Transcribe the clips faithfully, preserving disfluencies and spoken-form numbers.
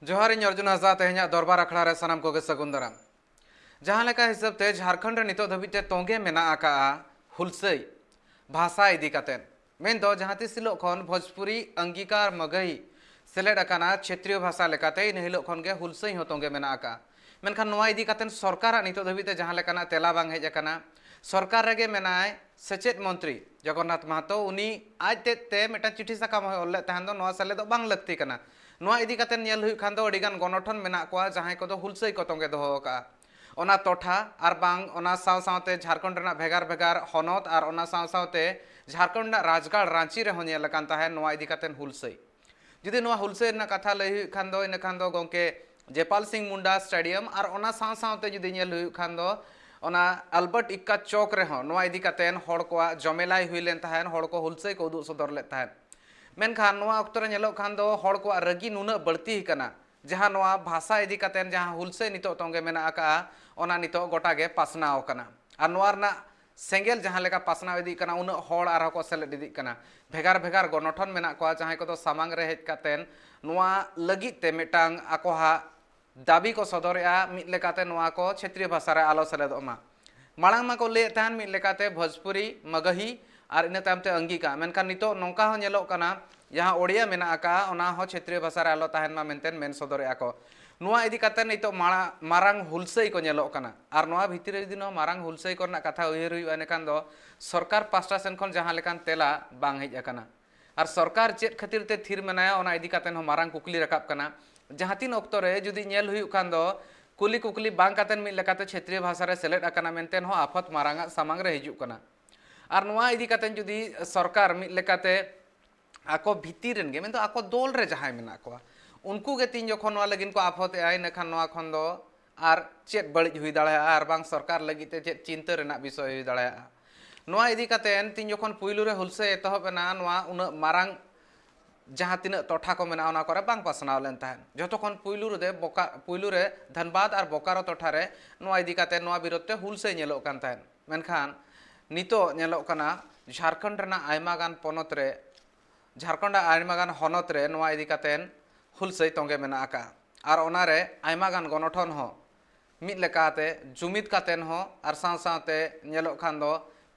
ᱡᱚᱦᱟᱨ, ᱤᱧ ᱚᱨᱡᱩᱱ ᱦᱟᱸᱥᱫᱟ᱾ ᱛᱮᱦᱮᱧᱟᱜ ᱫᱚᱨᱵᱟᱨ ᱟᱠᱷᱲᱟ ᱨᱮ ᱥᱟᱱᱟᱢ ᱠᱚᱜᱮ ᱥᱟᱹᱜᱩᱱ ᱫᱟᱨᱟᱢ᱾ ᱡᱟᱦᱟᱸ ᱞᱮᱠᱟ ᱦᱤᱥᱟᱹᱵ ᱛᱮ ᱡᱷᱟᱲᱠᱷᱚᱸᱰ ᱨᱮ ᱱᱤᱛᱚᱜ ᱫᱷᱟᱹᱵᱤᱡ ᱛᱮ ᱛᱚᱸᱜᱮ ᱢᱮᱱᱟᱜ ᱟᱠᱟᱜᱼᱟ ᱦᱩᱞᱥᱟᱹᱭ ᱵᱷᱟᱥᱟ ᱤᱫᱤ ᱠᱟᱛᱮ, ᱢᱮᱱᱫᱚ ᱡᱟᱦᱟᱸ ᱛᱤᱥ ᱦᱤᱞᱳᱜ ᱠᱷᱚᱱ ᱵᱷᱳᱡᱽᱯᱩᱨᱤ ᱚᱝᱜᱤᱠᱟᱨ ᱢᱟᱹᱜᱟᱹᱦᱤ ᱥᱮᱞᱮᱫ ᱟᱠᱟᱱᱟ ᱪᱷᱮᱛᱨᱤᱭᱚ ᱵᱷᱟᱥᱟ ᱞᱮᱠᱟᱛᱮ, ᱤᱱᱟᱹ ᱦᱤᱞᱳᱜ ᱠᱷᱚᱱ ᱜᱮ ᱦᱩᱞᱥᱟᱹᱭ ᱦᱚᱸ ᱛᱚᱸᱜᱮ ᱢᱮᱱᱟᱜ ᱟᱠᱟᱜᱼᱟ᱾ ᱢᱮᱱᱠᱷᱟᱱ ᱱᱚᱣᱟ ᱤᱫᱤ ᱠᱟᱛᱮ ᱥᱚᱨᱠᱟᱨᱟᱜ ᱱᱤᱛᱚᱜ ᱫᱷᱟᱹᱵᱤᱡ ᱛᱮ ᱡᱟᱦᱟᱸ ᱞᱮᱠᱟᱱᱟᱜ ᱛᱮᱞᱟ ᱵᱟᱝ ᱦᱮᱡ ᱟᱠᱟᱱᱟ᱾ ᱥᱚᱨᱠᱟᱨ ᱨᱮᱜᱮ ᱢᱮᱱᱟᱭ ᱥᱮᱪᱮᱫ ᱢᱚᱱᱛᱨᱤ ᱡᱚᱜᱚᱱᱱᱟᱛᱷ ᱢᱟᱦᱟᱛᱚ, ᱩᱱᱤ ᱟᱡ ᱛᱮᱫ ᱛᱮ ᱢᱤᱫᱴᱟᱝ ᱪᱤᱴᱷᱤ ᱥᱟᱠᱟᱢ ᱦᱚᱸᱭ ᱚᱞ ᱞᱮᱫ ᱛᱟᱦᱮᱱ ᱫᱚ, ᱱᱚᱣᱟ ᱥᱮᱞᱮᱫᱚᱜ ᱵᱟᱝ ᱞᱟᱹᱠᱛᱤ ᱠᱟᱱᱟ᱾ ᱱᱚᱣᱟ ᱤᱫᱤ ᱠᱟᱛᱮ ᱧᱮᱞ ᱦᱩᱭᱩᱜ ᱠᱷᱟᱱ ᱫᱚ ᱟᱹᱰᱤᱜᱟᱱ ᱜᱚᱱᱚᱴᱷᱚᱱ ᱢᱮᱱᱟᱜ ᱠᱚᱣᱟ, ᱡᱟᱦᱟᱸᱭ ᱠᱚᱫᱚ ᱦᱩᱞᱥᱟᱹᱭ ᱠᱚ ᱛᱚᱸᱜᱮ ᱫᱚᱦᱚ ᱟᱠᱟᱜᱼᱟ᱾ ᱚᱱᱟ ᱴᱚᱴᱷᱟ ᱟᱨ ᱵᱟᱝ ᱚᱱᱟ ᱥᱟᱶ ᱥᱟᱶᱛᱮ ᱡᱷᱟᱲᱠᱷᱚᱸᱰ ᱨᱮᱱᱟᱜ ᱵᱷᱮᱜᱟᱨ ᱵᱷᱮᱜᱟᱨ ᱦᱚᱱᱚᱛ ᱟᱨ ᱚᱱᱟ ᱥᱟᱶ ᱥᱟᱶᱛᱮ ᱡᱷᱟᱲᱠᱷᱚᱸᱰ ᱨᱮᱱᱟᱜ ᱨᱟᱡᱽᱜᱟᱲ ᱨᱟᱸᱪᱤ ᱨᱮᱦᱚᱸ ᱧᱮᱞ ᱟᱠᱟᱱ ᱛᱟᱦᱮᱸᱫ ᱱᱚᱣᱟ ᱤᱫᱤ ᱠᱟᱛᱮ ᱦᱩᱞᱥᱟᱹᱭ᱾ ᱡᱩᱫᱤ ᱱᱚᱣᱟ ᱦᱩᱞᱥᱟᱹᱭ ᱨᱮᱱᱟᱜ ᱠᱟᱛᱷᱟ ᱞᱟᱹᱭ ᱦᱩᱭᱩᱜ ᱠᱷᱟᱱ ᱫᱚ, ᱤᱱᱟᱹ ᱠᱷᱟᱱ ᱫᱚ ᱜᱚᱢᱠᱮ ᱡᱮᱯᱟᱞ ᱥᱤᱝ ᱢᱩᱱᱰᱟ ᱥᱴᱮᱰᱤᱭᱟᱢ ᱟᱨ ᱚᱱᱟ ᱥᱟᱶ ᱥᱟᱶᱛᱮ ᱡᱩᱫᱤ ᱧᱮᱞ ᱦᱩᱭᱩᱜ ᱠᱷᱟᱱ ᱫᱚ ᱚᱱᱟ ᱟᱞᱵᱟᱨᱴ ᱤᱠᱠᱟ ᱪᱚᱠ ᱨᱮᱦᱚᱸ ᱱᱚᱣᱟ ᱤᱫᱤ ᱠᱟᱛᱮ ᱦᱚᱲ ᱠᱚᱣᱟᱜ ᱡᱚᱢᱮᱞᱟᱭ ᱦᱩᱭ ᱞᱮᱱ ᱛᱟᱦᱮᱸᱫ, ᱦᱚᱲ ᱠᱚ ᱦᱩᱞᱥᱟᱹᱭ ᱠᱚ ᱩᱫᱩᱜ ᱥᱚᱫᱚᱨ ᱞᱮᱫ ᱛᱟᱦᱮᱸᱫ᱾ ᱢᱮᱱᱠᱷᱟᱱ ᱱᱚᱣᱟ ᱚᱠᱛᱚ ᱨᱮ ᱧᱮᱞᱚᱜ ᱠᱷᱟᱱ ᱫᱚ ᱦᱚᱲ ᱠᱚᱣᱟᱜ ᱨᱟᱹᱜᱤ ᱱᱩᱱᱟᱹᱜ ᱵᱟᱹᱲᱛᱤ ᱟᱠᱟᱱᱟ, ᱡᱟᱦᱟᱸ ᱱᱚᱣᱟ ᱵᱷᱟᱥᱟ ᱤᱫᱤ ᱠᱟᱛᱮ ᱡᱟᱦᱟᱸ ᱦᱩᱞᱥᱟᱹᱭ ᱱᱤᱛᱚᱜ ᱛᱚᱸᱜᱮ ᱢᱮᱱᱟᱜ ᱟᱠᱟᱜᱼᱟ, ᱚᱱᱟ ᱱᱤᱛᱚᱜ ᱜᱚᱴᱟ ᱜᱮ ᱯᱟᱥᱱᱟᱣ ᱟᱠᱟᱱᱟ᱾ ᱟᱨ ᱱᱚᱣᱟ ᱨᱮᱱᱟᱜ ᱥᱮᱸᱜᱮᱞ ᱡᱟᱦᱟᱸ ᱞᱮᱠᱟ ᱯᱟᱥᱱᱟᱣ ᱤᱫᱤᱜ ᱠᱟᱱᱟ, ᱩᱱᱟᱹᱜ ᱦᱚᱲ ᱟᱨᱦᱚᱸ ᱠᱚ ᱥᱮᱞᱮᱫ ᱤᱫᱤᱜ ᱠᱟᱱᱟ᱾ ᱵᱷᱮᱜᱟᱨ ᱵᱷᱮᱜᱟᱨ ᱜᱚᱱᱚᱴᱷᱚᱱ ᱢᱮᱱᱟᱜ ᱠᱚᱣᱟ, ᱡᱟᱦᱟᱸᱭ ᱠᱚᱫᱚ ᱥᱟᱢᱟᱝ ᱨᱮ ᱦᱮᱡ ᱠᱟᱛᱮ ᱱᱚᱣᱟ ᱞᱟᱹᱜᱤᱫ ᱛᱮ ᱢᱤᱫᱴᱟᱝ ᱟᱠᱚᱣᱟᱜ ᱫᱟᱹᱵᱤ ᱠᱚ ᱥᱚᱫᱚᱨᱮᱜᱼᱟ, ᱢᱤᱫ ᱞᱮᱠᱟᱛᱮ ᱱᱚᱣᱟ ᱠᱚ ᱪᱷᱮᱛᱨᱤᱭᱚ ᱵᱷᱟᱥᱟ ᱨᱮ ᱟᱞᱚ ᱥᱮᱞᱮᱫᱚᱜ ᱢᱟ᱾ ᱢᱟᱲᱟᱝ ᱢᱟᱠᱚ ᱞᱟᱹᱭᱮᱫ ᱛᱟᱦᱮᱱ ᱢᱤᱫ ᱞᱮᱠᱟᱛᱮ ᱵᱷᱳᱡᱽᱯᱩᱨᱤ, ᱢᱟᱜᱟᱦᱤ ᱟᱨ ᱤᱱᱟᱹ ᱛᱟᱭᱚᱢ ᱛᱮ ᱚᱝᱜᱤᱠᱟ, ᱢᱮᱱᱠᱷᱟᱱ ᱱᱤᱛᱚᱜ ᱱᱚᱝᱠᱟ ᱦᱚᱸ ᱧᱮᱞᱚᱜ ᱠᱟᱱᱟ, ᱡᱟᱦᱟᱸ ᱳᱲᱤᱭᱟ ᱢᱮᱱᱟᱜ ᱟᱠᱟᱫᱼᱟ, ᱚᱱᱟ ᱦᱚᱸ ᱪᱷᱮᱛᱨᱤᱭᱚ ᱵᱷᱟᱥᱟ ᱨᱮ ᱟᱞᱚ ᱛᱟᱦᱮᱱ ᱢᱟ ᱢᱮᱱᱛᱮ ᱢᱮᱱ ᱥᱚᱫᱚᱨᱮᱜᱼᱟ ᱠᱚ᱾ ᱱᱚᱣᱟ ᱤᱫᱤ ᱠᱟᱛᱮ ᱱᱤᱛᱚᱜ ᱢᱟᱲᱟ-, ᱢᱟᱨᱟᱝ ᱦᱩᱞᱥᱟᱹᱭ ᱠᱚ ᱧᱮᱞᱚᱜ ᱠᱟᱱᱟ᱾ ᱟᱨ ᱱᱚᱣᱟ ᱵᱷᱤᱛᱤᱨ ᱨᱮ ᱡᱩᱫᱤ ᱱᱚᱣᱟ ᱢᱟᱨᱟᱝ ᱦᱩᱞᱥᱟᱹᱭ ᱠᱚᱨᱮᱱᱟᱜ ᱠᱟᱛᱷᱟ ᱩᱭᱦᱟᱹᱨ ᱦᱩᱭᱩᱜᱼᱟ, ᱮᱸᱰᱮᱠᱷᱟᱱ ᱫᱚ ᱥᱚᱨᱠᱟᱨ ᱯᱟᱥᱴᱟ ᱥᱮᱱ ᱠᱷᱚᱱ ᱡᱟᱦᱟᱸ ᱞᱮᱠᱟᱱ ᱛᱮᱞᱟ ᱵᱟᱝ ᱦᱮᱡ ᱟᱠᱟᱱᱟ᱾ ᱟᱨ ᱥᱚᱨᱠᱟᱨ ᱪᱮᱫ ᱠᱷᱟᱹᱛᱤᱨ ᱛᱮ ᱛᱷᱤᱨ ᱢᱮᱱᱟᱭᱟ, ᱚᱱᱟ ᱤᱫᱤ ᱠᱟᱛᱮ ᱦᱚᱸ ᱢᱟᱨᱟᱝ ᱠᱩᱠᱞᱤ ᱨᱟᱠᱟᱵ ᱠᱟᱱᱟ᱾ ᱡᱟᱦᱟᱸ ᱛᱤᱱ ᱚᱠᱛᱚ ᱨᱮ ᱡᱩᱫᱤ ᱧᱮᱞ ᱦᱩᱭᱩᱜ ᱠᱷᱟᱱ ᱫᱚ, ᱠᱩᱞᱤ ᱠᱩᱠᱞᱤ ᱵᱟᱝ ᱠᱟᱛᱮ ᱢᱤᱫ ᱞᱮᱠᱟᱛᱮ ᱪᱷᱮᱛᱨᱤᱭᱚ ᱵᱷᱟᱥᱟ ᱨᱮ ᱥᱮᱞᱮᱫ ᱟᱠᱟᱱᱟ ᱢᱮᱱᱛᱮ ᱦᱚᱸ ᱟᱯᱷᱚᱛ ᱢᱟᱨᱟᱝ ᱟᱜ ᱥᱟᱢᱟᱝ ᱨᱮ ᱦᱤᱡᱩᱜ ᱠᱟᱱᱟ᱾ ᱟᱨ ᱱᱚᱣᱟ ᱤᱫᱤ ᱠᱟᱛᱮ ᱡᱩᱫᱤ ᱥᱚᱨᱠᱟᱨ ᱢᱤᱫ ᱞᱮᱠᱟᱛᱮ ᱟᱠᱚ ᱵᱷᱤᱛᱤᱨ ᱨᱮᱱ ᱜᱮ, ᱢᱮᱱᱫᱚ ᱟᱠᱚ ᱫᱚᱞ ᱨᱮ ᱡᱟᱦᱟᱸᱭ ᱢᱮᱱᱟᱜ ᱠᱚᱣᱟ, ᱩᱱᱠᱩ ᱜᱮ ᱛᱤᱧ ᱡᱚᱠᱷᱚᱱ ᱱᱚᱣᱟ ᱞᱟᱹᱜᱤᱫ ᱠᱚ ᱟᱯᱷᱚᱛᱮᱜᱼᱟ, ᱤᱱᱟᱹᱠᱷᱟᱱ ᱱᱚᱣᱟ ᱠᱷᱚᱱ ᱫᱚ ᱟᱨ ᱪᱮᱫ ᱵᱟᱹᱲᱤᱡ ᱦᱩᱭ ᱫᱟᱲᱮᱭᱟᱜᱼᱟ, ᱟᱨ ᱵᱟᱝ ᱥᱚᱨᱠᱟᱨ ᱞᱟᱹᱜᱤᱫ ᱛᱮ ᱪᱮᱫ ᱪᱤᱱᱛᱟᱹ ᱨᱮᱱᱟᱜ ᱵᱤᱥᱚᱭ ᱦᱩᱭ ᱫᱟᱲᱮᱭᱟᱜᱼᱟ? ᱱᱚᱣᱟ ᱤᱫᱤ ᱠᱟᱛᱮ ᱛᱤᱧ ᱡᱚᱠᱷᱚᱱ ᱯᱩᱭᱞᱩ ᱨᱮ ᱦᱩᱞᱥᱟᱹᱭ ᱮᱛᱚᱦᱚᱵ ᱮᱱᱟ, ᱱᱚᱣᱟ ᱩᱱᱟᱹᱜ ᱢᱟᱨᱟᱝ ᱡᱟᱦᱟᱸ ᱛᱤᱱᱟᱹᱜ ᱴᱚᱴᱷᱟ ᱠᱚ ᱢᱮᱱᱟᱜᱼᱟ, ᱚᱱᱟ ᱠᱚᱨᱮ ᱵᱟᱝ ᱯᱟᱥᱱᱟᱣ ᱞᱮᱱ ᱛᱟᱦᱮᱸᱫ᱾ ᱡᱚᱛᱚ ᱠᱷᱚᱱ ᱯᱩᱭᱞᱩ ᱨᱮᱫᱚ ᱵᱚᱠᱟ-, ᱯᱩᱭᱞᱩ ᱨᱮ ᱫᱷᱟᱱᱵᱟᱫᱽ ᱟᱨ ᱵᱳᱠᱟᱨᱳ ᱴᱚᱴᱷᱟ ᱨᱮ ᱱᱚᱣᱟ ᱤᱫᱤ ᱠᱟᱛᱮ ᱱᱚᱣᱟ ᱵᱤᱨᱳᱫᱷ ᱛᱮ ᱦᱩᱞᱥᱟᱹᱭ ᱧᱮᱞᱚᱜ ᱠᱟᱱ ᱛᱟᱦᱮᱸᱫ᱾ ᱢᱮᱱᱠᱷᱟᱱ ᱱᱤᱛᱚᱜ ᱧᱮᱞᱚᱜ ᱠᱟᱱᱟ, ᱡᱷᱟᱲᱠᱷᱚᱸᱰ ᱨᱮᱱᱟᱜ ᱟᱭᱢᱟ ᱜᱟᱱ ᱯᱚᱱᱚᱛ ᱨᱮ, ᱡᱷᱟᱲᱠᱷᱚᱸᱰ ᱟᱜ ᱟᱭᱢᱟ ᱜᱟᱱ ᱦᱚᱱᱚᱛ ᱨᱮ ᱱᱚᱣᱟ ᱤᱫᱤ ᱠᱟᱛᱮ ᱦᱩᱞᱥᱟᱹᱭ ᱛᱚᱸᱜᱮ ᱢᱮᱱᱟᱜ ᱟᱠᱟᱫᱼᱟ᱾ ᱟᱨ ᱚᱱᱟᱨᱮ ᱟᱭᱢᱟ ᱜᱟᱱ ᱜᱚᱱᱚᱴᱷᱚᱱ ᱦᱚᱸ ᱢᱤᱫ ᱞᱮᱠᱟᱛᱮ ᱡᱩᱢᱤᱫ ᱠᱟᱛᱮᱱ ᱦᱚᱸ, ᱟᱨ ᱥᱟᱶ ᱥᱟᱶᱛᱮ ᱧᱮᱞᱚᱜ ᱠᱷᱟᱱ ᱫᱚ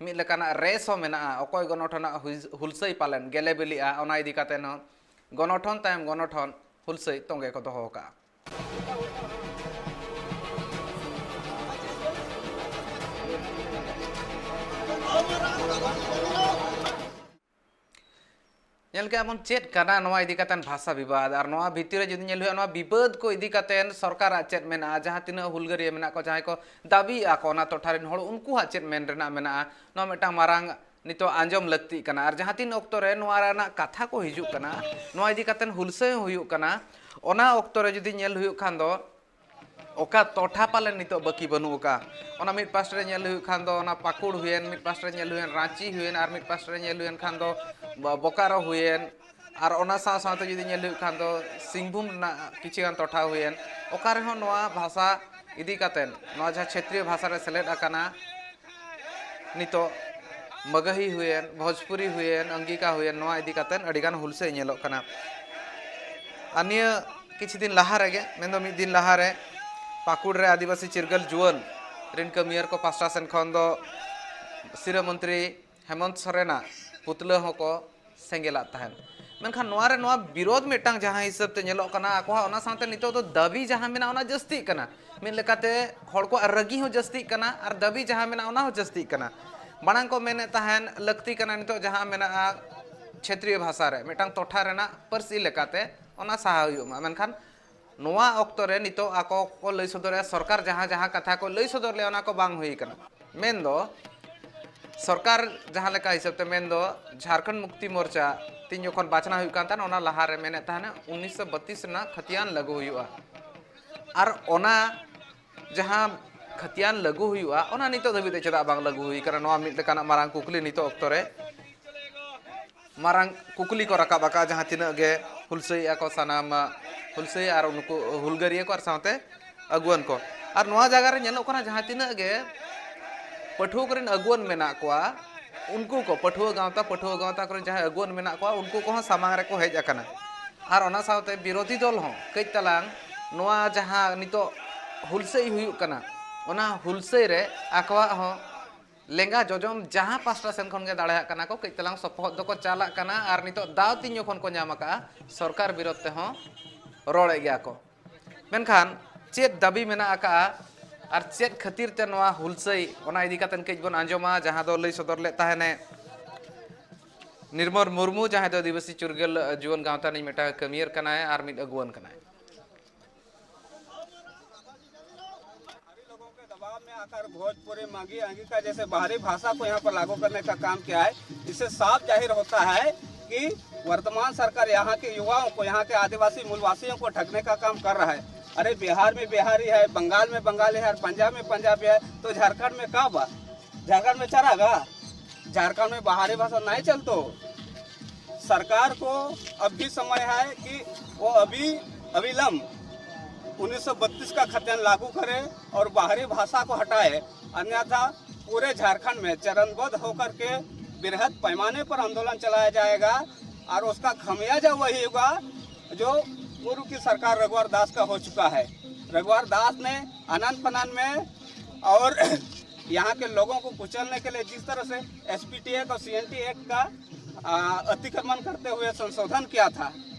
ᱢᱤᱫ ᱞᱮᱠᱟᱱᱟᱜ ᱨᱮᱥ ᱦᱚᱸ ᱢᱮᱱᱟᱜᱼᱟ, ᱚᱠᱚᱭ ᱜᱚᱱᱚᱴᱷᱚᱱᱟᱜ ᱦᱩᱭ- ᱦᱩᱞᱥᱟᱹᱭ ᱯᱟᱞᱮᱱ ᱜᱮᱞᱮ ᱵᱤᱞᱤᱜᱼᱟ, ᱚᱱᱟ ᱤᱫᱤ ᱠᱟᱛᱮᱱ ᱦᱚᱸ ᱜᱚᱱᱚᱴᱷᱚᱱ ᱛᱟᱭᱚᱢ ᱜᱚᱱᱚᱴᱷᱚᱱ ᱦᱩᱞᱥᱟᱹᱭ ᱛᱚᱸᱜᱮ ᱠᱚ ᱫᱚᱦᱚ ᱟᱠᱟᱫᱼᱟ᱾ ᱧᱮᱞ ᱠᱮᱜᱼᱟ ᱵᱚᱱ ᱪᱮᱫ ᱠᱟᱱᱟ ᱱᱚᱣᱟ ᱤᱫᱤ ᱠᱟᱛᱮᱱ ᱵᱷᱟᱥᱟ ᱵᱤᱵᱟᱫ, ᱟᱨ ᱱᱚᱣᱟ ᱵᱷᱤᱛᱤᱨ ᱨᱮ ᱡᱩᱫᱤ ᱧᱮᱞ ᱦᱩᱭᱩᱜᱼᱟ, ᱱᱚᱣᱟ ᱵᱤᱵᱟᱹᱫ ᱠᱚ ᱤᱫᱤ ᱠᱟᱛᱮᱱ ᱥᱚᱨᱠᱟᱨᱟᱜ ᱪᱮᱫ ᱢᱮᱱᱟᱜᱼᱟ, ᱡᱟᱦᱟᱸ ᱛᱤᱱᱟᱹᱜ ᱦᱩᱞᱜᱟᱹᱨᱤᱭᱟᱹ ᱢᱮᱱᱟᱜ ᱠᱚ, ᱡᱟᱦᱟᱸᱭ ᱠᱚ ᱫᱟᱹᱵᱤᱭᱮᱜᱼᱟ ᱠᱚ ᱚᱱᱟ ᱴᱚᱴᱷᱟ ᱨᱮᱱ ᱦᱚᱲ, ᱩᱱᱠᱩᱣᱟᱜ ᱪᱮᱫ ᱢᱮᱱ ᱨᱮᱱᱟᱜ ᱢᱮᱱᱟᱜᱼᱟ, ᱱᱚᱣᱟ ᱢᱤᱫᱴᱟᱝ ᱢᱟᱨᱟᱝ ᱱᱤᱛᱚᱜ ᱟᱸᱡᱚᱢ ᱞᱟᱹᱠᱛᱤᱜ ᱠᱟᱱᱟ᱾ ᱟᱨ ᱡᱟᱦᱟᱸ ᱛᱤᱱ ᱚᱠᱛᱚ ᱨᱮ ᱱᱚᱣᱟ ᱨᱮᱱᱟᱜ ᱠᱟᱛᱷᱟ ᱠᱚ ᱦᱤᱡᱩᱜ ᱠᱟᱱᱟ, ᱱᱚᱣᱟ ᱤᱫᱤ ᱠᱟᱛᱮᱱ ᱦᱩᱞᱥᱟᱹᱭ ᱦᱚᱸ ᱦᱩᱭᱩᱜ ᱠᱟᱱᱟ, ᱚᱱᱟ ᱚᱠᱛᱚ ᱨᱮ ᱡᱩᱫᱤ ᱧᱮᱞ ᱦᱩᱭᱩᱜ ᱠᱷᱟᱱ ᱫᱚ ᱚᱠᱟ ᱴᱚᱴᱷᱟ ᱯᱟᱞᱮᱱ ᱱᱤᱛᱚᱜ ᱵᱟᱹᱠᱤ ᱵᱟᱹᱱᱩᱜ ᱟᱠᱟᱫᱼᱟ? ᱚᱱᱟ ᱢᱤᱫ ᱯᱟᱥᱴᱟ ᱨᱮ ᱧᱮᱞ ᱦᱩᱭᱩᱜ ᱠᱷᱟᱱ ᱫᱚ ᱚᱱᱟ ᱯᱟᱹᱠᱩᱲ ᱦᱩᱭᱮᱱ, ᱢᱤᱫ ᱯᱟᱥᱴᱟ ᱨᱮ ᱧᱮᱞ ᱦᱩᱭᱮᱱ ᱨᱟᱸᱪᱤ ᱦᱩᱭᱮᱱ, ᱟᱨ ᱢᱤᱫ ᱯᱟᱥᱴᱟ ᱨᱮ ᱧᱮᱞ ᱦᱩᱭᱮᱱ ᱠᱷᱟᱱ ᱫᱚ ᱵᱚ- ᱵᱳᱠᱟᱨᱳ ᱦᱩᱭᱮᱱ, ᱟᱨ ᱚᱱᱟ ᱥᱟᱶ ᱥᱟᱶᱛᱮ ᱡᱩᱫᱤ ᱧᱮᱞ ᱦᱩᱭᱩᱜ ᱠᱷᱟᱱ ᱫᱚ ᱥᱤᱝᱵᱷᱩᱢ ᱨᱮᱱᱟᱜ ᱠᱤᱪᱷᱤ ᱜᱟᱱ ᱴᱚᱴᱷᱟ ᱦᱩᱭᱮᱱ, ᱚᱠᱟ ᱨᱮᱦᱚᱸ ᱱᱚᱣᱟ ᱵᱷᱟᱥᱟ ᱤᱫᱤ ᱠᱟᱛᱮᱱ, ᱱᱚᱣᱟ ᱡᱟᱦᱟᱸ ᱪᱷᱮᱛᱨᱤᱭᱚ ᱵᱷᱟᱥᱟ ᱨᱮ ᱥᱮᱞᱮᱫ ᱟᱠᱟᱱᱟ, ᱱᱤᱛᱚᱜ ᱢᱟᱜᱟᱦᱤ ᱦᱩᱭᱮᱱ, ᱵᱷᱳᱡᱽᱯᱩᱨᱤ ᱦᱩᱭᱮᱱ, ᱚᱝᱜᱤᱠᱟ ᱦᱩᱭᱮᱱ, ᱱᱚᱣᱟ ᱤᱫᱤ ᱠᱟᱛᱮᱱ ᱟᱹᱰᱤᱜᱟᱱ ᱦᱩᱞᱥᱟᱹᱭ ᱧᱮᱞᱚᱜ ᱠᱟᱱᱟ᱾ ᱟᱨ ᱱᱤᱭᱟᱹ ᱠᱤᱪᱷᱩ ᱫᱤᱱ ᱞᱟᱦᱟ ᱨᱮᱜᱮ, ᱢᱮᱱᱫᱚ ᱢᱤᱫ ᱫᱤᱱ ᱞᱟᱦᱟ ᱨᱮ ᱯᱟᱹᱠᱩᱲ ᱨᱮ ᱟᱹᱫᱤᱵᱟᱹᱥᱤ ᱪᱤᱨᱜᱟᱹᱞ ᱡᱩᱣᱟᱹᱱ ᱨᱤᱱ ᱠᱟᱹᱢᱤᱭᱟᱹᱨ ᱠᱚ ᱯᱟᱥᱴᱟ ᱥᱮᱱ ᱠᱷᱚᱱ ᱫᱚ ᱥᱤᱨᱟᱹ ᱢᱚᱱᱛᱨᱤ ᱦᱮᱢᱚᱱᱛ ᱥᱚᱨᱮᱱᱟᱜ ᱯᱩᱛᱞᱟᱹ ᱦᱚᱸᱠᱚ ᱥᱮᱸᱜᱮᱞᱟᱫ ᱛᱟᱦᱮᱸᱫ᱾ ᱢᱮᱱᱠᱷᱟᱱ ᱱᱚᱣᱟ ᱨᱮ ᱱᱚᱣᱟ ᱵᱤᱨᱳᱫᱷ ᱢᱤᱫᱴᱟᱝ ᱡᱟᱦᱟᱸ ᱦᱤᱥᱟᱹᱵ ᱛᱮ ᱧᱮᱞᱚᱜ ᱠᱟᱱᱟ, ᱟᱠᱚᱣᱟᱜ ᱚᱱᱟ ᱥᱟᱶᱛᱮ ᱱᱤᱛᱚᱜ ᱫᱚ ᱫᱟᱹᱵᱤ ᱡᱟᱦᱟᱸ ᱢᱮᱱᱟᱜᱼᱟ, ᱚᱱᱟ ᱡᱟᱹᱥᱛᱤᱜ ᱠᱟᱱᱟ᱾ ᱢᱤᱫ ᱞᱮᱠᱟᱛᱮ ᱦᱚᱲ ᱠᱚᱣᱟᱜ ᱨᱟᱹᱜᱤ ᱦᱚᱸ ᱡᱟᱹᱥᱛᱤᱜ ᱠᱟᱱᱟ ᱟᱨ ᱫᱟᱹᱵᱤ ᱡᱟᱦᱟᱸ ᱢᱮᱱᱟᱜᱼᱟ, ᱚᱱᱟ ᱦᱚᱸ ᱡᱟᱹᱥᱛᱤᱜ ᱠᱟᱱᱟ᱾ ᱢᱟᱲᱟᱝ ᱠᱚ ᱢᱮᱱᱮᱫ ᱛᱟᱦᱮᱸᱫ ᱞᱟᱹᱠᱛᱤ ᱠᱟᱱᱟ ᱱᱤᱛᱚᱜ ᱡᱟᱦᱟᱸ ᱢᱮᱱᱟᱜᱼᱟ ᱪᱷᱮᱛᱨᱤᱭᱚ ᱵᱷᱟᱥᱟ ᱨᱮ ᱢᱤᱫᱴᱟᱝ ᱴᱚᱴᱷᱟ ᱨᱮᱱᱟᱜ ᱯᱟᱹᱨᱥᱤ ᱞᱮᱠᱟᱛᱮ ᱚᱱᱟ ᱥᱟᱦᱟ ᱦᱩᱭᱩᱜ ᱢᱟ, ᱢᱮᱱᱠᱷᱟᱱ ᱱᱚᱣᱟ ᱚᱠᱛᱚ ᱨᱮ ᱱᱤᱛᱚᱜ ᱟᱠᱚ ᱠᱚ ᱞᱟᱹᱭ ᱥᱚᱫᱚᱨᱮᱫᱼᱟ, ᱥᱚᱨᱠᱟᱨ ᱡᱟᱦᱟᱸ ᱡᱟᱦᱟᱸ ᱠᱟᱛᱷᱟ ᱠᱚ ᱞᱟᱹᱭ ᱥᱚᱫᱚᱨ ᱞᱮᱫᱼᱟ, ᱚᱱᱟ ᱠᱚ ᱵᱟᱝ ᱦᱩᱭ ᱠᱟᱱᱟ᱾ ᱢᱮᱱᱫᱚ ᱥᱚᱨᱠᱟᱨ ᱡᱟᱦᱟᱸ ᱞᱮᱠᱟ ᱦᱤᱥᱟᱹᱵ ᱛᱮ, ᱢᱮᱱᱫᱚ ᱡᱷᱟᱲᱠᱷᱚᱸᱰ ᱢᱩᱠᱛᱤ ᱢᱳᱨᱪᱟ ᱛᱤᱧ ᱡᱚᱠᱷᱚᱱ ᱵᱟᱪᱷᱱᱟᱣ ᱦᱩᱭᱩᱜ ᱠᱟᱱ ᱛᱟᱦᱮᱱᱟ, ᱚᱱᱟ ᱞᱟᱦᱟᱨᱮ ᱢᱮᱱᱮᱫ ᱛᱟᱦᱮᱱᱟ ᱩᱱᱤᱥᱥᱚ ᱵᱟᱛᱤᱥ ᱨᱮᱱᱟᱜ ᱠᱷᱟᱹᱛᱤᱭᱟᱱ ᱞᱟᱹᱜᱩ ᱦᱩᱭᱩᱜᱼᱟ᱾ ᱟᱨ ᱚᱱᱟ ᱡᱟᱦᱟᱸ ᱠᱷᱟᱹᱛᱤᱭᱟᱱ ᱞᱟᱹᱜᱩ ᱦᱩᱭᱩᱜᱼᱟ, ᱚᱱᱟ ᱱᱤᱛᱚᱜ ᱫᱷᱟᱹᱵᱤᱡ ᱛᱮ ᱪᱮᱫᱟᱜ ᱵᱟᱝ ᱞᱟᱹᱜᱩ ᱦᱩᱭ ᱠᱟᱱᱟ? ᱱᱚᱣᱟ ᱢᱤᱫ ᱞᱮᱠᱟᱱᱟᱜ ᱢᱟᱨᱟᱝ ᱠᱩᱠᱞᱤ ᱱᱤᱛᱚᱜ ᱚᱠᱛᱚ ᱨᱮ ᱢᱟᱨᱟᱝ ᱠᱩᱠᱞᱤ ᱠᱚ ᱨᱟᱠᱟᱵ ᱟᱠᱟᱫᱼᱟ, ᱡᱟᱦᱟᱸ ᱛᱤᱱᱟᱹᱜ ᱜᱮ ᱦᱩᱞᱥᱟᱹᱭᱮᱫᱼᱟ ᱠᱚ ᱥᱟᱱᱟᱢ ᱦᱩᱞᱥᱟᱹᱭ ᱟᱨ ᱩᱱᱠᱩ ᱦᱩᱞᱜᱟᱹᱨᱤᱭᱟᱹ ᱠᱚ ᱟᱨ ᱥᱟᱶᱛᱮ ᱟᱹᱜᱩᱣᱟᱹᱱ ᱠᱚ᱾ ᱟᱨ ᱱᱚᱣᱟ ᱡᱟᱭᱜᱟ ᱨᱮ ᱧᱮᱞᱚᱜ ᱠᱟᱱᱟ, ᱡᱟᱦᱟᱸ ᱛᱤᱱᱟᱹᱜ ᱜᱮ ᱯᱟᱹᱴᱷᱩᱣᱟᱹ ᱠᱚᱨᱮᱱ ᱟᱹᱜᱩᱣᱟᱹᱱ ᱢᱮᱱᱟᱜ ᱠᱚᱣᱟ, ᱩᱱᱠᱩ ᱠᱚ, ᱯᱟᱹᱴᱷᱩᱣᱟᱹ ᱜᱟᱶᱛᱟ, ᱯᱟᱹᱴᱷᱩᱣᱟᱹ ᱜᱟᱶᱛᱟ ᱠᱚᱨᱮᱱ ᱡᱟᱦᱟᱸᱭ ᱟᱹᱜᱩᱣᱟᱹᱱ ᱢᱮᱱᱟᱜ ᱠᱚᱣᱟ, ᱩᱱᱠᱩ ᱠᱚᱦᱚᱸ ᱥᱟᱢᱟᱝ ᱨᱮᱠᱚ ᱦᱮᱡ ᱟᱠᱟᱱᱟ᱾ ᱟᱨ ᱚᱱᱟ ᱥᱟᱶᱛᱮ ᱵᱤᱨᱳᱫᱷᱤ ᱫᱚᱞ ᱦᱚᱸ ᱠᱟᱹᱡ ᱛᱟᱞᱟᱝ ᱱᱚᱣᱟ ᱡᱟᱦᱟᱸ ᱱᱤᱛᱚᱜ ᱦᱩᱞᱥᱟᱹᱭ ᱦᱩᱭᱩᱜ ᱠᱟᱱᱟ, ᱚᱱᱟ ᱦᱩᱞᱥᱟᱹᱭ ᱨᱮ ᱟᱠᱚᱣᱟᱜ ᱦᱚᱸ ᱞᱮᱸᱜᱟ ᱡᱚᱡᱚᱢ ᱡᱟᱦᱟᱸ ᱯᱟᱥᱴᱟ ᱥᱮᱱ ᱠᱷᱚᱱ ᱜᱮ ᱫᱟᱲᱮᱭᱟᱜ ᱠᱟᱱᱟ ᱠᱚ, ᱠᱟᱹᱡ ᱛᱟᱞᱟᱝ ᱥᱚᱯᱚᱦᱚᱫ ᱫᱚᱠᱚ ᱪᱟᱞᱟᱜ ᱠᱟᱱᱟ᱾ ᱟᱨ ᱱᱤᱛᱚᱜ ᱫᱟᱣ ᱛᱤᱧ ᱡᱚᱠᱷᱚᱱ ᱠᱚ ᱧᱟᱢ ᱟᱠᱟᱫᱼᱟ, ᱥᱚᱨᱠᱟᱨ ᱵᱤᱨᱳᱫᱷ ᱛᱮᱦᱚᱸ ᱨᱚᱲᱮᱫ ᱜᱮᱭᱟ ᱠᱚ᱾ ᱢᱮᱱᱠᱷᱟᱱ ᱪᱮᱫ ᱫᱟᱹᱵᱤ ᱢᱮᱱᱟᱜ ᱟᱠᱟᱫᱼᱟ ᱟᱨ ᱪᱮᱫ ᱠᱷᱟᱹᱛᱤᱨ ᱛᱮ ᱱᱚᱣᱟ ᱦᱩᱞᱥᱟᱹᱭ, ᱚᱱᱟ ᱤᱫᱤ ᱠᱟᱛᱮ ᱠᱟᱹᱡ ᱵᱚᱱ ᱟᱸᱡᱚᱢᱟ, ᱡᱟᱦᱟᱸ ᱫᱚ ᱞᱟᱹᱭ ᱥᱚᱫᱚᱨ ᱞᱮᱫ ᱛᱟᱦᱮᱱᱮ ᱱᱤᱨᱢᱚᱞ ᱢᱩᱨᱢᱩ, ᱡᱟᱦᱟᱸᱭ ᱫᱚ ᱟᱹᱫᱤᱵᱟᱹᱥᱤ ᱪᱩᱨᱜᱟᱹᱞ ᱡᱩᱣᱟᱹᱱ ᱜᱟᱶᱛᱟ ᱨᱤᱱᱤᱡ ᱢᱤᱫᱴᱟᱝ ᱠᱟᱹᱢᱤᱭᱟᱹᱨ ᱠᱟᱱᱟᱭ ᱟᱨ ᱢᱤᱫ ᱟᱹᱜᱩᱣᱟᱹᱱ ᱠᱟᱱᱟᱭ᱾ भारी लोगों के दबाव में आकर भोजपुरी, मांगी, अंगिका जैसे बाहरी भाषा को यहाँ पर लागू करने का काम किया है। इससे साफ जाहिर होता है कि वर्तमान सरकार यहाँ के युवाओं को, यहाँ के आदिवासी मूलवासियों को ठगने का काम कर रहा है। अरे, बिहार में बिहारी है, बंगाल में बंगाली है और पंजाब में पंजाबी है, तो झारखंड में का बा? झारखंड में चरागा? झारखंड में बाहरी भाषा नहीं चलतो। सरकार को अब भी समय है कि वो अभी अविलंब उन्नीस सौ बत्तीस का खतियान लागू करे और बाहरी भाषा को हटाए, अन्यथा पूरे झारखंड में चरणबद्ध होकर के बृहद पैमाने पर आंदोलन चलाया जाएगा और उसका खमियाजा वही होगा जो पूर्व की सरकार रघुवर दास का हो चुका है। रघुवर दास ने अनंत फनन में और यहाँ के लोगों को कुचलने के लिए जिस तरह से एसपीटी एक्ट और सीएनटी एक्ट का आ, अतिक्रमण करते हुए संशोधन किया था,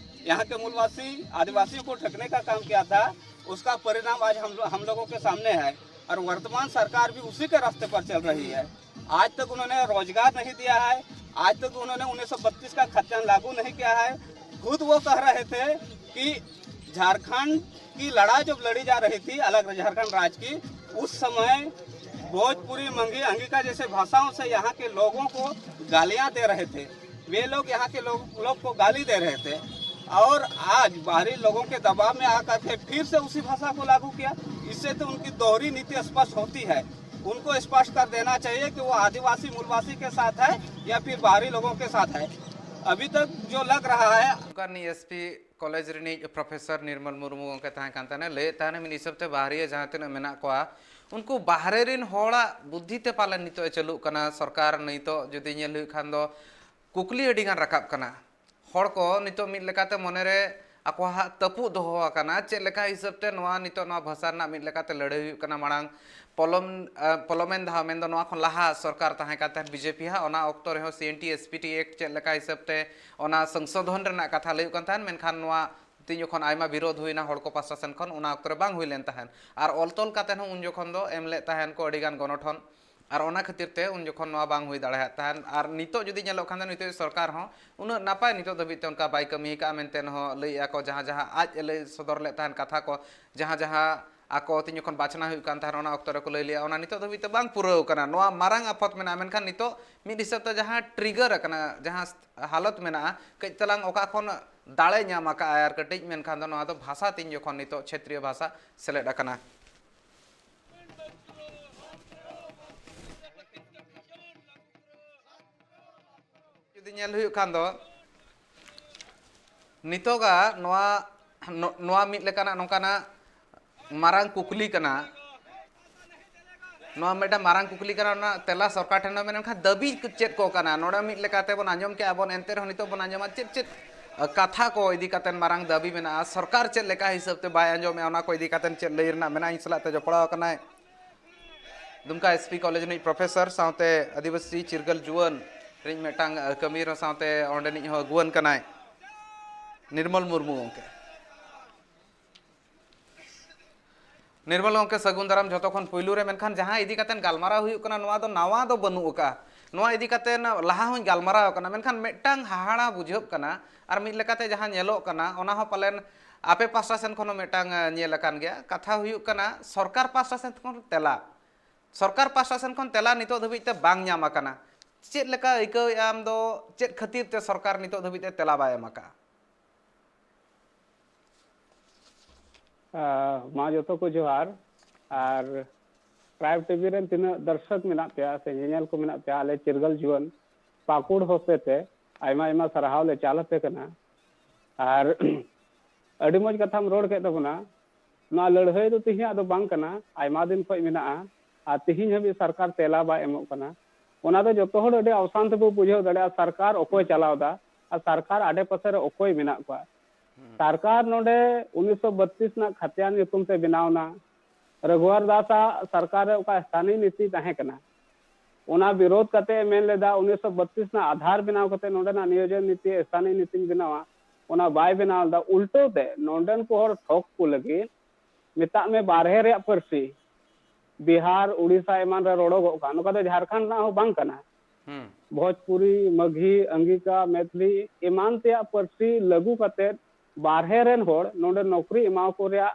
यहाँ के मूलवासी आदिवासियों को ठगने का काम किया था, उसका परिणाम आज हम हम लोगों के सामने है और वर्तमान सरकार भी उसी के रास्ते पर चल रही है। आज तक उन्होंने रोजगार नहीं दिया है, आज तक उन्होंने उन्नीस सौ बत्तीस का खतियान लागू नहीं किया है। खुद वो कह रहे थे कि झारखंड की लड़ाई जब लड़ी जा रही थी अलग झारखंड राज्य की, उस समय भोजपुरी, मंगी, अंगिका जैसे भाषाओं से यहाँ के लोगों को गालियाँ दे रहे थे। वे लोग यहाँ के लोग लोग को गाली दे रहे थे और आज बाहरी लोगों के दबाव में आकर के फिर से उसी भाषा को लागू किया। इससे तो उनकी दोहरी नीति स्पष्ट होती है। उनको स्पष्ट कर देना चाहिए कि वो आदिवासी मूलवासी के साथ है या फिर बाहरी लोगों के साथ है। अभी तक जो लग रहा है। ᱚᱱᱠᱟᱱ ᱮᱥᱯᱤ ᱠᱚᱞᱮᱡᱽ ᱨᱤᱱᱤᱡ ᱯᱨᱚᱯᱷᱮᱥᱚᱨ ᱱᱤᱨᱢᱚᱞ ᱢᱩᱨᱢᱩ ᱜᱚᱢᱠᱮ ᱛᱟᱦᱮᱸ ᱠᱟᱱ ᱛᱟᱦᱮᱱᱟ, ᱞᱟᱹᱭᱮᱫ ᱛᱟᱦᱮᱱᱟ ᱢᱤᱫ ᱦᱤᱥᱟᱹᱵ ᱛᱮ ᱵᱟᱦᱨᱤᱭᱟᱹ ᱡᱟᱦᱟᱸ ᱛᱤᱱᱟᱹᱜ ᱢᱮᱱᱟᱜ ᱠᱚᱣᱟ, ᱩᱱᱠᱩ ᱵᱟᱦᱨᱮ ᱨᱤᱱ ᱦᱚᱲᱟᱜ ᱵᱩᱫᱽᱫᱷᱤ ᱛᱮ ᱯᱟᱞᱮᱱ ᱱᱤᱛᱚᱜ ᱮ ᱪᱟᱹᱞᱩᱜ ᱠᱟᱱᱟ ᱥᱚᱨᱠᱟᱨ᱾ ᱱᱤᱛᱚᱜ ᱡᱩᱫᱤ ᱧᱮᱞ ᱦᱩᱭᱩᱜ ᱠᱷᱟᱱ ᱫᱚ ᱠᱩᱠᱞᱤ ᱟᱹᱰᱤ ᱜᱟᱱ ᱨᱟᱠᱟᱵ ᱠᱟᱱᱟ᱾ ᱦᱚᱲ ᱠᱚ ᱱᱤᱛᱚᱜ ᱢᱤᱫ ᱞᱮᱠᱟᱛᱮ ᱢᱚᱱᱮᱨᱮ ᱟᱠᱚᱣᱟᱜ ᱦᱟᱸᱜ ᱛᱟᱹᱯᱩᱜ ᱫᱚᱦᱚ ᱟᱠᱟᱱᱟ, ᱪᱮᱫ ᱞᱮᱠᱟ ᱦᱤᱥᱟᱹᱵ ᱛᱮ ᱱᱚᱣᱟ ᱱᱤᱛᱚᱜ ᱱᱚᱣᱟ ᱵᱷᱟᱥᱟ ᱨᱮᱱᱟᱜ ᱢᱤᱫ ᱞᱮᱠᱟᱛᱮ ᱞᱟᱹᱲᱦᱟᱹᱭ ᱦᱩᱭᱩᱜ ᱠᱟᱱᱟ᱾ ᱢᱟᱲᱟᱝ ᱯᱚᱞᱚᱢ, ᱟᱸ, ᱯᱚᱞᱚᱢᱮᱱ ᱫᱷᱟᱣ, ᱢᱮᱱᱫᱚ ᱱᱚᱣᱟ ᱠᱷᱚᱱ ᱞᱟᱦᱟ ᱥᱚᱨᱠᱟᱨ ᱛᱟᱦᱮᱸ ᱠᱟᱱ ᱛᱟᱦᱮᱸᱫ ᱵᱤᱡᱮᱯᱤ ᱦᱟᱸᱜ, ᱚᱱᱟ ᱚᱠᱛᱚ ᱨᱮᱦᱚᱸ C N T S P T act ᱪᱮᱫ ᱞᱮᱠᱟ ᱦᱤᱥᱟᱹᱵ ᱛᱮ ᱚᱱᱟ ᱥᱚᱝᱥᱳᱫᱷᱚᱱ ᱨᱮᱱᱟᱜ ᱠᱟᱛᱷᱟ ᱞᱟᱹᱭᱩᱜ ᱠᱟᱱ ᱛᱟᱦᱮᱸᱫ, ᱢᱮᱱᱠᱷᱟᱱ ᱱᱚᱣᱟ ᱛᱤᱧ ᱡᱚᱠᱷᱚᱱ ᱟᱭᱢᱟ ᱵᱤᱨᱳᱫᱷ ᱦᱩᱭᱱᱟ ᱦᱚᱲ ᱠᱚ ᱯᱟᱥᱴᱟ ᱥᱮᱱ ᱠᱷᱚᱱ, ᱚᱱᱟ ᱚᱠᱛᱚ ᱨᱮ ᱵᱟᱝ ᱦᱩᱭ ᱞᱮᱱ ᱛᱟᱦᱮᱸᱫ᱾ ᱟᱨ ᱚᱞ ᱛᱚᱞ ᱠᱟᱛᱮ ᱦᱚᱸ ᱩᱱ ᱡᱚᱠᱷᱚᱱ ᱫᱚ ᱮᱢ ᱞᱮᱫ ᱛᱟᱦᱮᱸᱱ ᱠᱚ ᱟᱹᱰᱤ ᱜᱟᱱ ᱜᱚᱱᱚᱴᱷᱚᱱ, ᱟᱨ ᱚᱱᱟ ᱠᱷᱟᱹᱛᱤᱨ ᱛᱮ ᱩᱱ ᱡᱚᱠᱷᱚᱱ ᱱᱚᱣᱟ ᱵᱟᱝ ᱦᱩᱭ ᱫᱟᱲᱮᱭᱟᱜ ᱛᱟᱦᱮᱸᱫ᱾ ᱟᱨ ᱱᱤᱛᱚᱜ ᱡᱩᱫᱤ ᱧᱮᱞᱚᱜ ᱠᱷᱟᱱ ᱫᱚ ᱱᱤᱛᱚᱜ ᱥᱚᱨᱠᱟᱨ ᱦᱚᱸ ᱩᱱᱟᱹᱜ ᱱᱟᱯᱟᱭ ᱱᱤᱛᱚᱜ ᱫᱷᱟᱹᱵᱤᱡ ᱛᱮ ᱚᱱᱠᱟ ᱵᱟᱭ ᱠᱟᱹᱢᱤ ᱟᱠᱟᱫᱼᱟ ᱢᱮᱱᱛᱮ ᱦᱚᱸ ᱞᱟᱹᱭᱮᱫᱼᱟ ᱠᱚ, ᱡᱟᱦᱟᱸ ᱡᱟᱦᱟᱸ ᱟᱡ ᱮ ᱞᱟᱹᱭ ᱥᱚᱫᱚᱨ ᱞᱮᱫ ᱛᱟᱦᱮᱸᱱ ᱠᱟᱛᱷᱟ ᱠᱚ, ᱡᱟᱦᱟᱸ ᱡᱟᱦᱟᱸ ᱟᱠᱚ ᱛᱤᱧ ᱡᱚᱠᱷᱚᱱ ᱵᱟᱪᱷᱱᱟᱣ ᱦᱩᱭᱩᱜ ᱠᱟᱱ ᱛᱟᱦᱮᱸᱱ, ᱚᱱᱟ ᱚᱠᱛᱚ ᱨᱮᱠᱚ ᱞᱟᱹᱭ ᱞᱮᱜᱼᱟ, ᱚᱱᱟ ᱱᱤᱛᱚᱜ ᱫᱷᱟᱹᱵᱤᱡ ᱛᱮ ᱵᱟᱝ ᱯᱩᱨᱟᱹᱣ ᱠᱟᱱᱟ᱾ ᱱᱚᱣᱟ ᱢᱟᱨᱟᱝ ᱟᱯᱷᱚᱛ ᱢᱮᱱᱟᱜᱼᱟ, ᱢᱮᱱᱠᱷᱟᱱ ᱱᱤᱛᱚᱜ ᱢᱤᱫ ᱦᱤᱥᱟᱹᱵ ᱛᱮ ᱡᱟᱦᱟᱸ ᱴᱨᱤᱜᱟᱨ ᱟᱠᱟᱱᱟ, ᱡᱟᱦᱟᱸ ᱦᱟᱞᱚᱛ ᱢᱮᱱᱟᱜᱼᱟ, ᱠᱟᱹᱡ ᱛᱟᱞᱟᱝ ᱚᱠᱟ ᱠᱷᱚᱱ ᱫᱟᱲᱮ ᱧᱟᱢ ᱟᱠᱟᱫᱼᱟᱭ ᱟᱨ ᱠᱟᱹᱴᱤᱡ, ᱢᱮᱱᱠᱷᱟᱱ ᱫᱚ ᱱᱚᱣᱟ ᱫᱚ ᱵᱷᱟᱥᱟ ᱛᱤᱧ ᱡᱚᱠᱷᱚᱱ ᱱᱤᱛᱚᱜ ᱪᱷᱮᱛᱨᱤᱭᱚ ᱵᱷᱟᱥᱟ ᱥᱮᱞᱮᱫ ᱟᱠᱟᱱᱟ᱾ ᱡᱩᱫᱤ ᱧᱮᱞ ᱦᱩᱭᱩᱜ ᱠᱷᱟᱱ ᱫᱚ ᱱᱤᱛᱚᱜᱟᱜ ᱱᱚᱣᱟ, ᱱᱚ-, ᱱᱚᱣᱟ ᱢᱤᱫ ᱞᱮᱠᱟᱱᱟᱜ ᱱᱚᱝᱠᱟᱱᱟᱜ ᱢᱟᱨᱟᱝ ᱠᱩᱠᱞᱤ ᱠᱟᱱᱟ᱾ ᱱᱚᱣᱟ ᱢᱤᱫᱴᱟᱝ ᱢᱟᱨᱟᱝ ᱠᱩᱠᱞᱤ ᱠᱟᱱᱟ, ᱚᱱᱟ ᱛᱮᱞᱟ ᱥᱚᱨᱠᱟᱨ ᱴᱷᱮᱱ ᱦᱚᱸ ᱢᱮᱱᱟᱜᱼᱟ᱾ ᱢᱮᱱᱠᱷᱟᱱ ᱫᱟᱹᱵᱤ ᱪᱮᱫ ᱠᱚ ᱠᱟᱱᱟ? ᱱᱚᱰᱮ ᱢᱤᱫ ᱞᱮᱠᱟᱛᱮ ᱵᱚᱱ ᱟᱸᱡᱚᱢ ᱠᱮᱜᱼᱟ ᱵᱚᱱ, ᱮᱱᱛᱮ ᱨᱮᱦᱚᱸ ᱱᱤᱛᱚᱜ ᱵᱚᱱ ᱟᱸᱡᱚᱢᱟ ᱪᱮᱫ ᱪᱮᱫ ᱠᱟᱛᱷᱟ ᱠᱚ ᱤᱫᱤ ᱠᱟᱛᱮ ᱢᱟᱨᱟᱝ ᱫᱟᱹᱵᱤ ᱢᱮᱱᱟᱜᱼᱟ, ᱥᱚᱨᱠᱟᱨ ᱪᱮᱫ ᱞᱮᱠᱟ ᱦᱤᱥᱟᱹᱵ ᱛᱮ ᱵᱟᱭ ᱟᱸᱡᱚᱢᱮᱜᱼᱟ, ᱚᱱᱟ ᱠᱚ ᱤᱫᱤ ᱠᱟᱛᱮ ᱪᱮᱫ ᱞᱟᱹᱭ ᱨᱮᱱᱟᱜ ᱢᱮᱱᱟᱜᱼᱟ᱾ ᱤᱧ ᱥᱟᱞᱟᱜ ᱛᱮ ᱡᱚᱯᱲᱟᱣ ᱟᱠᱟᱱᱟᱭ ᱫᱩᱢᱠᱟ ᱮᱥ ᱯᱤ ᱠᱚᱞᱮᱡᱽ ᱨᱤᱱᱤᱡ ᱯᱨᱚᱯᱷᱮᱥᱚᱨ ᱥᱟᱶᱛᱮ ᱟᱹᱫᱤᱵᱟᱹᱥᱤ ᱪᱤᱨᱜᱟᱹᱞ ᱡᱩᱣᱟᱹᱱ ᱨᱤᱱᱤᱡ ᱢᱤᱫᱴᱟᱝ, ᱟᱹ, ᱠᱟᱹᱢᱤᱭᱟᱹ ᱥᱟᱶᱛᱮ ᱚᱸᱰᱮᱱᱤᱡ ᱦᱚᱸ ᱟᱹᱜᱩᱣᱟᱹᱱ ᱠᱟᱱᱟᱭ, ᱱᱤᱨᱢᱚᱞ ᱢᱩᱨᱢᱩ ᱜᱚᱢᱠᱮ᱾ ᱱᱤᱨᱢᱚᱞ ᱜᱚᱢᱠᱮ, ᱥᱟᱹᱜᱩᱱ ᱫᱟᱨᱟᱢ ᱡᱷᱚᱛᱚ ᱠᱷᱚᱱ ᱯᱩᱭᱞᱩ ᱨᱮ᱾ ᱢᱮᱱᱠᱷᱟᱱ ᱡᱟᱦᱟᱸ ᱤᱫᱤ ᱠᱟᱛᱮ ᱜᱟᱞᱢᱟᱨᱟᱣ ᱦᱩᱭᱩᱜ ᱠᱟᱱᱟ, ᱱᱚᱣᱟ ᱫᱚ ᱱᱟᱣᱟ ᱫᱚ ᱵᱟᱹᱱᱩᱜ ᱟᱠᱟᱫᱼᱟ᱾ ᱱᱚᱣᱟ ᱤᱫᱤ ᱠᱟᱛᱮ ᱞᱟᱦᱟ ᱦᱚᱸᱧ ᱜᱟᱞᱢᱟᱨᱟᱣ ᱟᱠᱟᱱᱟ, ᱢᱮᱱᱠᱷᱟᱱ ᱢᱤᱫᱴᱟᱝ ᱦᱟᱦᱟᱲᱟ ᱵᱩᱡᱷᱟᱹᱜ ᱠᱟᱱᱟ᱾ ᱟᱨ ᱢᱤᱫ ᱞᱮᱠᱟᱛᱮ ᱡᱟᱦᱟᱸ ᱧᱮᱞᱚᱜ ᱠᱟᱱᱟ, ᱚᱱᱟ ᱦᱚᱸ ᱯᱟᱞᱮᱱ ᱟᱯᱮ ᱯᱟᱥᱴᱟ ᱥᱮᱱ ᱠᱷᱚᱱ ᱦᱚᱸ ᱢᱤᱫᱴᱟᱝ, ᱮ, ᱧᱮᱞ ᱟᱠᱟᱱ ᱜᱮᱭᱟ᱾ ᱠᱟᱛᱷᱟ ᱦᱩᱭᱩᱜ ᱠᱟᱱᱟ, ᱥᱚᱨᱠᱟᱨ ᱯᱟᱥᱴᱟ ᱥᱮᱱ ᱠᱷᱚᱱ ᱛᱮᱞᱟ, ᱥᱚᱨᱠᱟᱨ ᱯᱟᱥᱴᱟ ᱥᱮᱱ ᱠᱷᱚᱱ ᱛᱮᱞᱟ ᱱᱤᱛᱚᱜ ᱫᱷᱟᱹᱵᱤᱡ ᱛᱮ ᱵᱟᱝ ᱧᱟᱢ ᱟᱠᱟᱱᱟ᱾ ᱪᱮᱫ ᱞᱮᱠᱟ ᱟᱹᱭᱠᱟᱹᱣᱮᱫᱼᱟ ᱟᱢ ᱫᱚ? ᱪᱮᱫ ᱠᱷᱟᱹᱛᱤᱨ ᱛᱮ ᱥᱚᱨᱠᱟᱨ ᱱᱤᱛᱚᱜ ᱫᱷᱟᱹᱵᱤᱡ ᱛᱮ ᱛᱮᱞᱟ ᱵᱟᱭ ᱮᱢ ᱟᱠᱟᱫᱼᱟ? ᱟᱸ, ᱢᱟ ᱡᱚᱛᱚ ᱠᱚ ᱡᱚᱦᱟᱨ᱾ ᱟᱨ ᱴᱨᱟᱭᱤᱵᱽ ᱴᱤᱵᱷᱤ ᱨᱮᱱ ᱛᱤᱱᱟᱹᱜ ᱫᱚᱨᱥᱚᱠ ᱢᱮᱱᱟᱜ ᱯᱮᱭᱟ ᱥᱮ ᱧᱮᱧᱮᱞ ᱠᱚ ᱢᱮᱱᱟᱜ ᱯᱮᱭᱟ, ᱟᱞᱮ ᱪᱤᱨᱜᱟᱹᱞ ᱡᱩᱣᱟᱹᱱ ᱯᱟᱹᱠᱩᱲ ᱦᱚᱛᱮ ᱛᱮ ᱟᱭᱢᱟ ᱟᱭᱢᱟ ᱥᱟᱨᱦᱟᱣ ᱞᱮ ᱪᱟᱞ ᱟᱯᱮ ᱠᱟᱱᱟ᱾ ᱟᱨ ᱟᱹᱰᱤ ᱢᱚᱡᱽ ᱠᱟᱛᱷᱟᱢ ᱨᱚᱲ ᱠᱮᱫ ᱛᱟᱵᱚᱱᱟ᱾ ᱱᱚᱣᱟ ᱞᱟᱹᱲᱦᱟᱹᱭ ᱫᱚ ᱛᱮᱦᱮᱧᱟᱜ ᱫᱚ ᱵᱟᱝ ᱠᱟᱱᱟ, ᱟᱭᱢᱟ ᱫᱤᱱ ᱠᱷᱚᱱ ᱢᱮᱱᱟᱜᱼᱟ᱾ ᱟᱨ ᱛᱮᱦᱮᱧ ᱦᱟᱹᱵᱤᱡ ᱥᱚᱨᱠᱟᱨ ᱛᱮᱞᱟ ᱵᱟᱭ ᱮᱢᱚᱜ ᱠᱟᱱᱟ᱾ ᱚᱱᱟ ᱫᱚ ᱡᱚᱛᱚ ᱦᱚᱲ ᱟᱹᱰᱤ ᱟᱣᱥᱟᱱ ᱛᱮᱵᱚ ᱵᱩᱡᱷᱟᱹᱣ ᱫᱟᱲᱮᱭᱟᱜᱼᱟ, ᱥᱚᱨᱠᱟᱨ ᱚᱠᱚᱭ ᱪᱟᱞᱟᱣ ᱮᱫᱟ᱾ ᱟᱨ ᱥᱚᱨᱠᱟᱨ ᱟᱰᱮ ᱯᱟᱥᱮ ᱨᱮ ᱚᱠᱚᱭ ᱢᱮᱱᱟᱜ ᱠᱚᱣᱟ? ᱥᱚᱨᱠᱟᱨ ᱱᱚᱰᱮ ᱩᱱᱤᱥᱥᱚ ᱵᱟᱛᱤᱥ ᱨᱮᱱᱟᱜ ᱠᱷᱟᱛᱤᱭᱟᱱ ᱧᱩᱛᱩᱢ ᱛᱮ ᱵᱮᱱᱟᱣ ᱮᱱᱟ᱾ ᱨᱟᱜᱷᱩᱣᱟᱨ ᱫᱟᱥ ᱟᱜ ᱥᱚᱨᱠᱟᱨ ᱨᱮ ᱚᱠᱟ ᱥᱛᱷᱟᱱᱤᱭ ᱱᱤᱛᱤ ᱛᱟᱦᱮᱸ ᱠᱟᱱᱟ, ᱚᱱᱟ ᱵᱤᱨᱳᱫᱷ ᱠᱟᱛᱮ ᱮ ᱢᱮᱱ ᱞᱮᱫᱟ, ᱩᱱᱤᱥᱥᱚ ᱵᱟᱛᱤᱥ ᱨᱮᱱᱟᱜ ᱟᱫᱷᱟᱨ ᱵᱮᱱᱟᱣ ᱠᱟᱛᱮ ᱱᱚᱰᱮᱱᱟᱜ ᱱᱤᱭᱳᱡᱚᱱ ᱱᱤᱛᱤ, ᱥᱛᱷᱟᱱᱤᱭ ᱱᱤᱛᱤᱧ ᱵᱮᱱᱟᱣᱟ, ᱚᱱᱟ ᱵᱟᱭ ᱵᱮᱱᱟᱣ ᱞᱮᱫᱟ᱾ ᱩᱞᱴᱟᱹᱣ ᱛᱮ ᱱᱚᱰᱮᱱ ᱠᱚ ᱦᱚᱲ ᱴᱷᱚᱠ ᱠᱚ ᱞᱟᱹᱜᱤᱫ, ᱢᱮᱛᱟᱜ ᱢᱮ ᱵᱟᱨᱦᱮ ᱨᱮᱭᱟᱜ ᱯᱟᱹᱨᱥᱤ, ᱵᱤᱦᱟᱨ, ᱩᱲᱤᱥᱥᱟ ᱮᱢᱟᱱ ᱨᱮ ᱨᱚᱲᱚᱜᱚᱜ ᱠᱟᱱ, ᱱᱚᱝᱠᱟ ᱫᱚ ᱡᱷᱟᱲᱠᱷᱚᱸᱰ ᱨᱮᱱᱟᱜ ᱦᱚᱸ ᱵᱟᱝ ᱠᱟᱱᱟ᱾ ᱦᱩᱸ᱾ ᱵᱷᱳᱡᱽᱯᱩᱨᱤ, ᱢᱟᱜᱷᱤ, ᱟᱝᱜᱤᱠᱟ, ᱢᱮᱛᱷᱤᱞᱤ ᱮᱢᱟᱱ ᱛᱮᱭᱟᱜ ᱯᱟᱹᱨᱥᱤ ᱞᱟᱹᱜᱩ ᱠᱟᱛᱮ ᱵᱟᱨᱦᱮ ᱨᱮᱱ ᱦᱚᱲ ᱱᱚᱰᱮ ᱱᱚᱠᱨᱤ ᱮᱢᱟᱣ ᱠᱚ ᱨᱮᱭᱟᱜ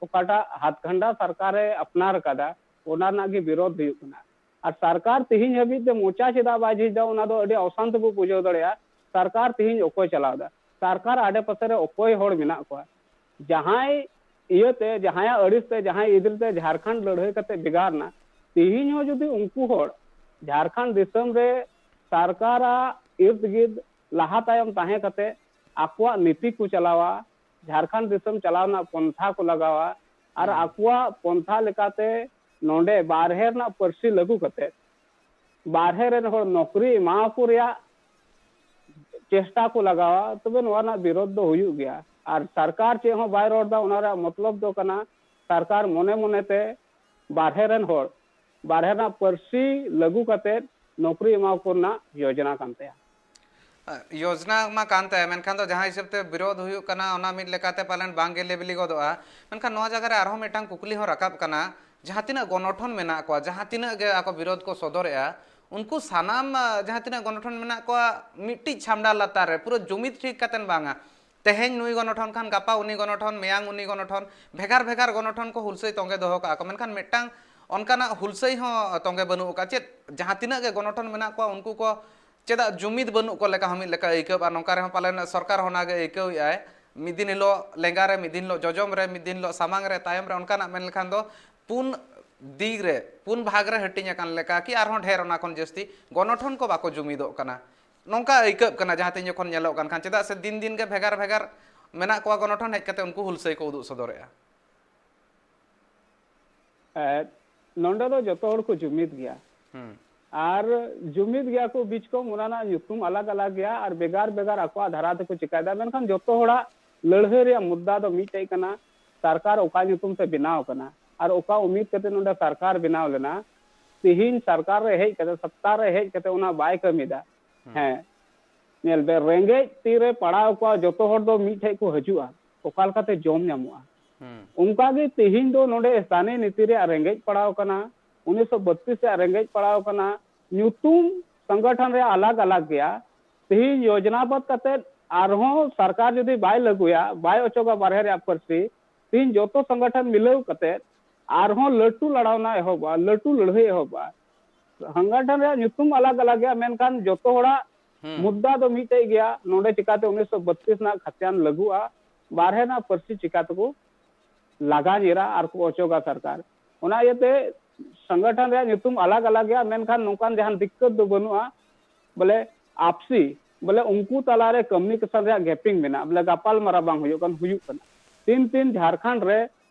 ᱚᱠᱟᱴᱟᱜ ᱦᱟᱛᱠᱷᱟᱱᱰᱟ ᱥᱚᱨᱠᱟᱨᱮ ᱟᱯᱱᱟᱨ ᱠᱟᱫᱟ, ᱚᱱᱟ ᱨᱮᱱᱟᱜ ᱜᱮ ᱵᱤᱨᱳᱫᱷ ᱦᱩᱭᱩᱜ ᱠᱟᱱᱟ᱾ ᱟᱨ ᱥᱚᱨᱠᱟᱨ ᱛᱮᱦᱮᱧ ᱦᱟᱹᱵᱤᱡ ᱛᱮ ᱢᱚᱪᱟ ᱪᱮᱫᱟᱜ ᱵᱟᱭ ᱡᱷᱤᱡ ᱮᱫᱟ, ᱚᱱᱟ ᱫᱚ ᱟᱹᱰᱤ ᱚᱥᱟᱱᱛᱤ ᱵᱚ ᱵᱩᱡᱷᱟᱹᱣ ᱫᱟᱲᱮᱭᱟᱜᱼᱟ᱾ ᱥᱚᱨᱠᱟᱨ ᱛᱮᱦᱮᱧ ᱚᱠᱚᱭ ᱪᱟᱞᱟᱣ ᱮᱫᱟ? ᱥᱚᱨᱠᱟᱨ ᱟᱰᱮ ᱯᱟᱥᱮ ᱨᱮ ᱚᱠᱚᱭ ᱦᱚᱲ ᱢᱮᱱᱟᱜ ᱠᱚᱣᱟ? ᱡᱟᱦᱟᱸᱭ ᱤᱭᱟᱹᱛᱮ, ᱡᱟᱦᱟᱸᱭᱟᱜ ᱟᱹᱲᱤᱥ ᱛᱮ, ᱡᱟᱦᱟᱸᱭ ᱤᱫᱤᱞ ᱛᱮ ᱡᱷᱟᱲᱠᱷᱚᱸᱰ ᱞᱟᱹᱲᱦᱟᱹᱭ ᱠᱟᱛᱮ ᱵᱷᱮᱜᱟᱨ ᱮᱱᱟ, ᱛᱮᱦᱮᱧ ᱦᱚᱸ ᱡᱩᱫᱤ ᱩᱱᱠᱩ ᱦᱚᱲ ᱡᱷᱟᱲᱠᱷᱚᱸᱰ ᱫᱤᱥᱚᱢ ᱨᱮ ᱥᱚᱨᱠᱟᱨᱟᱜ ᱤᱨᱫ ᱜᱤᱨᱫ ᱞᱟᱦᱟ ᱛᱟᱭᱚᱢ ᱛᱟᱦᱮᱸ ᱠᱟᱛᱮ ᱟᱠᱚᱣᱟᱜ ᱱᱤᱛᱤ ᱠᱚ ᱪᱟᱞᱟᱣᱟ, ᱡᱷᱟᱲᱠᱷᱚᱸᱰ ᱫᱤᱥᱚᱢ ᱪᱟᱞᱟᱣ ᱨᱮᱱᱟᱜ ᱯᱚᱱᱛᱷᱟ ᱠᱚ ᱞᱟᱜᱟᱣᱟ, ᱟᱨ ᱦᱩᱸ᱾ ᱟᱠᱚᱣᱟᱜ ᱯᱚᱱᱛᱷᱟ ᱞᱮᱠᱟᱛᱮ ᱱᱚᱰᱮ ᱵᱟᱨᱦᱮ ᱨᱮᱱᱟᱜ ᱯᱟᱹᱨᱥᱤ ᱞᱟᱹᱜᱩ ᱠᱟᱛᱮ ᱵᱟᱨᱦᱮ ᱨᱮᱱ ᱦᱚᱲ ᱱᱚᱠᱨᱤ ᱮᱢᱟᱣᱟᱠᱚ ᱨᱮᱭᱟᱜ ᱪᱮᱥᱴᱟ ᱠᱚ ᱞᱟᱜᱟᱣᱟ, ᱛᱚᱵᱮ ᱱᱚᱣᱟ ᱨᱮᱱᱟᱜ ᱵᱤᱨᱳᱫᱷ ᱫᱚ ᱦᱩᱭᱩᱜ ᱜᱮᱭᱟ᱾ ᱟᱨ ᱥᱚᱨᱠᱟᱨ ᱪᱮᱫ ᱦᱚᱸ ᱵᱟᱭ ᱨᱚᱲ ᱮᱫᱟ, ᱚᱱᱟ ᱨᱮᱭᱟᱜ ᱢᱚᱛᱞᱚᱵ ᱫᱚ ᱠᱟᱱᱟ ᱥᱚᱨᱠᱟᱨ ᱢᱚᱱᱮ ᱢᱚᱱᱮᱛᱮ ᱵᱟᱨᱦᱮ ᱨᱮᱱ ᱦᱚᱲ ᱵᱟᱨᱦᱮ ᱨᱮᱱᱟᱜ ᱯᱟᱹᱨᱥᱤ ᱞᱟᱹᱜᱩ ᱠᱟᱛᱮ ᱱᱚᱠᱨᱤ ᱮᱢᱟ ᱠᱚ ᱨᱮᱱᱟᱜ ᱭᱳᱡᱽᱱᱟ ᱠᱟᱱ ᱛᱟᱭᱟ᱾ ᱭᱳᱡᱽᱱᱟ ᱢᱟ ᱠᱟᱱ ᱛᱟᱭᱟ, ᱢᱮᱱᱠᱷᱟᱱ ᱫᱚ ᱡᱟᱦᱟᱸ ᱦᱤᱥᱟᱹᱵ ᱛᱮ ᱵᱤᱨᱳᱫᱷ ᱦᱩᱭᱩᱜ ᱠᱟᱱᱟ, ᱚᱱᱟ ᱢᱤᱫ ᱞᱮᱠᱟᱛᱮ ᱯᱟᱞᱮᱱ ᱵᱟᱝ ᱜᱮ ᱞᱮᱵᱮᱞᱤ ᱜᱚᱫᱚᱜᱼᱟ᱾ ᱢᱮᱱᱠᱷᱟᱱ ᱱᱚᱣᱟ ᱡᱟᱭᱜᱟ ᱨᱮ ᱟᱨᱦᱚᱸ ᱢᱤᱫᱴᱟᱝ ᱠᱩᱠᱞᱤ ᱦᱚᱸ ᱨᱟᱠᱟᱵ ᱠᱟᱱᱟ, ᱡᱟᱦᱟᱸ ᱛᱤᱱᱟᱹᱜ ᱜᱚᱱᱚᱴᱷᱚᱱ ᱢᱮᱱᱟᱜ ᱠᱚᱣᱟ, ᱡᱟᱦᱟᱸ ᱛᱤᱱᱟᱹᱜ ᱜᱮ ᱟᱠᱚ ᱵᱤᱨᱳᱫᱷ ᱠᱚ ᱥᱚᱫᱚᱨᱮᱜᱼᱟ, ᱩᱱᱠᱩ ᱥᱟᱱᱟᱢ, ᱟ, ᱡᱟᱦᱟᱸ ᱛᱤᱱᱟᱹᱜ ᱜᱚᱱᱚᱴᱷᱚᱱ ᱢᱮᱱᱟᱜ ᱠᱚᱣᱟ, ᱢᱤᱫᱴᱤᱡ ᱪᱷᱟᱢᱰᱟ ᱞᱟᱛᱟᱨ ᱨᱮ ᱯᱩᱨᱟᱹ ᱡᱩᱢᱤᱫ ᱴᱷᱤᱠ ᱠᱟᱛᱮᱱ ᱵᱟᱝᱟ, ᱛᱮᱦᱮᱧ ᱱᱩᱭ ᱜᱚᱱᱚᱴᱷᱚᱱ ᱠᱷᱟᱱ ᱜᱟᱯᱟ ᱩᱱᱤ ᱜᱚᱱᱚᱴᱷᱚᱱ, ᱢᱮᱭᱟᱝ ᱩᱱᱤ ᱜᱚᱱᱚᱴᱷᱚᱱ, ᱵᱷᱮᱜᱟᱨ ᱵᱷᱮᱜᱟᱨ ᱜᱚᱱᱚᱴᱷᱚᱱ ᱠᱚ ᱦᱩᱞᱥᱟᱹᱭ ᱛᱚᱸᱜᱮ ᱫᱚᱦᱚ ᱠᱟᱜᱼᱟ ᱠᱚ, ᱢᱮᱱᱠᱷᱟᱱ ᱢᱤᱫᱴᱟᱝ ᱚᱱᱠᱟᱱᱟᱜ ᱦᱩᱞᱥᱟᱹᱭ ᱦᱚᱸ ᱛᱚᱸᱜᱮ ᱵᱟᱹᱱᱩᱜ ᱟᱠᱟᱫ᱾ ᱪᱮᱫ ᱡᱟᱦᱟᱸ ᱛᱤᱱᱟᱹᱜ ᱜᱮ ᱜᱚᱱᱚᱴᱷᱚᱱ ᱢᱮᱱᱟᱜ ᱠᱚᱣᱟ, ᱩᱱᱠᱩ ᱠᱚ ᱪᱮᱫᱟᱜ ᱡᱩᱢᱤᱫ ᱵᱟᱹᱱᱩᱜ ᱠᱚ ᱞᱮᱠᱟ ᱦᱚᱸ ᱢᱤᱫ ᱞᱮᱠᱟ ᱟᱹᱭᱠᱟᱹᱣ, ᱟᱨ ᱱᱚᱝᱠᱟ ᱨᱮᱦᱚᱸ ᱯᱟᱞᱮᱱ ᱥᱚᱨᱠᱟᱨ ᱦᱚᱸ ᱚᱱᱟᱜᱮ ᱟᱹᱭᱠᱟᱹᱣᱮᱫ ᱟᱭ, ᱢᱤᱫ ᱫᱤᱱ ᱦᱤᱞᱳᱜ ᱞᱮᱸᱜᱟ ᱨᱮ, ᱢᱤᱫ ᱫᱤᱱ ᱦᱤᱞᱳᱜ ᱡᱚᱡᱚᱢ ᱨᱮ, ᱢᱤᱫ ᱫᱤᱱ ᱦᱤᱞᱳᱜ ᱥᱟᱢᱟᱝ ᱨᱮ, ᱛᱟᱭᱚᱢ ᱨᱮ, ᱚᱱᱠᱟᱱᱟᱜ ᱢᱮᱱ ᱞᱮᱠᱷᱟᱱ ᱫᱚ ᱯᱩᱱ ᱫᱤᱠ ᱨᱮ, ᱯᱩᱱ ᱵᱷᱟᱜᱽ ᱨᱮ ᱦᱟᱹᱴᱤᱧ ᱟᱠᱟᱱ ᱞᱮᱠᱟ ᱠᱤ ᱟᱨᱦᱚᱸ ᱰᱷᱮᱨ ᱚᱱᱟ ᱠᱷᱚᱱ ᱡᱟᱹᱥᱛᱤ ᱜᱚᱱᱚᱴᱷᱚᱱ ᱠᱚ ᱵᱟᱠᱚ ᱡᱩᱢᱤᱫᱚᱜ ᱠᱟᱱᱟ, ᱱᱚᱝᱠᱟ ᱟᱹᱭᱠᱟᱹᱜ ᱠᱟᱱᱟ ᱡᱟᱦᱟᱸ ᱛᱤᱱ ᱡᱚᱠᱷᱚᱱ ᱧᱮᱞᱚᱜ ᱠᱟᱱ ᱠᱷᱟᱱ᱾ ᱪᱮᱫᱟᱜ ᱥᱮ ᱫᱤᱱ ᱫᱤᱱ ᱜᱮ ᱵᱷᱮᱜᱟᱨ ᱵᱷᱮᱜᱟᱨ ᱢᱮᱱᱟᱜ ᱠᱚᱣᱟ ᱜᱚᱱᱚᱴᱷᱚᱱ, ᱦᱮᱡ ᱠᱟᱛᱮ ᱩᱱᱠᱩ ᱦᱩᱞᱥᱟᱹᱭ ᱠᱚ ᱩᱫᱩᱜ ᱥᱚᱫᱚᱨᱮᱜᱼᱟ᱾ ᱮ, ᱱᱚᱰᱮ ᱫᱚ ᱡᱚᱛᱚ ᱦᱚᱲ ᱠᱚ ᱡᱩᱢᱤᱫ ᱜᱮᱭᱟ᱾ ᱦᱩᱸ᱾ ᱟᱨ ᱡᱩᱢᱤᱫ ᱜᱮᱭᱟ ᱠᱚ ᱵᱤᱪ ᱠᱚᱢ, ᱚᱱᱟ ᱨᱮᱱᱟᱜ ᱧᱩᱛᱩᱢ ᱟᱞᱟᱜᱽ ᱟᱞᱟᱜᱽ ᱜᱮᱭᱟ ᱟᱨ ᱵᱷᱮᱜᱟᱨ ᱵᱷᱮᱜᱟᱨ ᱟᱠᱚᱣᱟᱜ ᱫᱷᱟᱨᱟ ᱛᱮᱠᱚ ᱪᱤᱠᱟᱭᱮᱫᱟ᱾ ᱢᱮᱱᱠᱷᱟᱱ ᱡᱚᱛᱚ ᱦᱚᱲᱟᱜ ᱞᱟᱹᱲᱦᱟᱹᱭ ᱨᱮᱭᱟᱜ ᱢᱩᱫᱽᱫᱟ ᱫᱚ ᱢᱤᱫᱴᱮᱡ ᱠᱟᱱᱟ, ᱥᱚᱨᱠᱟᱨ ᱚᱠᱟ ᱧᱩᱛᱩᱢ ᱛᱮ ᱵᱮᱱᱟᱣ ᱠᱟᱱᱟ ᱟᱨ ᱚᱠᱟ ᱩᱢᱤᱫ ᱠᱟᱛᱮ ᱱᱚᱰᱮ ᱥᱚᱨᱠᱟᱨ ᱵᱮᱱᱟᱣ ᱞᱮᱱᱟ᱾ ᱛᱤᱦᱤᱧ ᱥᱚᱨᱠᱟᱨ ᱨᱮ ᱦᱮᱡ ᱠᱟᱛᱮ, ᱥᱚᱛᱛᱟ ᱨᱮ ᱦᱮᱡ ᱠᱟᱛᱮ ᱚᱱᱟ ᱵᱟᱭ ᱠᱟᱹᱢᱤᱭᱮᱫᱟ᱾ ᱦᱮᱸ, ᱧᱮᱞ ᱵᱮ, ᱨᱮᱸᱜᱮᱡ ᱛᱤᱨᱮ ᱯᱟᱲᱟᱣ ᱠᱚᱣᱟ, ᱡᱚᱛᱚ ᱦᱚᱲ ᱫᱚ ᱢᱤᱫ ᱴᱷᱮᱡ ᱠᱚ ᱦᱤᱡᱩᱜᱼᱟ, ᱚᱠᱟ ᱞᱮᱠᱟᱛᱮ ᱡᱚᱢ ᱧᱟᱢᱚᱜᱼᱟ? ᱦᱩᱸ᱾ ᱚᱱᱠᱟ ᱜᱮ ᱛᱤᱦᱤᱧ ᱫᱚ ᱱᱚᱰᱮ ᱥᱛᱷᱟᱱᱤᱭ ᱱᱤᱛᱤ ᱨᱮᱭᱟᱜ ᱨᱮᱸᱜᱮᱡ ᱯᱟᱲᱟᱣ ᱠᱟᱱᱟ, ᱩᱱᱤᱥᱥᱚ ᱵᱟᱛᱨᱤᱥ ᱨᱮᱭᱟᱜ ᱨᱮᱸᱜᱮᱡ ᱯᱟᱲᱟᱣ ᱠᱟᱱᱟ, ᱧᱩᱛᱩᱢ ᱥᱚᱝᱜᱚᱴᱷᱚᱱ ᱨᱮᱭᱟᱜ ᱟᱞᱟᱜᱽ ᱟᱞᱟᱜᱽ ᱜᱮᱭᱟ᱾ ᱛᱤᱦᱤᱧ ᱭᱳᱡᱽᱱᱟᱵᱚᱫ ᱠᱟᱛᱮ ᱟᱨᱦᱚᱸ ᱥᱚᱨᱠᱟᱨ ᱡᱩᱫᱤ ᱵᱟᱭ ᱞᱟᱹᱜᱩᱭᱟ, ᱵᱟᱭ ᱚᱪᱚᱜᱟ ᱵᱟᱨᱦᱮ ᱨᱮᱭᱟᱜ ᱯᱟᱹᱨᱥᱤ, ᱛᱤᱦᱤᱧ ᱡᱚᱛᱚ ᱥᱚᱝᱜᱚᱴᱷᱚᱱ ᱢᱤᱞᱟᱹᱣ ᱠᱟᱛᱮ ᱟᱨᱦᱚᱸ ᱞᱟᱹᱴᱩ ᱞᱟᱲᱟᱣᱱᱟ ᱮᱦᱚᱵᱚᱜᱼᱟ, ᱞᱟᱹᱴᱩ ᱞᱟᱹᱲᱦᱟᱹᱭ ᱮᱦᱚᱵᱚᱜᱼᱟ᱾ ᱥᱚᱝᱜᱚᱴᱷᱚᱱ ᱨᱮᱭᱟᱜ ᱧᱩᱛᱩᱢ ᱟᱞᱟᱜᱽ ᱟᱞᱟᱜᱽ ᱜᱮᱭᱟ, ᱢᱮᱱᱠᱷᱟᱱ ᱡᱚᱛᱚ ᱦᱚᱲᱟᱜ ᱦᱩᱸ᱾ ᱢᱩᱫᱽᱫᱟ ᱫᱚ ᱢᱤᱫᱴᱮᱡ ᱜᱮᱭᱟ᱾ ᱱᱚᱰᱮ ᱪᱤᱠᱟᱛᱮ ᱩᱱᱤᱥᱥᱚ ᱵᱟᱛᱨᱤᱥ ᱨᱮᱱᱟᱜ ᱠᱷᱟᱛᱤᱭᱟᱱ ᱞᱟᱹᱜᱩᱜᱼᱟ, ᱵᱟᱨᱦᱮ ᱨᱮᱱᱟᱜ ᱯᱟᱹᱨᱥᱤ ᱪᱤᱠᱟ ᱛᱮᱠᱚ ᱞᱟᱜᱟ ᱧᱤᱨᱟ ᱟᱨ ᱠᱚ ᱚᱪᱚᱜᱟ ᱥᱚᱨᱠᱟᱨ᱾ ᱚᱱᱟ ᱤᱭᱟᱹᱛᱮ ᱥᱚᱝᱜᱚᱴᱷᱚᱱ ᱨᱮᱭᱟᱜ ᱧᱩᱛᱩᱢ ᱟᱞᱟᱜᱽ ᱟᱞᱟᱜᱽ ᱜᱮᱭᱟ, ᱢᱮᱱᱠᱷᱟᱱ ᱱᱚᱝᱠᱟᱱ ᱡᱟᱦᱟᱱ ᱫᱤᱠᱠᱟᱹᱛ ᱫᱚ ᱵᱟᱹᱱᱩᱜᱼᱟ᱾ ᱵᱚᱞᱮ ᱟᱯᱥᱤ, ᱵᱚᱞᱮ ᱩᱱᱠᱩ ᱛᱟᱞᱟᱨᱮ ᱠᱚᱢᱭᱩᱱᱤᱠᱮᱥᱚᱱ ᱨᱮᱭᱟᱜ ᱜᱮᱯᱤᱝ ᱢᱮᱱᱟᱜᱼᱟ, ᱵᱚᱞᱮ ᱜᱟᱯᱟᱞ ᱢᱟᱨᱟᱣ ᱵᱟᱝ ᱦᱩᱭᱩᱜ ᱠᱟᱱ, ᱦᱩᱭᱩᱜ ᱠᱟᱱᱟ᱾ ᱛᱤᱱ ᱛᱤᱱ ᱡᱷᱟᱲᱠᱷᱚᱸᱰ ᱨᱮ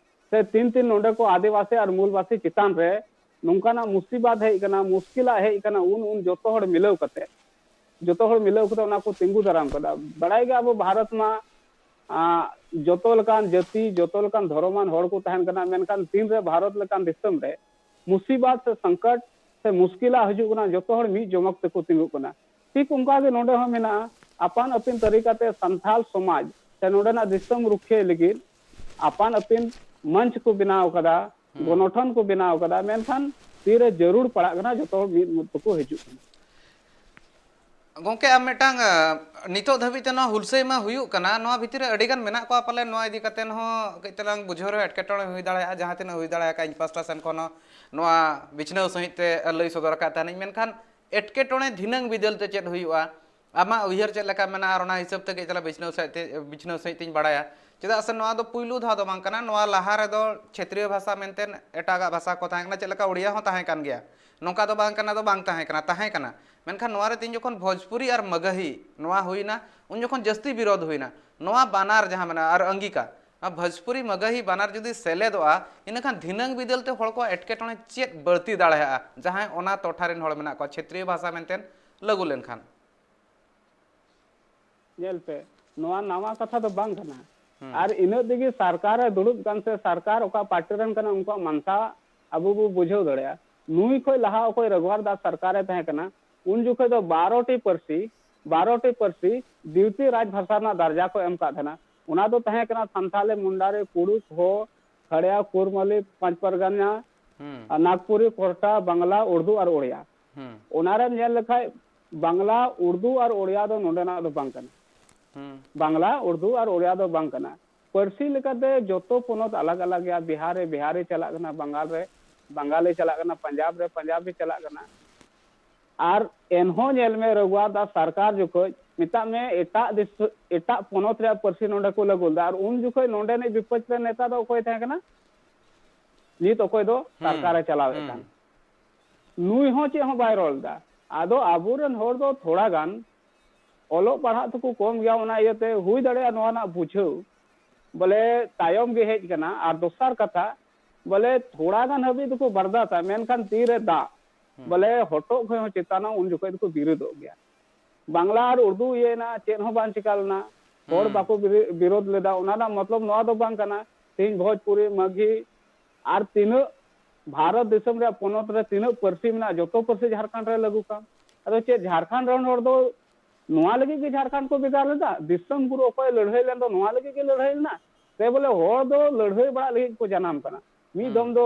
ᱥᱮ ᱛᱤᱱ ᱛᱤᱱ ᱱᱚᱰᱮ ᱠᱚ ᱟᱹᱫᱤᱵᱟᱹᱥᱤ ᱟᱨ ᱢᱩᱞᱵᱟᱹᱥᱤ ᱪᱮᱛᱟᱱ ᱨᱮ ᱱᱚᱝᱠᱟᱱᱟᱜ ᱢᱩᱥᱤᱵᱟᱛ ᱦᱮᱡ ᱠᱟᱱᱟ, ᱢᱩᱥᱠᱤᱞᱟᱜ ᱦᱮᱡ ᱠᱟᱱᱟ, ᱩᱱ ᱩᱱ ᱡᱚᱛᱚ ᱦᱚᱲ ᱢᱤᱞᱟᱹᱣ ᱠᱟᱛᱮ, ᱡᱚᱛᱚ ᱦᱚᱲ ᱢᱤᱞᱟᱹᱣ ᱠᱟᱛᱮ ᱚᱱᱟ ᱠᱚ ᱛᱤᱸᱜᱩ ᱫᱟᱨᱟᱢ ᱠᱟᱫᱟ᱾ ᱵᱟᱲᱟᱭ ᱜᱮ ᱟᱵᱚ ᱵᱷᱟᱨᱚᱛ ᱢᱟ, ᱟᱸ, ᱡᱚᱛᱚ ᱞᱮᱠᱟᱱ ᱡᱟᱹᱛᱤ, ᱡᱚᱛᱚ ᱞᱮᱠᱟᱱ ᱫᱷᱚᱨᱚᱢᱟᱱ ᱦᱚᱲ ᱠᱚ ᱛᱟᱦᱮᱱ ᱠᱟᱱᱟ, ᱢᱮᱱᱠᱷᱟᱱ ᱛᱤᱱᱨᱮ ᱵᱷᱟᱨᱚᱛ ᱞᱮᱠᱟᱱ ᱫᱤᱥᱚᱢ ᱨᱮ ᱢᱩᱥᱤᱵᱟᱛ ᱥᱮ ᱥᱚᱝᱠᱚᱴ ᱥᱮ ᱢᱩᱥᱠᱤᱞᱟᱜ ᱦᱤᱡᱩᱜ ᱠᱟᱱᱟ, ᱡᱚᱛᱚ ᱦᱚᱲ ᱢᱤᱫ ᱡᱚᱢᱚᱠ ᱛᱮᱠᱚ ᱛᱤᱸᱜᱩᱜ ᱠᱟᱱᱟ᱾ ᱴᱷᱤᱠ ᱚᱱᱠᱟ ᱜᱮ ᱱᱚᱰᱮ ᱦᱚᱸ ᱢᱮᱱᱟᱜᱼᱟ, ᱟᱯᱟᱱ ᱟᱹᱯᱤᱱ ᱛᱟᱹᱨᱤᱠᱟᱛᱮ ᱥᱟᱱᱛᱟᱞ ᱥᱚᱢᱟᱡᱽ ᱥᱮ ᱱᱚᱰᱮᱱᱟᱜ ᱫᱤᱥᱚᱢ ᱨᱩᱠᱷᱤᱭᱟᱹ ᱞᱟᱹᱜᱤᱫ ᱟᱯᱟᱱ ᱟᱹᱯᱤᱱ ᱢᱚᱧᱪ ᱠᱚ ᱵᱮᱱᱟᱣ ᱠᱟᱫᱟ, ᱦᱩᱸ᱾ ᱜᱚᱱᱚᱴᱷᱚᱱ ᱠᱚ ᱵᱮᱱᱟᱣ ᱠᱟᱫᱟ, ᱢᱮᱱᱠᱷᱟᱱ ᱛᱤᱨᱮ ᱡᱟᱹᱨᱩᱲ ᱯᱟᱲᱟᱜ ᱠᱟᱱᱟ, ᱡᱚᱛᱚ ᱦᱚᱲ ᱢᱤᱫ ᱢᱚᱛ ᱛᱮᱠᱚ ᱦᱤᱡᱩᱜ ᱠᱟᱱᱟ᱾ ᱜᱚᱢᱠᱮ, ᱟᱢ ᱢᱤᱫᱴᱟᱝ, ᱟᱸ, ᱱᱤᱛᱚᱜ ᱫᱷᱟᱹᱵᱤᱡ ᱛᱮ ᱱᱚᱣᱟ ᱦᱩᱞᱥᱟᱹᱭ ᱢᱟ ᱦᱩᱭᱩᱜ ᱠᱟᱱᱟ, ᱱᱚᱣᱟ ᱵᱷᱤᱛᱤᱨ ᱨᱮ ᱟᱹᱰᱤ ᱜᱟᱱ ᱢᱮᱱᱟᱜ ᱠᱚᱣᱟ, ᱯᱟᱞᱮ ᱱᱚᱣᱟ ᱤᱫᱤ ᱠᱟᱛᱮ ᱦᱚᱸ ᱠᱟᱹᱡ ᱛᱟᱞᱟᱝ ᱵᱩᱡᱷᱟᱹᱣ ᱨᱮ ᱮᱴᱠᱮᱴᱚᱬᱮ ᱦᱩᱭ ᱫᱟᱲᱮᱭᱟᱜᱼᱟ᱾ ᱡᱟᱦᱟᱸ ᱛᱤᱱᱟᱹᱜ ᱦᱩᱭ ᱫᱟᱲᱮᱭᱟᱜᱼᱟ, ᱤᱧ ᱯᱟᱥᱴᱟ ᱥᱮᱱ ᱠᱷᱚᱱ ᱦᱚᱸ ᱱᱚᱣᱟ ᱵᱤᱪᱷᱱᱟᱹᱣ ᱥᱟᱺᱦᱤᱡ ᱛᱮ ᱞᱟᱹᱭ ᱥᱚᱫᱚᱨ ᱟᱠᱟᱫ ᱛᱟᱦᱮᱱᱤᱧ, ᱢᱮᱱᱠᱷᱟᱱ ᱮᱴᱠᱮᱴᱚᱬᱮ ᱫᱷᱤᱱᱟᱹᱝ ᱵᱤᱫᱟᱹᱞ ᱛᱮ ᱪᱮᱫ ᱦᱩᱭᱩᱜᱼᱟ, ᱟᱢᱟᱜ ᱩᱭᱦᱟᱹᱨ ᱪᱮᱫ ᱞᱮᱠᱟ ᱢᱮᱱᱟᱜᱼᱟ, ᱟᱨ ᱚᱱᱟ ᱦᱤᱥᱟᱹᱵ ᱛᱮ ᱠᱟᱹᱡ ᱛᱟᱞᱟᱝ ᱵᱤᱪᱷᱱᱟᱹᱣ ᱥᱟᱺᱦᱤᱡ ᱛᱮ, ᱵᱤᱪᱷᱱᱟᱹᱣ ᱥᱟᱺᱦᱤᱡ ᱛᱤᱧ ᱵᱟᱲᱟᱭᱟ᱾ ᱪᱮᱫᱟᱜ ᱥᱮ ᱱᱚᱣᱟ ᱫᱚ ᱯᱩᱭᱞᱩ ᱫᱷᱟᱣ ᱫᱚ ᱵᱟᱝ ᱠᱟᱱᱟ, ᱱᱚᱣᱟ ᱞᱟᱦᱟ ᱨᱮᱫᱚ ᱪᱷᱮᱛᱨᱤᱭᱚ ᱵᱷᱟᱥᱟ ᱢᱮᱱᱛᱮ ᱮᱴᱟᱜᱟᱜ ᱵᱷᱟᱥᱟ ᱠᱚ ᱛᱟᱦᱮᱸ ᱠᱟᱱᱟ, ᱪᱮᱫ ᱞᱮᱠᱟ ᱳᱲᱤᱭᱟ ᱦᱚᱸ ᱛᱟᱦᱮᱸ ᱠᱟᱱ ᱜᱮᱭᱟ, ᱱᱚᱝᱠᱟ ᱫᱚ ᱵᱟᱝ ᱠᱟᱱᱟ, ᱫᱚ ᱵᱟᱝ ᱛᱟᱦᱮᱸ ᱠᱟᱱᱟ, ᱛᱟᱦᱮᱸ ᱠᱟᱱᱟ᱾ ᱢᱮᱱᱠᱷᱟᱱ ᱱᱚᱣᱟ ᱨᱮ ᱛᱤᱧ ᱡᱚᱠᱷᱚᱱ ᱵᱷᱳᱡᱽᱯᱩᱨᱤ ᱟᱨ ᱢᱟᱜᱟᱦᱤ ᱱᱚᱣᱟ ᱦᱩᱭᱱᱟ, ᱩᱱ ᱡᱚᱠᱷᱚᱱ ᱡᱟᱹᱥᱛᱤ ᱵᱤᱨᱳᱫᱷ ᱦᱩᱭᱱᱟ᱾ ᱱᱚᱣᱟ ᱵᱟᱱᱟᱨ ᱡᱟᱦᱟᱸ ᱢᱮᱱᱟᱜᱼᱟ, ᱟᱨ ᱟᱝᱜᱤᱠᱟ, ᱟᱨ ᱵᱷᱳᱡᱽᱯᱩᱨᱤ ᱢᱟᱜᱟᱦᱤ ᱵᱟᱱᱟᱨ ᱡᱩᱫᱤ ᱥᱮᱞᱮᱫᱚᱜᱼᱟ, ᱤᱱᱟᱹᱠᱷᱟᱱ ᱫᱷᱤᱱᱟᱹᱝ ᱵᱤᱫᱟᱹᱞ ᱛᱮ ᱦᱚᱲ ᱠᱚ ᱮᱴᱠᱮᱴᱚᱬᱮ ᱪᱮᱫ ᱵᱟᱹᱲᱛᱤ ᱫᱟᱲᱮᱭᱟᱜᱼᱟ, ᱡᱟᱦᱟᱸᱭ ᱚᱱᱟ ᱴᱚᱴᱷᱟ ᱨᱮᱱ ᱦᱚᱲ ᱢᱮᱱᱟᱜ ᱠᱚᱣᱟ, ᱪᱷᱮᱛᱨᱤᱭᱚ ᱵᱷᱟᱥᱟ ᱢᱮᱱᱛᱮ ᱞᱟᱹᱜᱩ ᱞᱮᱱᱠᱷᱟᱱ? ᱧᱮᱞ ᱯᱮ, ᱱᱚᱣᱟ ᱱᱟᱣᱟ ᱠᱟᱛᱷᱟ ᱫᱚ ᱵᱟᱝ ᱠᱟᱱᱟ᱾ ᱦᱩᱸ᱾ ᱟᱨ ᱤᱱᱟᱹᱜ ᱛᱮᱜᱮ ᱥᱚᱨᱠᱟᱨ ᱮ ᱫᱩᱲᱩᱵ ᱠᱟᱱ ᱥᱮ ᱥᱚᱨᱠᱟᱨ ᱚᱠᱟ ᱯᱟᱨᱴᱤ ᱨᱮᱱ ᱠᱟᱱᱟ, ᱩᱱᱠᱩᱣᱟᱜ ᱢᱟᱱᱥᱟ ᱟᱵᱚ ᱵᱚ ᱵᱩᱡᱷᱟᱹᱣ ᱫᱟᱲᱮᱭᱟᱜᱼᱟ᱾ ᱱᱩᱭ ᱠᱷᱚᱱ ᱞᱟᱦᱟ ᱚᱠᱚᱭ ᱨᱟᱜᱷᱩᱣᱟᱨ ᱫᱟᱥ ᱥᱚᱨᱠᱟᱨ ᱮ ᱛᱟᱦᱮᱸ ᱠᱟᱱᱟ, ᱩᱱ ᱡᱚᱠᱷᱚᱡ ᱫᱚ ᱵᱟᱨᱚ ᱴᱤ ᱯᱟᱹᱨᱥᱤ, ᱵᱟᱨᱚ ᱴᱤ ᱯᱟᱹᱨᱥᱤ ᱫᱤᱣᱛᱤ ᱨᱟᱡᱽ ᱵᱷᱟᱥᱟ ᱨᱮᱱᱟᱜ ᱫᱟᱨᱡᱟ ᱠᱚ ᱮᱢ ᱠᱟᱜ ᱛᱟᱦᱮᱱᱟ᱾ ᱚᱱᱟ ᱫᱚ ᱛᱟᱦᱮᱸ ᱠᱟᱱᱟ ᱥᱟᱱᱛᱷᱟᱞᱤ, ᱢᱩᱱᱰᱟᱨᱤ, ᱠᱩᱲᱩᱠ, ᱦᱳ, ᱠᱷᱟᱲᱭᱟ, ᱠᱩᱨᱢᱟᱞᱤ, ᱯᱟᱸᱪ ᱯᱟᱨᱜᱟᱱᱟ, ᱦᱩᱸ᱾ ᱟᱨ ᱱᱟᱜᱽᱯᱩᱨᱤ, ᱠᱚᱨᱴᱟ, ᱵᱟᱝᱞᱟ, ᱩᱲᱫᱩ ᱟᱨ ᱳᱲᱤᱭᱟ᱾ ᱦᱩᱸ᱾ ᱚᱱᱟᱨᱮᱢ ᱧᱮᱞ ᱞᱮᱠᱷᱟᱡ ᱵᱟᱝᱞᱟ, ᱩᱲᱫᱩ ᱟᱨ ᱳᱲᱤᱭᱟ ᱫᱚ ᱱᱚᱰᱮᱱᱟᱜ ᱫᱚ ᱵᱟᱝ ᱠᱟᱱᱟ᱾ ᱦᱩᱸ᱾ ᱵᱟᱝᱞᱟ, ᱩᱲᱫᱩ ᱟᱨ ᱳᱲᱤᱭᱟ ᱫᱚ ᱵᱟᱝ ᱠᱟᱱᱟ᱾ ᱯᱟᱹᱨᱥᱤ ᱞᱮᱠᱟᱛᱮ ᱡᱚᱛᱚ ᱯᱚᱱᱚᱛ ᱟᱞᱟᱜᱽ ᱟᱞᱟᱜᱽ ᱜᱮᱭᱟ᱾ ᱵᱤᱦᱟᱨ ᱨᱮ ᱵᱤᱦᱟᱨᱤ ᱪᱟᱞᱟᱜ ᱠᱟᱱᱟ, ᱵᱟᱝᱜᱟᱞ ᱨᱮ ᱵᱟᱝᱜᱟᱞᱤ ᱪᱟᱞᱟᱜ ᱠᱟᱱᱟ, ᱯᱟᱧᱡᱟᱵᱽ ᱨᱮ ᱯᱟᱧᱡᱟᱵᱤ ᱪᱟᱞᱟᱜ ᱠᱟᱱᱟ᱾ ᱟᱨ ᱮᱱᱦᱚᱸ ᱧᱮᱞ ᱢᱮ, ᱨᱟᱜᱷᱩᱣᱟᱨ ᱫᱟᱥ ᱥᱚᱨᱠᱟᱨ ᱡᱚᱠᱷᱚᱡ, ᱢᱮᱛᱟᱜ ᱢᱮ, ᱮᱴᱟᱜ ᱫᱤᱥ-, ᱮᱴᱟᱜ ᱯᱚᱱᱚᱛ ᱨᱮᱭᱟᱜ ᱯᱟᱹᱨᱥᱤ ᱱᱚᱰᱮ ᱠᱚ ᱞᱟᱹᱜᱩ ᱞᱮᱫᱟ, ᱟᱨ ᱩᱱ ᱡᱚᱠᱷᱚᱡ ᱱᱚᱰᱮᱱᱤᱡ ᱵᱤᱯᱚᱠष ᱨᱮᱱ ᱱᱮᱛᱟ ᱫᱚ ᱚᱠᱚᱭ ᱛᱟᱦᱮᱸ ᱠᱟᱱᱟ? ᱱᱤᱛ ᱚᱠᱚᱭ ᱫᱚ ᱦᱩᱸ, ᱥᱚᱨᱠᱟᱨᱮ ᱪᱟᱞᱟᱣᱮᱫ ᱦᱩᱸ᱾ ᱠᱟᱱ, ᱱᱩᱭ ᱦᱚᱸ ᱪᱮᱫ ᱦᱚᱸ ᱵᱟᱭ ᱨᱚᱲ ᱞᱮᱫᱟ᱾ ᱟᱫᱚ ᱟᱵᱚᱨᱮᱱ ᱦᱚᱲ ᱫᱚ ᱛᱷᱚᱲᱟ ᱜᱟᱱ ᱚᱞᱚᱜ ᱯᱟᱲᱦᱟᱜ ᱛᱮᱠᱚ ᱠᱚᱢ ᱜᱮᱭᱟ, ᱚᱱᱟ ᱤᱭᱟᱹᱛᱮ ᱦᱩᱭ ᱫᱟᱲᱮᱭᱟᱜᱼᱟ ᱱᱚᱣᱟ ᱨᱮᱱᱟᱜ ᱵᱩᱡᱷᱟᱹᱣ ᱵᱚᱞᱮ ᱛᱟᱭᱚᱢ ᱜᱮ ᱦᱮᱡ ᱠᱟᱱᱟ᱾ ᱟᱨ ᱫᱚᱥᱟᱨ ᱠᱟᱛᱷᱟ, ᱵᱚᱞᱮ ᱛᱷᱚᱲᱟ ᱜᱟᱱ ᱦᱟᱹᱵᱤᱡ ᱫᱚᱠᱚ ᱵᱟᱨᱫᱟᱥᱟ, ᱢᱮᱱᱠᱷᱟᱱ ᱛᱤᱨᱮ ᱫᱟᱜ, ᱦᱩᱸ᱾ ᱵᱚᱞᱮ ᱦᱚᱴᱚᱜ ᱠᱷᱚᱡ ᱦᱚᱸ ᱪᱮᱛᱟᱱᱟ, ᱩᱱ ᱡᱚᱠᱷᱚᱡ ᱫᱚᱠᱚ ᱵᱤᱨᱤᱫᱚᱜ ᱜᱮᱭᱟ᱾ ᱵᱟᱝᱞᱟ ᱟᱨ ᱩᱨᱫᱩ ᱤᱭᱟᱹᱭᱮᱱᱟ, ᱪᱮᱫ ᱦᱚᱸ ᱵᱟᱝ ᱪᱤᱠᱟ ᱞᱮᱱᱟ, ᱦᱚᱲ ᱦᱩᱸ᱾ ᱵᱟᱠᱚ ᱵᱤᱨᱤ-, ᱵᱤᱨᱳᱫ ᱞᱮᱫᱟ᱾ ᱚᱱᱟ ᱨᱮᱱᱟᱜ ᱢᱚᱛᱞᱚᱵ ᱱᱚᱣᱟ ᱫᱚ ᱵᱟᱝ ᱠᱟᱱᱟ ᱛᱮᱦᱮᱧ ᱵᱷᱳᱡᱽᱯᱩᱨᱤ, ᱢᱟᱜᱷᱤ ᱟᱨ ᱛᱤᱱᱟᱹᱜ ᱵᱷᱟᱨᱚᱛ ᱫᱤᱥᱚᱢ ᱨᱮᱭᱟᱜ ᱯᱚᱱᱚᱛ ᱨᱮ ᱛᱤᱱᱟᱹᱜ ᱯᱟᱹᱨᱥᱤ ᱢᱮᱱᱟᱜᱼᱟ, ᱡᱚᱛᱚ ᱯᱟᱹᱨᱥᱤ ᱡᱷᱟᱲᱠᱷᱚᱸᱰ ᱨᱮ ᱞᱟᱹᱜᱩ ᱠᱟᱱ᱾ ᱟᱫᱚ ᱪᱮᱫ ᱡᱷᱟᱲᱠᱷᱚᱸᱰ ᱨᱮᱱ ᱦᱚᱲ ᱫᱚ ᱱᱚᱣᱟ ᱞᱟᱹᱜᱤᱫ ᱜᱮ ᱡᱷᱟᱲᱠᱷᱚᱸᱰ ᱠᱚ ᱵᱷᱮᱜᱟᱨ ᱞᱮᱫᱟ? ᱫᱤᱥᱚᱢ ᱜᱩᱨᱩ ᱚᱠᱚᱭ ᱞᱟᱹᱲᱦᱟᱹᱭ ᱞᱮᱱ ᱫᱚ ᱱᱚᱣᱟ ᱞᱟᱹᱜᱤᱫ ᱜᱮ ᱞᱟᱹᱲᱦᱟᱹᱭ ᱞᱮᱱᱟ? ᱥᱮ ᱵᱚᱞᱮ ᱦᱚᱲ ᱫᱚ ᱞᱟᱹᱲᱦᱟᱹᱭ ᱵᱟᱲᱟᱜ ᱞᱟᱹᱜᱤᱫ ᱠᱚ ᱡᱟᱱᱟᱢ ᱠᱟᱱᱟ? ᱢᱤᱫ ᱦᱩᱸ᱾ ᱫᱚᱢ ᱫᱚ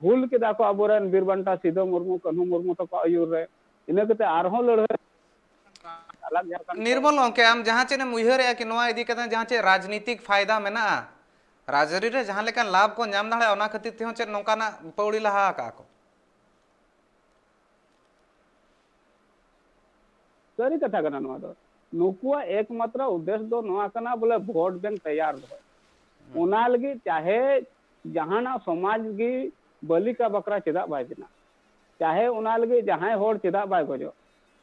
ᱦᱩᱞ ᱠᱮᱫᱟ ᱠᱚ ᱟᱵᱚᱨᱮᱱ ᱵᱤᱨ ᱵᱟᱱᱴᱟ ᱥᱤᱫᱚ ᱢᱩᱨᱢᱩ, ᱠᱟᱹᱱᱦᱩ ᱢᱩᱨᱢᱩ ᱛᱟᱠᱚ ᱟᱹᱭᱩᱨ ᱨᱮ᱾ ᱤᱱᱟᱹ ᱠᱟᱛᱮ ᱟᱨᱦᱚᱸ ᱞᱟᱹᱲᱦᱟᱹᱭ ᱟᱞᱟᱜᱽ ᱡᱷᱟᱲᱠᱷᱚᱸᱰ ᱠᱚ ᱱᱤᱨᱢᱚᱞ ᱜᱚᱢᱠᱮ, ᱟᱢ ᱡᱟᱦᱟᱸ ᱪᱮᱫ ᱮᱢ ᱩᱭᱦᱟᱹᱨᱮᱜᱼᱟ ᱠᱤ ᱱᱚᱣᱟ ᱤᱫᱤ ᱠᱟᱛᱮ ᱡᱟᱦᱟᱸ ᱪᱮᱫ ᱨᱟᱡᱽᱱᱤᱛᱤᱠ ᱯᱷᱟᱭᱫᱟ ᱢᱮᱱᱟᱜᱼᱟ, ᱨᱟᱡᱽᱟᱹᱨᱤ ᱨᱮ ᱡᱟᱦᱟᱸ ᱞᱮᱠᱟᱱ ᱞᱟᱵᱷ ᱠᱚ ᱧᱟᱢ ᱫᱟᱲᱮᱭᱟᱜᱼᱟ, ᱚᱱᱟ ᱠᱷᱟᱹᱛᱤᱨ ᱛᱮᱦᱚᱸ ᱪᱮᱫ ᱱᱚᱝᱠᱟᱱᱟᱜ ᱯᱟᱹᱣᱲᱤ ᱞᱟᱦᱟ ᱟᱠᱟᱜᱼᱟ ᱠᱚ? ᱥᱟᱹᱨᱤ ᱠᱟᱛᱷᱟ ᱠᱟᱱᱟ ᱱᱚᱣᱟ ᱫᱚ᱾ ᱱᱩᱠᱩᱣᱟᱜ ᱮᱠᱢᱟᱛᱨᱚ ᱩᱫᱽᱫᱮᱥ ᱫᱚ ᱱᱚᱣᱟ ᱠᱟᱱᱟ, ᱵᱚᱞᱮ ᱵᱷᱳᱴ ᱵᱮᱝᱠ ᱛᱮᱭᱟᱨ ᱫᱚᱦᱚᱭ᱾ ᱦᱩᱸ᱾ ᱚᱱᱟ ᱞᱟᱹᱜᱤᱫ ᱪᱟᱦᱮ ᱡᱟᱦᱟᱱᱟᱜ ᱥᱚᱢᱟᱡᱽ ᱜᱮ ᱵᱟᱹᱞᱤᱠᱟ ᱵᱟᱠᱷᱨᱟ ᱪᱮᱫᱟᱜ ᱵᱟᱭ ᱵᱮᱱᱟᱜ? ᱪᱟᱦᱮ ᱚᱱᱟ ᱞᱟᱹᱜᱤᱫ ᱡᱟᱦᱟᱸᱭ ᱦᱚᱲ ᱪᱮᱫᱟᱜ ᱵᱟᱭ ᱜᱚᱡᱚᱜ?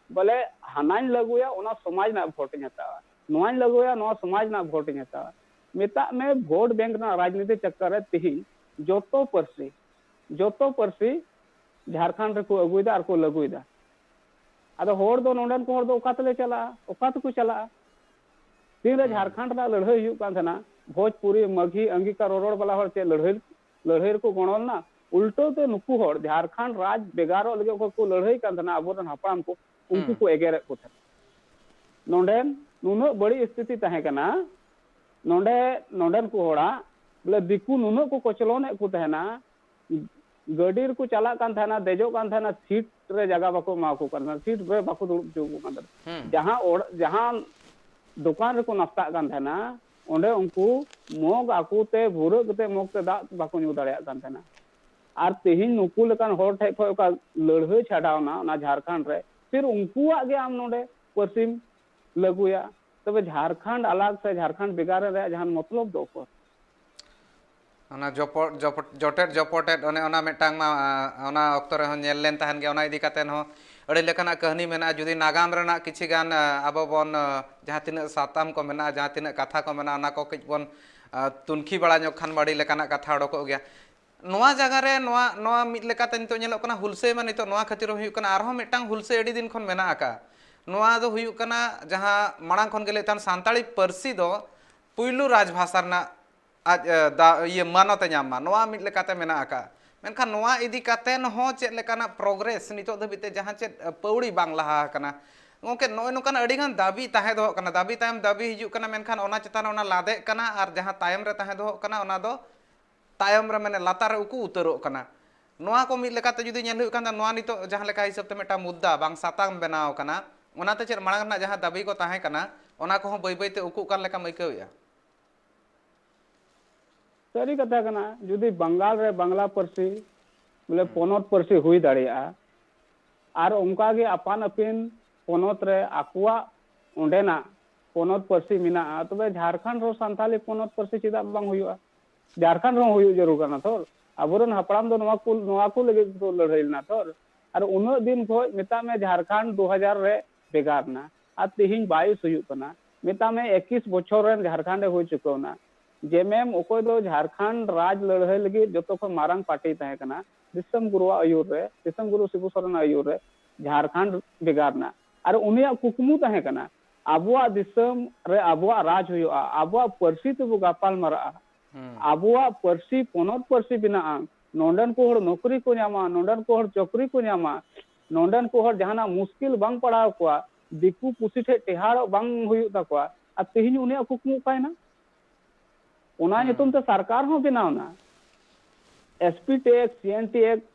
ᱵᱚᱞᱮ ᱦᱟᱱᱟᱧ ᱞᱟᱹᱜᱩᱭᱟ, ᱚᱱᱟ ᱥᱚᱢᱟᱡᱽ ᱨᱮᱱᱟᱜ ᱵᱷᱳᱴ ᱤᱧ ᱦᱟᱛᱟᱣᱟ, ᱱᱚᱣᱟᱧ ᱞᱟᱹᱜᱩᱭᱟ, ᱱᱚᱣᱟ ᱥᱚᱢᱟᱡᱽ ᱨᱮᱱᱟᱜ ᱵᱷᱳᱴ ᱤᱧ ᱦᱟᱛᱟᱣᱟ᱾ ᱢᱮᱛᱟᱜ ᱢᱮ ᱵᱷᱳᱴ ᱵᱮᱝᱠ ᱨᱮᱱᱟᱜ ᱨᱟᱡᱽᱱᱤᱛᱤ ᱪᱚᱠᱠᱚᱨ ᱨᱮ ᱛᱤᱦᱤᱧ ᱡᱚᱛᱚ ᱯᱟᱹᱨᱥᱤ, ᱡᱚᱛᱚ ᱯᱟᱹᱨᱥᱤ ᱡᱷᱟᱲᱠᱷᱚᱸᱰ ᱨᱮᱠᱚ ᱟᱹᱜᱩᱭᱮᱫᱟ ᱟᱨ ᱠᱚ ᱞᱟᱹᱜᱩᱭᱮᱫᱟ᱾ ᱟᱫᱚ ᱦᱚᱲ ᱫᱚ, ᱱᱚᱰᱮᱱ ᱠᱚ ᱦᱚᱲ ᱫᱚ ᱚᱠᱟ ᱛᱮᱞᱮ ᱪᱟᱞᱟᱜᱼᱟ? ᱚᱠᱟ ᱛᱮᱠᱚ ᱪᱟᱞᱟᱜᱼᱟ? ᱛᱤᱱᱨᱮ ᱦᱩᱸ᱾ ᱡᱷᱟᱲᱠᱷᱚᱸᱰ ᱨᱮᱱᱟᱜ ᱞᱟᱹᱲᱦᱟᱹᱭ ᱦᱩᱭᱩᱜ ᱠᱟᱱ ᱛᱟᱦᱮᱱᱟ, ᱵᱷᱳᱡᱽᱯᱩᱨᱤ, ᱢᱟᱜᱷᱤ, ᱟᱝᱜᱤᱠᱟ ᱨᱚᱨᱚᱲ ᱵᱟᱞᱟ ᱦᱚᱲ ᱪᱮᱫ ᱞᱟᱹᱲᱦᱟᱹᱭ, ᱞᱟᱹᱲᱦᱟᱹᱭ ᱨᱮᱠᱚ ᱜᱚᱲᱚ ᱞᱮᱱᱟ? ᱩᱞᱴᱟᱹ ᱛᱮ ᱱᱩᱠᱩ ᱦᱚᱲ ᱡᱷᱟᱲᱠᱷᱚᱸᱰ ᱨᱟᱡᱽ ᱵᱷᱮᱜᱟᱨᱚᱜ ᱞᱟᱹᱜᱤᱫ ᱚᱠᱚᱭ ᱠᱚ ᱞᱟᱹᱲᱦᱟᱹᱭ ᱠᱟᱱ ᱛᱟᱦᱮᱱᱟ, ᱟᱵᱚᱨᱮᱱ ᱦᱟᱯᱲᱟᱢ ᱠᱚ, ᱩᱱᱠᱩ ᱦᱩᱸ᱾ ᱠᱚ ᱮᱜᱮᱨᱮᱫ ᱠᱚ ᱛᱟᱦᱮᱱᱟ᱾ ᱱᱚᱰᱮᱱ ᱱᱩᱱᱟᱹᱜ ᱵᱟᱹᱲᱤᱡ ᱥᱛᱷᱤᱛᱤ ᱛᱟᱦᱮᱸ ᱠᱟᱱᱟ, ᱱᱚᱰᱮ, ᱱᱚᱰᱮᱱ ᱠᱚ ᱦᱚᱲᱟᱜ, ᱵᱚᱞᱮ, ᱫᱤᱠᱩ ᱱᱩᱱᱟᱹᱜ ᱠᱚ ᱠᱚᱪᱞᱚᱱᱮᱫ ᱠᱚ ᱛᱟᱦᱮᱱᱟ, ᱜᱟᱹᱰᱤ ᱨᱮᱠᱚ ᱪᱟᱞᱟᱜ ᱠᱟᱱ ᱛᱟᱦᱮᱱᱟ, ᱫᱮᱡᱚᱜ ᱠᱟᱱ ᱛᱟᱦᱮᱱᱟ, ᱥᱤᱴ ᱨᱮ ᱡᱟᱭᱜᱟ ᱵᱟᱠᱚ ᱮᱢᱟ ᱠᱚ ᱠᱟᱱ ᱛᱟᱦᱮᱱᱟ, ᱥᱤᱴ ᱨᱮ ᱵᱟᱠᱚ ᱫᱩᱲᱩᱵ ᱦᱚᱪᱚ ᱠᱚ ᱠᱟᱱ ᱛᱟᱦᱮᱱᱟ᱾ ᱦᱩᱸ᱾ ᱡᱟᱦᱟᱸ ᱚᱲ-, ᱡᱟᱦᱟᱸ ᱫᱚᱠᱟᱱ ᱨᱮᱠᱚ ᱱᱟᱥᱛᱟᱜ ᱠᱟᱱ ᱛᱟᱦᱮᱱᱟ, ᱚᱸᱰᱮ ᱩᱱᱠᱩ ᱢᱚᱜᱽ ᱟᱠᱚ ᱛᱮ ᱵᱷᱩᱨᱟᱹᱜ ᱠᱟᱛᱮ ᱢᱚᱜᱽ ᱛᱮ ᱫᱟᱜ ᱵᱟᱠᱚ ᱧᱩ ᱫᱟᱲᱮᱭᱟᱜ ᱠᱟᱱ ᱛᱟᱦᱮᱱᱟ᱾ ᱟᱨ ᱛᱮᱦᱮᱧ ᱱᱩᱠᱩ ᱞᱮᱠᱟᱱ ᱦᱚᱲ ᱴᱷᱮᱡ ᱠᱷᱚᱡ ᱚᱠᱟ ᱞᱟᱹᱲᱦᱟᱹᱭ ᱪᱷᱟᱰᱟᱣᱱᱟ ᱚᱱᱟ ᱡᱷᱟᱲᱠᱷᱚᱸᱰ ᱨᱮ, ᱯᱷᱤᱨ ᱩᱱᱠᱩᱣᱟᱜ ᱜᱮ ᱟᱢ ᱱᱚᱰᱮ ᱯᱟᱹᱨᱥᱤᱢ ᱞᱟᱹᱜᱩᱭᱟ, ᱛᱚᱵᱮ ᱡᱷᱟᱲᱠᱷᱚᱸᱰ ᱟᱞᱟᱜᱽ ᱥᱮ ᱡᱷᱟᱲᱠᱷᱚᱸᱰ ᱵᱷᱮᱜᱟᱨ ᱨᱮᱭᱟᱜ ᱡᱟᱦᱟᱱ ᱢᱚᱛᱞᱚᱵ ᱫᱚ ᱚᱠᱚᱨ? ᱚᱱᱟ ᱡᱚᱯᱚ-, ᱡᱚᱯᱚ-, ᱡᱚᱴᱮᱫ ᱡᱚᱯᱚᱴᱮᱫ, ᱚᱱᱮ ᱚᱱᱟ ᱢᱤᱫᱴᱟᱝ ᱢᱟ, ᱟ, ᱚᱱᱟ ᱚᱠᱛᱚ ᱨᱮᱦᱚᱸ ᱧᱮᱞ ᱞᱮᱱ ᱛᱟᱦᱮᱱ ᱜᱮᱭᱟ᱾ ᱚᱱᱟ ᱤᱫᱤ ᱠᱟᱛᱮ ᱦᱚᱸ ᱟᱹᱰᱤ ᱞᱮᱠᱟᱱᱟᱜ ᱠᱟᱹᱦᱱᱤ ᱢᱮᱱᱟᱜᱼᱟ᱾ ᱡᱩᱫᱤ ᱱᱟᱜᱟᱢ ᱨᱮᱱᱟᱜ ᱠᱤᱪᱷᱤ ᱜᱟᱱ, ᱟ, ᱟᱵᱚ ᱵᱚᱱ, ᱟ, ᱡᱟᱦᱟᱸ ᱛᱤᱱᱟᱹᱜ ᱥᱟᱛᱟᱢ ᱠᱚ ᱢᱮᱱᱟᱜᱼᱟ, ᱡᱟᱦᱟᱸ ᱛᱤᱱᱟᱹᱜ ᱠᱟᱛᱷᱟ ᱠᱚ ᱢᱮᱱᱟᱜᱼᱟ, ᱚᱱᱟ ᱠᱚ ᱠᱟᱹᱡ ᱵᱚᱱ, ᱟ, ᱛᱩᱱᱠᱷᱤ ᱵᱟᱲᱟ ᱧᱚᱜ ᱠᱷᱟᱱ ᱢᱟ ᱟᱹᱰᱤ ᱞᱮᱠᱟᱱᱟᱜ ᱠᱟᱛᱷᱟ ᱚᱰᱚᱠᱚᱜ ᱜᱮᱭᱟ᱾ ᱱᱚᱣᱟ ᱡᱟᱭᱜᱟ ᱨᱮ ᱱᱚᱣᱟ, ᱱᱚᱣᱟ ᱢᱤᱫ ᱞᱮᱠᱟᱛᱮ ᱱᱤᱛᱚᱜ ᱧᱮᱞᱚᱜ ᱠᱟᱱᱟ, ᱦᱩᱞᱥᱟᱹᱭ ᱢᱟ ᱱᱤᱛᱚᱜ ᱱᱚᱣᱟ ᱠᱷᱟᱹᱛᱤᱨ ᱦᱚᱸ ᱦᱩᱭᱩᱜ ᱠᱟᱱᱟ, ᱟᱨᱦᱚᱸ ᱢᱤᱫᱴᱟᱝ ᱦᱩᱞᱥᱟᱹᱭ ᱟᱹᱰᱤ ᱫᱤᱱ ᱠᱷᱚᱱ ᱢᱮᱱᱟᱜ ᱟᱠᱟᱫᱼᱟ᱾ ᱱᱚᱣᱟ ᱫᱚ ᱦᱩᱭᱩᱜ ᱠᱟᱱᱟ, ᱡᱟᱦᱟᱸ ᱢᱟᱲᱟᱝ ᱠᱷᱚᱱ ᱜᱮ ᱞᱟᱹᱭᱮᱫ ᱛᱟᱦᱮᱱ, ᱥᱟᱱᱛᱟᱲᱤ ᱯᱟᱹᱨᱥᱤ ᱫᱚ ᱯᱩᱭᱞᱩ ᱨᱟᱡᱽᱵᱷᱟᱥᱟ ᱨᱮᱱᱟᱜ ᱟᱡ, ᱮ, ᱫᱟ-, ᱤᱭᱟᱹ, ᱢᱟᱱᱚᱛ ᱮ ᱧᱟᱢ ᱢᱟ, ᱱᱚᱣᱟ ᱢᱤᱫ ᱞᱮᱠᱟᱛᱮ ᱢᱮᱱᱟᱜ ᱟᱠᱟᱫᱼᱟ᱾ ᱢᱮᱱᱠᱷᱟᱱ ᱱᱚᱣᱟ ᱤᱫᱤ ᱠᱟᱛᱮ ᱦᱚᱸ ᱪᱮᱫ ᱞᱮᱠᱟᱱᱟᱜ ᱯᱨᱳᱜᱨᱮᱥ ᱱᱤᱛᱚᱜ ᱫᱷᱟᱹᱵᱤᱡ ᱛᱮ ᱡᱟᱦᱟᱸ ᱪᱮᱫ, ᱮ, ᱯᱟᱹᱣᱲᱤ ᱵᱟᱝ ᱞᱟᱦᱟ ᱟᱠᱟᱱᱟ? ᱜᱚᱢᱠᱮ, ᱱᱚᱜᱼᱚᱭ ᱱᱚᱝᱠᱟᱱ ᱟᱹᱰᱤ ᱜᱟᱱ ᱫᱟᱹᱵᱤ ᱛᱟᱦᱮᱸ ᱫᱚᱦᱚᱜ ᱠᱟᱱᱟ, ᱫᱟᱹᱵᱤ ᱛᱟᱭᱚᱢ ᱫᱟᱹᱵᱤ ᱦᱤᱡᱩᱜ ᱠᱟᱱᱟ, ᱢᱮᱱᱠᱷᱟᱱ ᱚᱱᱟ ᱪᱮᱛᱟᱱ ᱨᱮ ᱚᱱᱟ ᱞᱟᱫᱮᱜ ᱠᱟᱱᱟ, ᱟᱨ ᱡᱟᱦᱟᱸ ᱛᱟᱭᱚᱢ ᱨᱮ ᱛᱟᱦᱮᱸ ᱫᱚᱦᱚᱜ ᱠᱟᱱᱟ, ᱚᱱᱟ ᱫᱚ ᱛᱟᱭᱚᱢ ᱨᱮ, ᱢᱟᱱᱮ, ᱞᱟᱛᱟᱨ ᱨᱮ ᱩᱠᱩ ᱩᱛᱟᱹᱨᱚᱜ ᱠᱟᱱᱟ᱾ ᱱᱚᱣᱟ ᱠᱚ ᱢᱤᱫ ᱞᱮᱠᱟᱛᱮ ᱡᱩᱫᱤ ᱧᱮᱞ ᱦᱩᱭᱩᱜ ᱠᱷᱟᱱ ᱫᱚ, ᱱᱚᱣᱟ ᱱᱤᱛᱚᱜ ᱡᱟᱦᱟᱸ ᱞᱮᱠᱟ ᱦᱤᱥᱟᱹᱵ ᱛᱮ ᱢᱤᱫᱴᱟᱝ ᱢᱩᱫᱽᱫᱟ ᱵᱟᱝ ᱥᱟᱛᱟᱢ ᱵᱮᱱᱟᱣ ᱟᱠᱟᱱᱟ, ᱚᱱᱟᱛᱮ ᱪᱮᱫ ᱢᱟᱲᱟᱝ ᱨᱮᱱᱟᱜ ᱡᱟᱦᱟᱸ ᱫᱟᱹᱵᱤ ᱠᱚ ᱛᱟᱦᱮᱸ ᱠᱟᱱᱟ, ᱚᱱᱟ ᱠᱚᱦᱚᱸ ᱵᱟᱹᱭ ᱵᱟᱹᱭ ᱛᱮ ᱩᱠᱩᱜ ᱠᱟᱱ ᱞᱮᱠᱟᱢ ᱟᱹᱭᱠᱟᱹᱣᱮᱫᱼᱟ? ᱥᱟᱹᱨᱤ ᱠᱟᱛᱷᱟ ᱠᱟᱱᱟ, ᱡᱩᱫᱤ ᱵᱟᱝᱜᱟᱞ ᱨᱮ ᱵᱟᱝᱞᱟ ᱯᱟᱹᱨᱥᱤ, ᱵᱚᱞᱮ, ᱯᱚᱱᱚᱛ ᱯᱟᱹᱨᱥᱤ ᱦᱩᱭ ᱫᱟᱲᱮᱭᱟᱜᱼᱟ, ᱟᱨ ᱚᱱᱠᱟ ᱜᱮ ᱟᱯᱟᱱ ᱟᱹᱯᱤᱱ ᱯᱚᱱᱚᱛ ᱨᱮ ᱟᱠᱚᱣᱟᱜ ᱚᱸᱰᱮᱱᱟᱜ ᱯᱚᱱᱚᱛ ᱯᱟᱹᱨᱥᱤ ᱢᱮᱱᱟᱜᱼᱟ, ᱛᱚᱵᱮ ᱡᱷᱟᱲᱠᱷᱚᱸᱰ ᱨᱮᱦᱚᱸ ᱥᱟᱱᱛᱟᱞᱤ ᱯᱚᱱᱚᱛ ᱯᱟᱹᱨᱥᱤ ᱪᱮᱫᱟᱜ ᱵᱟᱝ ᱦᱩᱭᱩᱜᱼᱟ? ᱡᱷᱟᱲᱠᱷᱚᱸᱰ ᱨᱮᱦᱚᱸ ᱦᱩᱭᱩᱜ ᱡᱟᱹᱨᱩᱲ ᱠᱟᱱᱟ ᱛᱚ᱾ ᱟᱵᱚᱨᱮᱱ ᱦᱟᱯᱲᱟᱢ ᱫᱚ ᱱᱚᱣᱟ ᱠᱚ, ᱱᱚᱣᱟ ᱠᱚ ᱞᱟᱹᱜᱤᱫ ᱠᱚ ᱞᱟᱹᱲᱦᱟᱹᱭ ᱞᱮᱱᱟ ᱛᱚ᱾ ᱟᱨ ᱩᱱᱟᱹᱜ ᱫᱤᱱ ᱠᱷᱚᱡ, ᱢᱮᱛᱟᱜ ᱢᱮ, ᱡᱷᱟᱲᱠᱷᱚᱸᱰ ᱫᱩ ᱦᱟᱡᱟᱨ ᱨᱮ ᱵᱷᱮᱜᱟᱨ ᱮᱱᱟ, ᱟᱨ ᱛᱮᱦᱮᱧ ᱵᱟᱭᱤᱥ ᱦᱩᱭᱩᱜ ᱠᱟᱱᱟ᱾ ᱢᱮᱛᱟᱜ ᱢᱮ ᱮᱠᱤᱥ ᱵᱚᱪᱷᱚᱨ ᱨᱮᱱ ᱡᱷᱟᱲᱠᱷᱚᱸᱰ ᱮ ᱦᱩᱭ ᱪᱩᱠᱟᱹᱣ ᱮᱱᱟ᱾ ᱡᱮ ᱢᱮᱢ ᱚᱠᱚᱭ ᱫᱚ ᱡᱷᱟᱲᱠᱷᱚᱸᱰ ᱨᱟᱡᱽ ᱞᱟᱹᱲᱦᱟᱹᱭ ᱞᱟᱹᱜᱤᱫ ᱡᱚᱛᱚ ᱠᱷᱚᱱ ᱢᱟᱨᱟᱝ ᱯᱟᱨᱴᱤ ᱛᱟᱦᱮᱸ ᱠᱟᱱᱟ, ᱫᱤᱥᱚᱢ ᱜᱩᱨᱩᱣᱟᱜ ᱟᱹᱭᱩᱨ ᱨᱮ, ᱫᱤᱥᱚᱢ ᱜᱩᱨᱩ ᱥᱤᱵᱩ ᱥᱚᱨᱮᱱᱟᱜ ᱟᱹᱭᱩᱨ ᱨᱮ ᱡᱷᱟᱲᱠᱷᱚᱸᱰ ᱵᱷᱮᱜᱟᱨ ᱮᱱᱟ᱾ ᱟᱨ ᱩᱱᱤᱭᱟᱜ ᱠᱩᱠᱢᱩ ᱛᱟᱦᱮᱸ ᱠᱟᱱᱟ ᱟᱵᱚᱣᱟᱜ ᱫᱤᱥᱚᱢ ᱨᱮ ᱟᱵᱚᱣᱟᱜ ᱨᱟᱡᱽ ᱦᱩᱭᱩᱜᱼᱟ, ᱟᱵᱚᱣᱟᱜ ᱯᱟᱹᱨᱥᱤ ᱛᱮᱵᱚ ᱜᱟᱯᱟᱞ ᱢᱟᱨᱟᱜᱼᱟ, ᱦᱩᱸ᱾ ᱟᱵᱚᱣᱟᱜ ᱯᱟᱹᱨᱥᱤ ᱯᱚᱱᱚᱛ ᱯᱟᱹᱨᱥᱤ ᱵᱮᱱᱟᱜᱼᱟ, ᱱᱚᱰᱮᱱ ᱠᱚ ᱦᱚᱲ ᱱᱚᱠᱨᱤ ᱠᱚ ᱧᱟᱢᱟ, ᱱᱚᱰᱮᱱ ᱠᱚ ᱦᱚᱲ ᱪᱟᱹᱠᱨᱤ ᱠᱚ ᱧᱟᱢᱟ, ᱱᱚᱰᱮᱱ ᱠᱚ ᱦᱚᱲ ᱡᱟᱦᱟᱱᱟᱜ ᱢᱩᱥᱠᱤᱞ ᱵᱟᱝ ᱯᱟᱲᱟᱣ ᱠᱚᱣᱟ, ᱫᱤᱠᱩ ᱯᱩᱥᱤ ᱴᱷᱮᱡ ᱴᱮᱦᱟᱲᱚᱜ ᱵᱟᱝ ᱦᱩᱭᱩᱜ ᱛᱟᱠᱚᱣᱟ᱾ ᱟᱨ ᱛᱮᱦᱮᱧ ᱩᱱᱤᱭᱟᱜ ᱠᱩᱠᱢᱩ ᱚᱠᱟᱭᱮᱱᱟ? ᱚᱱᱟ ᱦᱩᱸ᱾ ᱧᱩᱛᱩᱢ ᱛᱮ ᱥᱚᱨᱠᱟᱨ ᱦᱚᱸ ᱵᱮᱱᱟᱣ ᱮᱱᱟ, ᱮᱥ ᱯᱤ ᱴᱤ ᱮᱠᱴ, ᱥᱤ ᱮᱱ ᱴᱤ ᱮᱠᱴ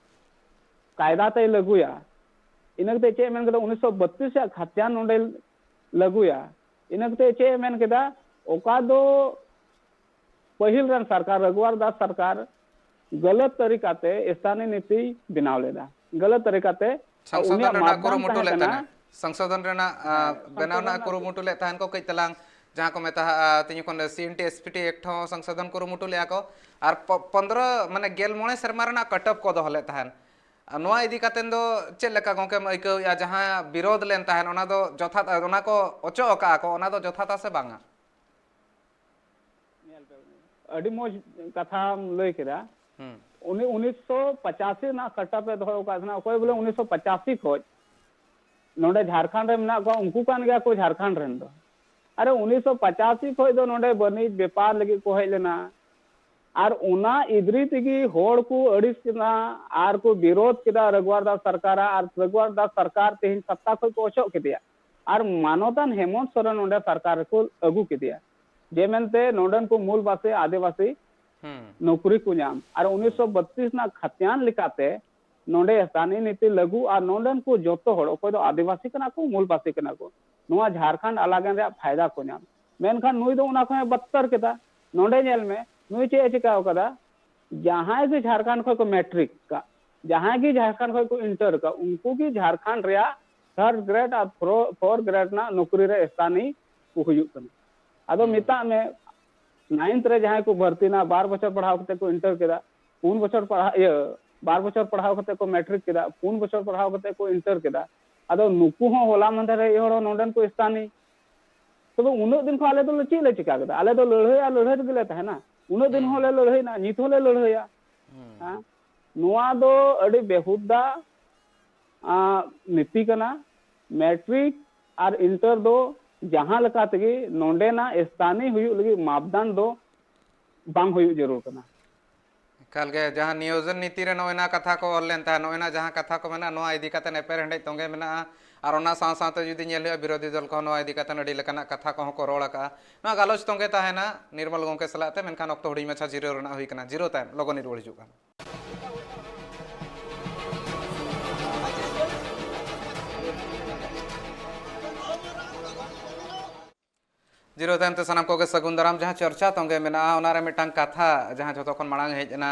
ᱠᱟᱭᱫᱟ ᱛᱮᱭ ᱞᱟᱹᱜᱩᱭᱟ᱾ ᱤᱱᱟᱹ ᱠᱟᱛᱮ ᱪᱮᱫ ᱮ ᱢᱮᱱ ᱠᱮᱫᱟ? ᱩᱱᱤᱥᱥᱚ ᱵᱟᱛᱨᱤᱥ ᱨᱮᱭᱟᱜ ᱠᱷᱟᱛᱤᱭᱟᱱ ᱱᱚᱰᱮ ᱞᱟᱹᱜᱩᱭᱟ᱾ ᱤᱱᱟᱹ ᱠᱟᱛᱮ ᱪᱮᱫ ᱮ ᱢᱮᱱ ᱠᱮᱫᱟ? ᱚᱠᱟ ᱫᱚ ᱯᱟᱹᱦᱤᱞ ᱨᱮᱱ ᱥᱚᱨᱠᱟᱨ, ᱨᱟᱜᱷᱩᱣᱟᱨ ᱫᱟᱥ ᱥᱚᱨᱠᱟᱨ ᱜᱟᱞᱟᱛ ᱛᱟᱹᱨᱤᱠᱟ ᱛᱮ ᱥᱛᱷᱟᱱᱤᱭ ᱱᱤᱛᱤ ᱵᱮᱱᱟᱣ ᱞᱮᱫᱟ, ᱜᱟᱞᱟᱛ ᱛᱟᱹᱨᱤᱠᱟ ᱛᱮ᱾ ᱟᱨ ᱥᱚᱝᱥᱳᱫᱷᱚᱱ ᱩᱱᱤᱭᱟᱜ ᱨᱮᱱᱟᱜ ᱢᱟᱯᱫᱟᱱ ᱠᱩᱨᱩᱢᱩᱴᱩ ᱛᱟᱦᱮᱸ ᱞᱮᱫ ᱠᱟᱱᱟ᱾ ᱛᱟᱦᱮᱱᱟ᱾ ᱥᱚᱝᱥᱳᱫᱷᱚᱱ ᱨᱮᱱᱟᱜ, ᱟ, ᱦᱮᱸ, ᱵᱮᱱᱟᱣ ᱥᱚᱝᱥᱳᱫᱷᱚᱱ ᱨᱮᱱᱟᱜ ᱨᱮᱱᱟᱜ ᱠᱩᱨᱩᱢᱩᱴᱩ ᱞᱮᱫ ᱛᱟᱦᱮᱱ ᱠᱚ ᱠᱟᱹᱡ ᱛᱟᱞᱟᱝ, ᱡᱟᱦᱟᱸ ᱠᱚ ᱢᱮᱛᱟᱜᱼᱟ, ᱛᱤᱧ ᱠᱷᱚᱱ C N T S P T act ᱦᱚᱸ ᱥᱚᱝᱥᱳᱫᱷᱚᱱ ᱠᱩᱨᱩᱢᱩᱴᱩ ᱞᱮᱫᱼᱟ ᱠᱚ, ᱟᱨ ᱯᱚ-, ᱯᱚᱱᱫᱽᱨᱚ, ᱢᱟᱱᱮ, ᱜᱮᱞ ᱢᱚᱬᱮ ᱥᱮᱨᱢᱟ ᱨᱮᱱᱟᱜ ᱠᱟᱴᱚᱯ ᱠᱚ ᱫᱚᱦᱚ ᱞᱮᱫ ᱛᱟᱦᱮᱱ᱾ ᱟᱨ ᱱᱚᱣᱟ ᱤᱫᱤ ᱠᱟᱛᱮ ᱫᱚ ᱪᱮᱫ ᱞᱮᱠᱟ ᱜᱚᱝᱠᱮᱢ ᱟᱹᱭᱠᱟᱹᱣᱮᱫᱼᱟ? ᱡᱟᱦᱟᱸ ᱵᱤᱨᱳᱫᱷ ᱞᱮᱱ ᱛᱟᱦᱮᱱ, ᱚᱱᱟ ᱫᱚ ᱡᱚᱛᱷᱟᱛ, ᱚᱱᱟ ᱠᱚ ᱚᱪᱚᱜ ᱟᱠᱟᱫᱼᱟ ᱠᱚ, ᱚᱱᱟ ᱫᱚ ᱡᱚᱛᱷᱟᱛᱟ ᱥᱮ ᱵᱟᱝᱟ? ᱧᱮᱞ ᱯᱮ, ᱟᱹᱰᱤ ᱢᱚᱡᱽ ᱠᱟᱛᱷᱟᱢ ᱞᱟᱹᱭ ᱠᱮᱫᱟ᱾ ᱦᱩᱸ᱾ ᱩᱱᱤ ᱩᱱᱤᱥᱥᱚ ᱯᱚᱸᱪᱟᱥᱤ ᱨᱮᱱᱟᱜ ᱠᱟᱴᱟᱯ ᱮ ᱫᱚᱦᱚ ᱟᱠᱟᱫ ᱛᱟᱦᱮᱱᱟ᱾ ᱚᱠᱚᱭ ᱵᱚᱞᱮ ᱩᱱᱤᱥᱥᱚ ᱯᱚᱸᱪᱟᱥᱤ ᱠᱷᱚᱡ ᱱᱚᱰᱮ ᱡᱷᱟᱲᱠᱷᱚᱸᱰ ᱨᱮ ᱢᱮᱱᱟᱜ ᱠᱚᱣᱟ, ᱩᱱᱠᱩ ᱠᱟᱱ ᱜᱮᱭᱟ ᱠᱚ ᱡᱷᱟᱲᱠᱷᱚᱸᱰ ᱨᱮᱱ ᱫᱚ᱾ ᱟᱨ ᱩᱱᱤᱥᱥᱚ ᱯᱚᱸᱪᱟᱥᱤ ᱠᱷᱚᱡ ᱫᱚ ᱱᱚᱰᱮ ᱵᱟᱹᱱᱤᱡᱽ ᱵᱮᱯᱟᱨ ᱞᱟᱹᱜᱤᱫ ᱠᱚ ᱦᱮᱡ ᱞᱮᱱᱟ᱾ ᱟᱨ ᱚᱱᱟ ᱤᱫᱨᱤ ᱛᱮᱜᱮ ᱦᱚᱲ ᱠᱚ ᱟᱹᱲᱤᱥ ᱠᱮᱫᱟ ᱟᱨ ᱠᱚ ᱵᱤᱨᱳᱫᱷ ᱠᱮᱫᱟ ᱨᱟᱜᱷᱩᱣᱟᱨ ᱫᱟᱥ ᱥᱚᱨᱠᱟᱨᱟᱜ, ᱟᱨ ᱨᱟᱜᱷᱩᱣᱟᱨ ᱫᱟᱥ ᱥᱚᱨᱠᱟᱨ ᱛᱮᱦᱮᱧ ᱥᱚᱛᱛᱟ ᱠᱷᱚᱡ ᱠᱚ ᱚᱪᱚᱜ ᱠᱮᱫᱮᱭᱟ᱾ ᱟᱨ ᱢᱟᱱᱚᱛᱟᱱ ᱦᱮᱢᱚᱱᱛ ᱥᱚᱨᱮᱱ ᱚᱸᱰᱮ ᱥᱚᱨᱠᱟᱨ ᱨᱮᱠᱚ ᱟᱹᱜᱩ ᱠᱮᱫᱮᱭᱟ, ᱡᱮ ᱢᱮᱱᱛᱮ ᱱᱚᱰᱮᱱ ᱠᱚ ᱢᱩᱞ ᱵᱟᱥᱤ ᱟᱹᱫᱤᱵᱟᱹᱥᱤ ᱦᱩᱸ᱾ ᱱᱚᱠᱨᱤ ᱠᱚ ᱧᱟᱢ᱾ ᱟᱨ ᱩᱱᱤᱥᱥᱚ ᱵᱟᱛᱨᱤᱥ ᱨᱮᱱᱟᱜ ᱠᱷᱟᱛᱤᱭᱟᱱ ᱞᱮᱠᱟᱛᱮ ᱱᱚᱰᱮ ᱥᱛᱷᱟᱱᱤᱭ ᱱᱤᱛᱤ ᱞᱟᱹᱜᱩ ᱟᱨ ᱱᱚᱰᱮᱱ ᱠᱚ ᱡᱚᱛᱚ ᱦᱚᱲ, ᱚᱠᱚᱭ ᱫᱚ ᱟᱹᱫᱤᱵᱟᱹᱥᱤ ᱠᱟᱱᱟ ᱠᱚ, ᱢᱩᱞ ᱵᱟᱥᱤ ᱠᱟᱱᱟ ᱠᱚ, ᱱᱚᱣᱟ ᱡᱷᱟᱲᱠᱷᱚᱸᱰ ᱟᱞᱟᱜᱟᱱ ᱨᱮᱭᱟᱜ ᱯᱷᱟᱭᱫᱟ ᱠᱚ ᱧᱟᱢ᱾ ᱢᱮᱱᱠᱷᱟᱱ ᱱᱩᱭ ᱫᱚ ᱚᱱᱟ ᱠᱷᱚᱱ ᱮ ᱵᱟᱫᱛᱟᱨ ᱠᱮᱫᱟ᱾ ᱱᱚᱰᱮ ᱧᱮᱞ ᱢᱮ, ᱱᱩᱭ ᱪᱮᱫ ᱮ ᱪᱤᱠᱟᱹᱣ ᱠᱟᱫᱟ? ᱡᱟᱦᱟᱸᱭ ᱜᱮ ᱡᱷᱟᱲᱠᱷᱚᱸᱰ ᱠᱷᱚᱱ ᱠᱚ ᱢᱮᱴᱨᱤᱠ ᱠᱟᱜ, ᱡᱟᱦᱟᱸᱭ ᱜᱮ ᱡᱷᱟᱲᱠᱷᱚᱸᱰ ᱠᱷᱚᱱ ᱠᱚ ᱤᱱᱴᱟᱨ ᱠᱟᱜ, ᱩᱱᱠᱩ ᱜᱮ ᱡᱷᱟᱲᱠᱷᱚᱸᱰ ᱨᱮᱭᱟᱜ ᱛᱷᱟᱨᱰ ᱜᱨᱮᱰ ᱟᱨ ᱯᱷᱳᱨ ᱜᱨᱮᱰ ᱨᱮᱱᱟᱜ ᱱᱚᱠᱨᱤ ᱨᱮ ᱥᱛᱷᱟᱱᱤ ᱠᱚ ᱦᱩᱭᱩᱜ ᱠᱟᱱᱟ᱾ ᱟᱫᱚ ᱦᱩᱸ᱾ ᱢᱮᱛᱟᱜ ᱢᱮ, ᱱᱟᱭᱤᱱᱛᱷ ᱨᱮ ᱡᱟᱦᱟᱸᱭ ᱠᱚ ᱵᱷᱚᱨᱛᱤᱱᱟ, ᱵᱟᱨ ᱵᱚᱪᱷᱚᱨ ᱯᱟᱲᱦᱟᱣ ᱠᱟᱛᱮ ᱠᱚ ᱤᱱᱴᱟᱨ ᱠᱮᱫᱟ, ᱯᱩᱱ ᱵᱚᱪᱷᱚᱨ ᱯᱟᱲᱦᱟᱣ, ᱤᱭᱟᱹ, ᱵᱟᱨ ᱵᱚᱪᱷᱚᱨ ᱯᱟᱲᱦᱟᱣ ᱠᱟᱛᱮ ᱠᱚ ᱢᱮᱴᱨᱤᱠ ᱠᱮᱫᱟ, ᱯᱩᱱ ᱵᱚᱪᱷᱚᱨ ᱯᱟᱲᱦᱟᱣ ᱠᱟᱛᱮ ᱠᱚ ᱤᱱᱴᱟᱨ ᱠᱮᱫᱟ᱾ ᱟᱫᱚ ᱱᱩᱠᱩ ᱦᱚᱸ ᱦᱚᱞᱟ ᱢᱟᱦᱫᱮᱨ ᱨᱮ ᱦᱚᱲ ᱦᱚᱸ ᱱᱚᱰᱮᱱ ᱠᱚ ᱥᱛᱷᱟᱱᱤ᱾ ᱛᱚᱵᱮ ᱩᱱᱟᱹᱜ ᱫᱤᱱ ᱠᱷᱚᱱ ᱟᱞᱮ ᱫᱚ ᱪᱮᱫ ᱞᱮ ᱪᱤᱠᱟ ᱠᱮᱫᱟ? ᱟᱞᱮ ᱫᱚ ᱞᱟᱹᱲᱦᱟᱹᱭ ᱟᱨ ᱞᱟᱹᱲᱦᱟᱹᱭ ᱨᱮᱜᱮ ᱞᱮ ᱛᱟᱦᱮᱱᱟ᱾ ᱩᱱᱟᱹᱜ ᱫᱤᱱ ᱦᱚᱸ ᱞᱮ ᱞᱟᱹᱲᱦᱟᱹᱭᱱᱟ, ᱱᱤᱛ ᱦᱚᱸ ᱞᱮ ᱞᱟᱹᱲᱦᱟᱹᱭᱟ᱾ ᱦᱮᱸ? ᱱᱚᱣᱟ ᱫᱚ ᱟᱹᱰᱤ ᱵᱮᱦᱩᱫᱟ, ᱟᱸ, ᱱᱤᱛᱤ ᱠᱟᱱᱟ᱾ ᱢᱮᱴᱨᱤᱠ ᱟᱨ ᱤᱱᱴᱟᱨ ᱫᱚ ᱡᱟᱦᱟᱸ ᱞᱮᱠᱟ ᱛᱮᱜᱮ ᱱᱚᱰᱮᱱᱟᱜ ᱥᱛᱷᱟᱱᱤ ᱦᱩᱭᱩᱜ ᱞᱟᱹᱜᱤᱫ ᱢᱟᱯᱫᱟᱱ ᱫᱚ ᱵᱟᱝ ᱦᱩᱭᱩᱜ ᱡᱟᱹᱨᱩᱲ ᱠᱟᱱᱟ᱾ ᱮᱠᱟᱞ ᱜᱮ, ᱡᱟᱦᱟᱸ ᱱᱤᱭᱳᱡᱚᱱ ᱱᱤᱛᱤ ᱨᱮ ᱱᱚᱜᱼᱚᱭ ᱱᱟ ᱠᱟᱛᱷᱟ ᱠᱚ ᱚᱞ ᱞᱮᱱ ᱛᱟᱦᱮᱸᱫ, ᱱᱚᱜᱼᱚᱭ ᱱᱟ ᱡᱟᱦᱟᱸ ᱠᱟᱛᱷᱟ ᱠᱚ ᱢᱮᱱᱟᱜᱼᱟ, ᱱᱚᱣᱟ ᱤᱫᱤ ᱠᱟᱛᱮ ᱮᱯᱮᱨ ᱦᱮᱸᱰᱮᱡ ᱛᱚᱸᱜᱮ ᱢᱮᱱᱟᱜᱼᱟ᱾ ᱟᱨ ᱚᱱᱟ ᱥᱟᱶ ᱥᱟᱶᱛᱮ ᱡᱩᱫᱤ ᱧᱮᱞ ᱦᱩᱭᱩᱜᱼᱟ, ᱵᱤᱨᱳᱫᱷᱤ ᱫᱚᱞ ᱠᱚᱦᱚᱸ ᱱᱚᱣᱟ ᱤᱫᱤ ᱠᱟᱛᱮ ᱟᱹᱰᱤ ᱞᱮᱠᱟᱱᱟᱜ ᱠᱟᱛᱷᱟ ᱠᱚᱦᱚᱸ ᱠᱚ ᱨᱚᱲ ᱟᱠᱟᱜᱼᱟ᱾ ᱱᱚᱣᱟ ᱜᱟᱞᱚᱪ ᱛᱚᱸᱜᱮ ᱛᱟᱦᱮᱱᱟ ᱱᱤᱨᱢᱚᱞ ᱜᱚᱢᱠᱮ ᱥᱟᱞᱟᱜ ᱛᱮ, ᱢᱮᱱᱠᱷᱟᱱ ᱚᱠᱛᱚ ᱦᱩᱰᱤᱧ ᱢᱟᱪᱷᱟ ᱡᱤᱨᱟᱹᱣ ᱨᱮᱱᱟᱜ ᱦᱩᱭ ᱠᱟᱱᱟ᱾ ᱡᱤᱨᱟᱹᱣ ᱛᱟᱭᱚᱢ ᱞᱚᱜᱚᱱ ᱤᱧ ᱨᱩᱣᱟᱹᱲ ᱦᱤᱡᱩᱜ ᱠᱟᱱᱟ᱾ ᱡᱤᱨᱟᱹᱣ ᱛᱟᱭᱚᱢ ᱛᱮ ᱥᱟᱱᱟᱢ ᱠᱚᱜᱮ ᱥᱟᱹᱜᱩᱱ ᱫᱟᱨᱟᱢ᱾ ᱡᱟᱦᱟᱸ ᱪᱚᱨᱪᱟ ᱛᱚᱸᱜᱮ ᱢᱮᱱᱟᱜᱼᱟ, ᱚᱱᱟᱨᱮ ᱢᱤᱫᱴᱟᱝ ᱠᱟᱛᱷᱟ ᱡᱟᱦᱟᱸ ᱡᱷᱚᱛᱚ ᱠᱷᱚᱱ ᱢᱟᱲᱟᱝ ᱦᱮᱡ ᱮᱱᱟ,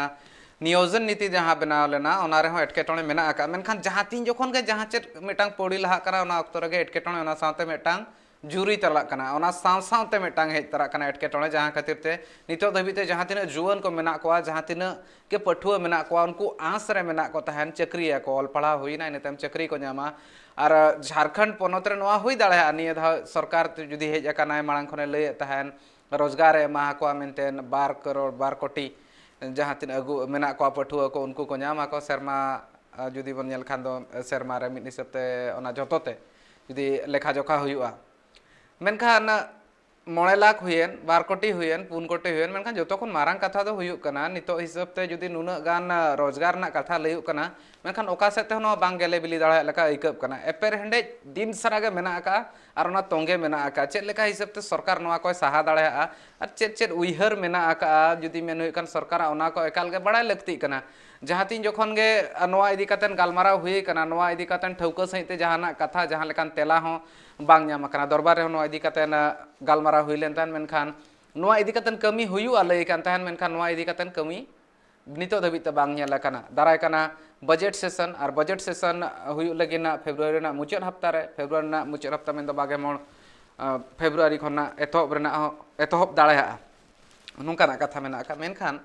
ᱱᱤᱭᱳᱡᱚᱱ ᱱᱤᱛᱤ ᱡᱟᱦᱟᱸ ᱵᱮᱱᱟᱣ ᱞᱮᱱᱟ, ᱚᱱᱟ ᱨᱮᱦᱚᱸ ᱮᱴᱠᱮᱴᱚᱬᱮ ᱢᱮᱱᱟᱜ ᱟᱠᱟᱫᱼᱟ᱾ ᱢᱮᱱᱠᱷᱟᱱ ᱡᱟᱦᱟᱸ ᱛᱤᱱ ᱡᱚᱠᱷᱚᱱ ᱜᱮ ᱡᱟᱦᱟᱸ ᱪᱮᱫ ᱢᱤᱫᱴᱟᱝ ᱯᱟᱹᱣᱲᱤ ᱞᱟᱦᱟᱜ ᱠᱟᱱᱟ, ᱚᱱᱟ ᱚᱠᱛᱚ ᱨᱮᱜᱮ ᱮᱴᱠᱮᱴᱚᱬᱮ, ᱚᱱᱟ ᱥᱟᱶᱛᱮ ᱢᱤᱫᱴᱟᱝ ᱡᱩᱨᱤ ᱪᱟᱞᱟᱜ ᱠᱟᱱᱟ, ᱚᱱᱟ ᱥᱟᱶ ᱥᱟᱶᱛᱮ ᱢᱤᱫᱴᱟᱝ ᱦᱮᱡ ᱛᱚᱨᱟᱜ ᱠᱟᱱᱟ ᱮᱴᱠᱮᱴᱚᱬᱮ, ᱡᱟᱦᱟᱸ ᱠᱷᱟᱹᱛᱤᱨ ᱛᱮ ᱱᱤᱛᱚᱜ ᱫᱷᱟᱹᱵᱤᱡ ᱛᱮ ᱡᱟᱦᱟᱸ ᱛᱤᱱᱟᱹᱜ ᱡᱩᱣᱟᱹᱱ ᱠᱚ ᱢᱮᱱᱟᱜ ᱠᱚᱣᱟ, ᱡᱟᱦᱟᱸ ᱛᱤᱱᱟᱹᱜ ᱜᱮ ᱯᱟᱹᱴᱷᱩᱣᱟᱹ ᱢᱮᱱᱟᱜ ᱠᱚ ᱛᱟᱦᱮᱱ, ᱪᱟᱹᱠᱨᱤᱭᱟᱠᱚ, ᱚᱞ ᱯᱟᱲᱦᱟᱣ ᱦᱩᱭᱱᱟ, ᱤᱱᱟᱹ ᱛᱟᱭᱚᱢ ᱪᱟᱹᱠᱨᱤ ᱠᱚ ᱧᱟᱢᱟ᱾ ᱟᱨ ᱡᱷᱟᱲᱠᱷᱚᱸᱰ ᱯᱚᱱᱚᱛ ᱨᱮ ᱱᱚᱣᱟ ᱦᱩᱭ ᱫᱟᱲᱮᱭᱟᱜᱼᱟ, ᱱᱤᱭᱟᱹ ᱫᱷᱟᱣ ᱥᱚᱨᱠᱟᱨ ᱛᱮ ᱡᱩᱫᱤ ᱦᱮᱡ ᱟᱠᱟᱱᱟᱭ, ᱢᱟᱲᱟᱝ ᱠᱷᱚᱱᱮ ᱞᱟᱹᱭᱮᱫ ᱛᱟᱦᱮᱱ ᱨᱳᱡᱽᱜᱟᱨ ᱮ ᱮᱢᱟ ᱠᱚᱣᱟ ᱢᱮᱱᱛᱮ, ᱵᱟᱨ ᱠᱟᱨᱳᱲ, ᱵᱟᱨ ᱠᱳᱴᱤ ᱡᱟᱦᱟᱸ ᱛᱤᱱᱟᱹᱜ ᱟᱹᱜᱩ ᱢᱮᱱᱟᱜ ᱠᱚᱣᱟ ᱯᱟᱹᱴᱷᱩᱣᱟᱹ ᱠᱚ, ᱩᱱᱠᱩ ᱠᱚ ᱧᱟᱢ ᱟᱠᱚ ᱥᱮᱨᱢᱟ, ᱟᱨ ᱡᱩᱫᱤ ᱵᱚᱱ ᱧᱮᱞ ᱠᱷᱟᱱ ᱫᱚ ᱥᱮᱨᱢᱟ ᱨᱮ ᱢᱤᱫ ᱦᱤᱥᱟᱹᱵ ᱛᱮ ᱚᱱᱟ ᱡᱚᱛᱚ ᱛᱮ ᱡᱩᱫᱤ ᱞᱮᱠᱷᱟ ᱡᱚᱠᱷᱟ ᱦᱩᱭᱩᱜᱼᱟ᱾ ᱢᱮᱱᱠᱷᱟᱱ ᱢᱚᱬᱮ ᱞᱟᱠᱷ ᱦᱩᱭᱮᱱ, ᱵᱟᱨ ᱠᱳᱴᱤ ᱦᱩᱭᱮᱱ, ᱯᱩᱱ ᱠᱳᱴᱤ ᱦᱩᱭᱮᱱ, ᱢᱮᱱᱠᱷᱟᱱ ᱡᱚᱛᱚ ᱠᱷᱚᱱ ᱢᱟᱨᱟᱝ ᱠᱟᱛᱷᱟ ᱫᱚ ᱦᱩᱭᱩᱜ ᱠᱟᱱᱟ, ᱱᱤᱛᱚᱜ ᱦᱤᱥᱟᱹᱵ ᱛᱮ ᱡᱩᱫᱤ ᱱᱩᱱᱟᱹᱜ ᱜᱟᱱ ᱨᱳᱡᱽᱜᱟᱨ ᱨᱮᱱᱟᱜ ᱠᱟᱛᱷᱟ ᱞᱟᱹᱭᱩᱜ ᱠᱟᱱᱟ, ᱢᱮᱱᱠᱷᱟᱱ ᱚᱠᱟ ᱥᱮᱫ ᱛᱮᱦᱚᱸ ᱱᱚᱣᱟ ᱵᱟᱝ ᱜᱮᱞᱮ ᱵᱤᱞᱤ ᱫᱟᱲᱮᱭᱟᱜ ᱞᱮᱠᱟ ᱟᱹᱭᱠᱟᱹᱜ ᱠᱟᱱᱟ᱾ ᱮᱯᱮᱨ ᱦᱮᱸᱰᱮᱡ ᱫᱤᱱ ᱥᱟᱨᱟ ᱜᱮ ᱢᱮᱱᱟᱜ ᱟᱠᱟᱫᱼᱟ ᱟᱨ ᱚᱱᱟ ᱛᱚᱸᱜᱮ ᱢᱮᱱᱟᱜ ᱟᱠᱟᱫᱼᱟ᱾ ᱪᱮᱫ ᱞᱮᱠᱟ ᱦᱤᱥᱟᱹᱵ ᱛᱮ ᱥᱚᱨᱠᱟᱨ ᱱᱚᱣᱟ ᱠᱚᱭ ᱥᱟᱦᱟ ᱫᱟᱲᱮᱭᱟᱜᱼᱟ ᱟᱨ ᱪᱮᱫ ᱪᱮᱫ ᱩᱭᱦᱟᱹᱨ ᱢᱮᱱᱟᱜ ᱟᱠᱟᱫᱼᱟ, ᱡᱩᱫᱤ ᱢᱮᱱ ᱦᱩᱭᱩᱜ ᱠᱷᱟᱱ ᱥᱚᱨᱠᱟᱨᱟᱜ ᱚᱱᱟ ᱠᱚ ᱮᱠᱟᱞ ᱜᱮ ᱵᱟᱲᱟᱭ ᱞᱟᱹᱠᱛᱤᱜ ᱠᱟᱱᱟ᱾ ᱡᱟᱦᱟᱸ ᱛᱤᱱ ᱡᱚᱠᱷᱚᱱ ᱜᱮ ᱱᱚᱣᱟ ᱤᱫᱤ ᱠᱟᱛᱮ ᱜᱟᱞᱢᱟᱨᱟᱣ ᱦᱩᱭ ᱟᱠᱟᱱᱟ, ᱱᱚᱣᱟ ᱤᱫᱤ ᱠᱟᱛᱮ ᱴᱷᱟᱹᱣᱠᱟᱹ ᱥᱟᱺᱦᱤᱡ ᱛᱮ ᱡᱟᱦᱟᱱᱟᱜ ᱠᱟᱛᱷᱟ, ᱡᱟᱦᱟᱸ ᱞᱮᱠᱟᱱ ᱛᱮᱞᱟ ᱦᱚᱸ ᱵᱟᱝ ᱧᱟᱢ ᱟᱠᱟᱱᱟ᱾ ᱫᱚᱨᱵᱟᱨ ᱨᱮᱦᱚᱸ ᱱᱚᱣᱟ ᱤᱫᱤ ᱠᱟᱛᱮ ᱜᱟᱞᱢᱟᱨᱟᱣ ᱦᱩᱭ ᱞᱮᱱ ᱛᱟᱦᱮᱸᱫ, ᱢᱮᱱᱠᱷᱟᱱ ᱱᱚᱣᱟ ᱤᱫᱤ ᱠᱟᱛᱮ ᱠᱟᱹᱢᱤ ᱦᱩᱭᱩᱜᱼᱟ ᱞᱟᱹᱭ ᱠᱟᱱ ᱛᱟᱦᱮᱸᱫ, ᱢᱮᱱᱠᱷᱟᱱ ᱱᱚᱣᱟ ᱤᱫᱤ ᱠᱟᱛᱮ ᱠᱟᱹᱢᱤ ᱱᱤᱛᱚᱜ ᱫᱷᱟᱹᱵᱤᱡ ᱛᱮ ᱵᱟᱝ ᱧᱮᱞ ᱟᱠᱟᱱᱟ᱾ ᱫᱟᱨᱟᱭ ᱠᱟᱱᱟ ᱵᱟᱡᱮᱴ ᱥᱮᱥᱚᱱ, ᱟᱨ ᱵᱟᱡᱮᱴ ᱥᱮᱥᱚᱱ ᱦᱩᱭᱩᱜ ᱞᱟᱹᱜᱤᱫ ᱱᱟᱜ ᱯᱷᱮᱵᱽᱨᱩᱣᱟᱨᱤ ᱨᱮᱱᱟᱜ ᱢᱩᱪᱟᱹᱫ ᱦᱟᱯᱛᱟ ᱨᱮ, ᱯᱷᱮᱵᱽᱨᱩᱣᱟᱨᱤ ᱨᱮᱱᱟᱜ ᱢᱩᱪᱟᱹᱫ ᱦᱟᱯᱛᱟ ᱢᱮᱱᱫᱚ ᱵᱟᱜᱮ ᱢᱚᱬ, ᱟᱸ, ᱯᱷᱮᱵᱽᱨᱩᱣᱟᱨᱤ ᱠᱷᱚᱱᱟᱜ ᱮᱛᱚᱦᱚᱵ ᱨᱮᱱᱟᱜ ᱦᱚᱸ, ᱮᱛᱚᱦᱚᱵ ᱫᱟᱲᱮᱭᱟᱜᱼᱟ, ᱱᱚᱝᱠᱟᱱᱟᱜ ᱠᱟᱛᱷᱟ ᱢᱮᱱᱟᱜ ᱟᱠᱟᱫ᱾ ᱢᱮᱱᱠᱷᱟᱱ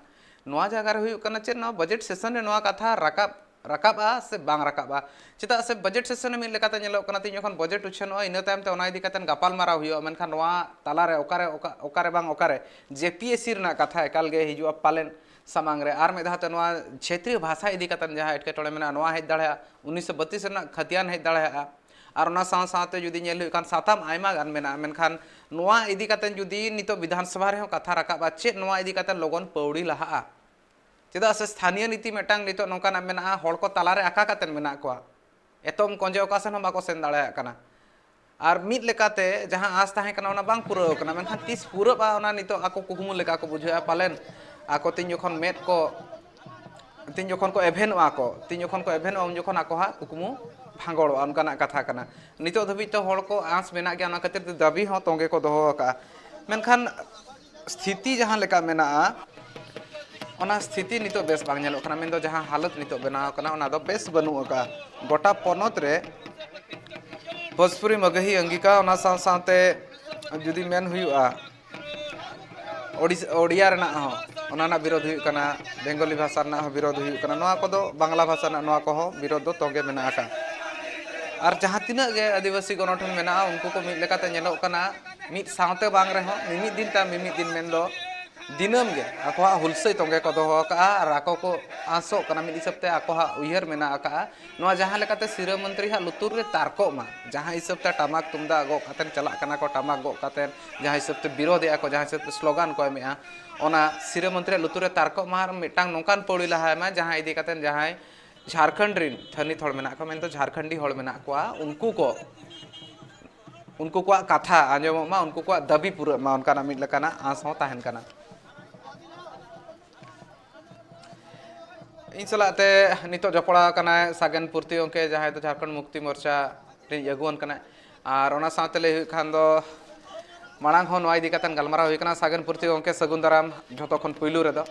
ᱱᱚᱣᱟ ᱡᱟᱭᱜᱟ ᱨᱮ ᱦᱩᱭᱩᱜ ᱠᱟᱱᱟ ᱪᱮᱫ, ᱱᱚᱣᱟ ᱵᱟᱡᱮᱴ ᱥᱮᱥᱚᱱ ᱨᱮ ᱱᱚᱣᱟ ᱠᱟᱛᱷᱟ ᱨᱟᱠᱟᱵ ᱨᱟᱠᱟᱵᱼᱟ ᱥᱮ ᱵᱟᱝ ᱨᱟᱠᱟᱵᱼᱟ? ᱪᱮᱫᱟᱜ ᱥᱮ ᱵᱟᱡᱮᱴ ᱥᱮᱥᱚᱱ ᱨᱮ ᱢᱤᱫ ᱞᱮᱠᱟᱛᱮ ᱧᱮᱞᱚᱜ ᱠᱟᱱᱟ, ᱛᱤᱦᱤᱧ ᱡᱚᱠᱷᱚᱱ ᱵᱟᱡᱮᱴ ᱩᱪᱷᱟᱹᱱᱚᱜᱼᱟ, ᱤᱱᱟᱹ ᱛᱟᱭᱚᱢ ᱛᱮ ᱚᱱᱟ ᱤᱫᱤ ᱠᱟᱛᱮ ᱜᱟᱯᱟᱞ ᱢᱟᱨᱟᱣ ᱦᱩᱭᱩᱜᱼᱟ᱾ ᱢᱮᱱᱠᱷᱟᱱ ᱱᱚᱣᱟ ᱛᱟᱞᱟᱨᱮ ᱚᱠᱟᱨᱮ, ᱚᱠᱟ, ᱚᱠᱟᱨᱮ ᱵᱟᱝ ᱚᱠᱟᱨᱮ ᱡᱮᱯᱤᱮᱥᱤ ᱨᱮᱱᱟᱜ ᱠᱟᱛᱷᱟ ᱮᱠᱟᱞ ᱜᱮ ᱦᱤᱡᱩᱜᱼᱟ ᱯᱟᱞᱮᱱ ᱥᱟᱢᱟᱝ ᱨᱮ᱾ ᱟᱨ ᱢᱤᱫ ᱫᱷᱟᱣ ᱛᱮ ᱱᱚᱣᱟ ᱪᱷᱮᱛᱨᱤᱭᱚ ᱵᱷᱟᱥᱟ ᱤᱫᱤ ᱠᱟᱛᱮ ᱡᱟᱦᱟᱸ ᱮᱴᱠᱮᱴᱚᱬᱮ ᱢᱮᱱᱟᱜᱼᱟ, ᱱᱚᱣᱟ ᱦᱮᱡ ᱫᱟᱲᱮᱭᱟᱜᱼᱟ, ᱩᱱᱤᱥᱥᱚ ᱵᱟᱛᱤᱥ ᱨᱮᱱᱟᱜ ᱠᱷᱟᱛᱤᱭᱟᱱ ᱦᱮᱡ ᱫᱟᱲᱮᱭᱟᱜᱼᱟ᱾ ᱟᱨ ᱚᱱᱟ ᱥᱟᱶ ᱥᱟᱶᱛᱮ ᱡᱩᱫᱤ ᱧᱮᱞ ᱦᱩᱭᱩᱜ ᱠᱷᱟᱱ, ᱥᱟᱛᱟᱢ ᱟᱭᱢᱟ ᱜᱟᱱ ᱢᱮᱱᱟᱜᱼᱟ, ᱢᱮᱱᱠᱷᱟᱱ ᱱᱚᱣᱟ ᱤᱫᱤ ᱠᱟᱛᱮ ᱡᱩᱫᱤ ᱱᱤᱛᱚᱜ ᱵᱤᱫᱷᱟᱱ ᱥᱚᱵᱷᱟ ᱨᱮᱦᱚᱸ ᱠᱟᱛᱷᱟ ᱨᱟᱠᱟᱵᱼᱟ, ᱪᱮᱫ ᱱᱚᱣᱟ ᱤᱫᱤ ᱠᱟᱛᱮ ᱞᱚᱜᱚᱱ ᱯᱟᱹᱣᱲᱤ ᱞᱟᱦᱟᱜᱼᱟ? ᱪᱮᱫᱟᱜ ᱥᱮ ᱥᱛᱷᱟᱱᱤᱭᱚ ᱱᱤᱛᱤ ᱢᱤᱫᱴᱟᱝ ᱱᱤᱛᱚᱜ ᱱᱚᱝᱠᱟᱱᱟᱜ ᱢᱮᱱᱟᱜᱼᱟ, ᱦᱚᱲ ᱠᱚ ᱛᱟᱞᱟᱨᱮ ᱟᱠᱟ ᱠᱟᱛᱮ ᱢᱮᱱᱟᱜ ᱠᱚᱣᱟ, ᱮᱛᱚᱢ ᱠᱚᱸᱡᱮ ᱚᱠᱟ ᱥᱮᱱ ᱦᱚᱸ ᱵᱟᱠᱚ ᱥᱮᱱ ᱫᱟᱲᱮᱭᱟᱜ ᱠᱟᱱᱟ᱾ ᱟᱨ ᱢᱤᱫ ᱞᱮᱠᱟᱛᱮ ᱡᱟᱦᱟᱸ ᱟᱸᱥ ᱛᱟᱦᱮᱸ ᱠᱟᱱᱟ, ᱚᱱᱟ ᱵᱟᱝ ᱯᱩᱨᱟᱹᱣ ᱠᱟᱱᱟ, ᱢᱮᱱᱠᱷᱟᱱ ᱛᱤᱥ ᱯᱩᱨᱟᱹᱜᱼᱟ, ᱚᱱᱟ ᱱᱤᱛᱚᱜ ᱟᱠᱚ ᱠᱩᱠᱢᱩ ᱞᱮᱠᱟ ᱠᱚ ᱵᱩᱡᱷᱟᱹᱣᱮᱫᱼᱟ ᱯᱟᱞᱮᱱ᱾ ᱟᱠᱚ ᱛᱤᱱ ᱡᱚᱠᱷᱚᱱ ᱢᱮᱫ ᱠᱚ, ᱛᱤᱱ ᱡᱚᱠᱷᱚᱱ ᱠᱚ ᱮᱵᱷᱮᱱᱚᱜᱼᱟ ᱠᱚ, ᱛᱤᱱ ᱡᱚᱠᱷᱚᱱ ᱠᱚ ᱮᱵᱷᱮᱱᱚᱜᱼᱟ, ᱩᱱ ᱡᱚᱠᱷᱚᱱ ᱟᱠᱚ ᱦᱟᱸᱜ ᱠᱩᱠᱢᱩ ᱵᱷᱟᱸᱜᱚᱲᱚᱜᱼᱟ, ᱚᱱᱠᱟᱱᱟᱜ ᱠᱟᱛᱷᱟ ᱠᱟᱱᱟ᱾ ᱱᱤᱛᱚᱜ ᱫᱷᱟᱹᱵᱤᱡ ᱛᱮ ᱦᱚᱲ ᱠᱚ ᱟᱸᱥ ᱢᱮᱱᱟᱜ ᱜᱮᱭᱟ, ᱚᱱᱟ ᱠᱷᱟᱹᱛᱤᱨ ᱛᱮ ᱫᱟᱹᱵᱤ ᱦᱚᱸ ᱛᱚᱸᱜᱮ ᱠᱚ ᱫᱚᱦᱚ ᱟᱠᱟᱫᱼᱟ᱾ ᱢᱮᱱᱠᱷᱟᱱ ᱥᱛᱷᱤᱛᱤ ᱡᱟᱦᱟᱸ ᱞᱮᱠᱟ ᱢᱮᱱᱟᱜᱼᱟ, ᱚᱱᱟ ᱥᱛᱷᱤᱛᱤ ᱱᱤᱛᱚᱜ ᱵᱮᱥ ᱵᱟᱝ ᱧᱮᱞᱚᱜ ᱠᱟᱱᱟ, ᱢᱮᱱᱫᱚ ᱡᱟᱦᱟᱸ ᱦᱟᱞᱚᱛ ᱱᱤᱛᱚᱜ ᱵᱮᱱᱟᱣ ᱟᱠᱟᱱᱟ, ᱚᱱᱟ ᱫᱚ ᱵᱮᱥ ᱵᱟᱹᱱᱩᱜ ᱟᱠᱟᱫᱼᱟ᱾ ᱜᱚᱴᱟ ᱯᱚᱱᱚᱛ ᱨᱮ ᱵᱷᱳᱡᱽᱯᱩᱨᱤ ᱢᱟᱜᱟᱦᱤ ᱟᱝᱜᱤᱠᱟ, ᱚᱱᱟ ᱥᱟᱶ ᱥᱟᱶᱛᱮ ᱡᱩᱫᱤ ᱢᱮᱱ ᱦᱩᱭᱩᱜᱼᱟ, ᱳᱰᱤᱥ-, ᱳᱰᱤᱭᱟ ᱨᱮᱱᱟᱜ ᱦᱚᱸ, ᱚᱱᱟ ᱨᱮᱱᱟᱜ ᱵᱤᱨᱳᱫᱷ ᱦᱩᱭᱩᱜ ᱠᱟᱱᱟ, ᱵᱮᱝᱜᱚᱞᱤ ᱵᱷᱟᱥᱟ ᱨᱮᱱᱟᱜ ᱦᱚᱸ ᱵᱤᱨᱳᱫᱷ ᱦᱩᱭᱩᱜ ᱠᱟᱱᱟ, ᱱᱚᱣᱟ ᱠᱚᱫᱚ, ᱵᱟᱝᱞᱟ ᱵᱷᱟᱥᱟ ᱨᱮᱱᱟᱜ ᱱᱚᱣᱟ ᱠᱚᱦᱚᱸ ᱵᱤᱨᱳᱫᱷ ᱫᱚ ᱛᱚᱸᱜᱮ ᱢᱮᱱᱟᱜ ᱟᱠᱟᱫᱼᱟ᱾ ᱟᱨ ᱡᱟᱦᱟᱸ ᱛᱤᱱᱟᱹᱜ ᱜᱮ ᱟᱹᱫᱤᱵᱟᱹᱥᱤ ᱜᱚᱱᱚᱴᱷᱚᱱ ᱢᱮᱱᱟᱜᱼᱟ, ᱩᱱᱠᱩ ᱠᱚ ᱢᱤᱫ ᱞᱮᱠᱟᱛᱮ ᱧᱮᱞᱚᱜ ᱠᱟᱱᱟ, ᱢᱤᱫ ᱥᱟᱶᱛᱮ ᱵᱟᱝ ᱨᱮᱦᱚᱸ ᱢᱤᱢᱤᱫ ᱫᱤᱱ ᱛᱟᱭᱚᱢ ᱢᱤᱢᱤᱫ ᱫᱤᱱ ᱢᱮᱱᱫᱚ ᱫᱤᱱᱟᱹᱢ ᱜᱮ ᱟᱠᱚᱣᱟᱜ ᱦᱩᱞᱥᱟᱹᱭ ᱛᱚᱸᱜᱮ ᱠᱚ ᱫᱚᱦᱚ ᱟᱠᱟᱫᱼᱟ᱾ ᱟᱨ ᱟᱠᱚ ᱠᱚ ᱟᱸᱥᱚᱜ ᱠᱟᱱᱟ, ᱢᱤᱫ ᱦᱤᱥᱟᱹᱵ ᱛᱮ ᱟᱠᱚᱣᱟᱜ ᱩᱭᱦᱟᱹᱨ ᱢᱮᱱᱟᱜ ᱟᱠᱟᱫᱼᱟ, ᱱᱚᱣᱟ ᱡᱟᱦᱟᱸ ᱞᱮᱠᱟᱛᱮ ᱥᱤᱨᱟᱹ ᱢᱚᱱᱛᱨᱤ ᱦᱟᱸᱜ ᱞᱩᱛᱩᱨ ᱨᱮ ᱛᱟᱨᱠᱚᱜ ᱢᱟ, ᱡᱟᱦᱟᱸ ᱦᱤᱥᱟᱹᱵ ᱛᱮ ᱴᱟᱢᱟᱠ ᱛᱩᱢᱫᱟᱜ ᱜᱚᱜ ᱠᱟᱛᱮᱫ ᱪᱟᱞᱟᱜ ᱠᱟᱱᱟ ᱠᱚ, ᱴᱟᱢᱟᱠ ᱜᱚᱜ ᱠᱟᱛᱮᱫ ᱡᱟᱦᱟᱸ ᱦᱤᱥᱟᱹᱵ ᱛᱮ ᱵᱤᱨᱳᱫᱷᱮᱜᱼᱟ ᱠᱚ, ᱡᱟᱦᱟᱸ ᱦᱤᱥᱟᱹᱵ ᱛᱮ ᱥᱞᱳᱜᱟᱱ ᱠᱚ ᱮᱢᱮᱜᱼᱟ, ᱚᱱᱟ ᱥᱤᱨᱟᱹ ᱢᱚᱱᱛᱨᱤᱭᱟᱜ ᱞᱩᱛᱩᱨ ᱨᱮ ᱛᱟᱨᱠᱚᱜ ᱢᱟ ᱟᱨ ᱢᱤᱫᱴᱟᱝ ᱱᱚᱝᱠᱟᱱ ᱯᱟᱹᱣᱲᱤ ᱞᱟᱦᱟᱭ ᱢᱟ, ᱡᱟᱦᱟᱸ ᱤᱫᱤ ᱠᱟᱛᱮᱫ ᱡᱟᱦᱟᱸᱭ ᱡᱷᱟᱲᱠᱷᱚᱸᱰ ᱨᱤᱱ ᱛᱷᱟᱹᱱᱤᱛ ᱦᱚᱲ ᱢᱮᱱᱟᱜ ᱠᱚᱣᱟ, ᱢᱮᱱᱫᱚ ᱡᱷᱟᱲᱠᱷᱚᱸᱰᱤ ᱦᱚᱲ ᱢᱮᱱᱟᱜ ᱠᱚᱣᱟ, ᱩᱱᱠᱩ ᱠᱚ, ᱩᱱᱠᱩ ᱠᱚᱣᱟᱜ ᱠᱟᱛᱷᱟ ᱟᱸᱡᱚᱢᱚᱜ ᱢᱟ, ᱩᱱᱠᱩ ᱠᱚᱣᱟᱜ ᱫᱟᱹᱵᱤ ᱯᱩᱨᱟᱹᱜ ᱢᱟ, ᱚᱱᱠᱟᱱᱟᱜ ᱢᱤᱫ ᱞᱮᱠᱟᱱᱟᱜ ᱟᱸᱥ ᱦᱚᱸ ᱛᱟᱦᱮᱱ ᱠᱟᱱᱟ᱾ ᱤᱧ ᱥᱟᱞᱟᱜ ᱛᱮ ᱱᱤᱛᱚᱜ ᱡᱚᱯᱲᱟᱣ ᱟᱠᱟᱱᱟᱭ ᱥᱟᱜᱮᱱ ᱯᱩᱨᱛᱤ ᱜᱚᱢᱠᱮ, ᱡᱟᱦᱟᱸᱭ ᱫᱚ ᱡᱷᱟᱲᱠᱷᱚᱸᱰ ᱢᱩᱠᱛᱤ ᱢᱳᱨᱪᱟ ᱨᱤᱱᱤᱡ ᱟᱹᱜᱩᱣᱟᱹᱱ ᱠᱟᱱᱟᱭ᱾ ᱟᱨ ᱚᱱᱟ ᱥᱟᱶᱛᱮ ᱞᱟᱹᱭ ᱦᱩᱭᱩᱜ ᱠᱷᱟᱱ ᱫᱚ, ᱢᱟᱲᱟᱝ ᱦᱚᱸ ᱱᱚᱣᱟ ᱤᱫᱤ ᱠᱟᱛᱮ ᱜᱟᱞᱢᱟᱨᱟᱣ ᱦᱩᱭ ᱠᱟᱱᱟ᱾ ᱥᱟᱜᱮᱱ ᱯᱩᱨᱛᱤ ᱜᱚᱢᱠᱮ, ᱥᱟᱹᱜᱩᱱ ᱫᱟᱨᱟᱢ ᱡᱷᱚᱛᱚ ᱠᱷᱚᱱ ᱯᱩᱭᱞᱩ ᱨᱮᱫᱚ᱾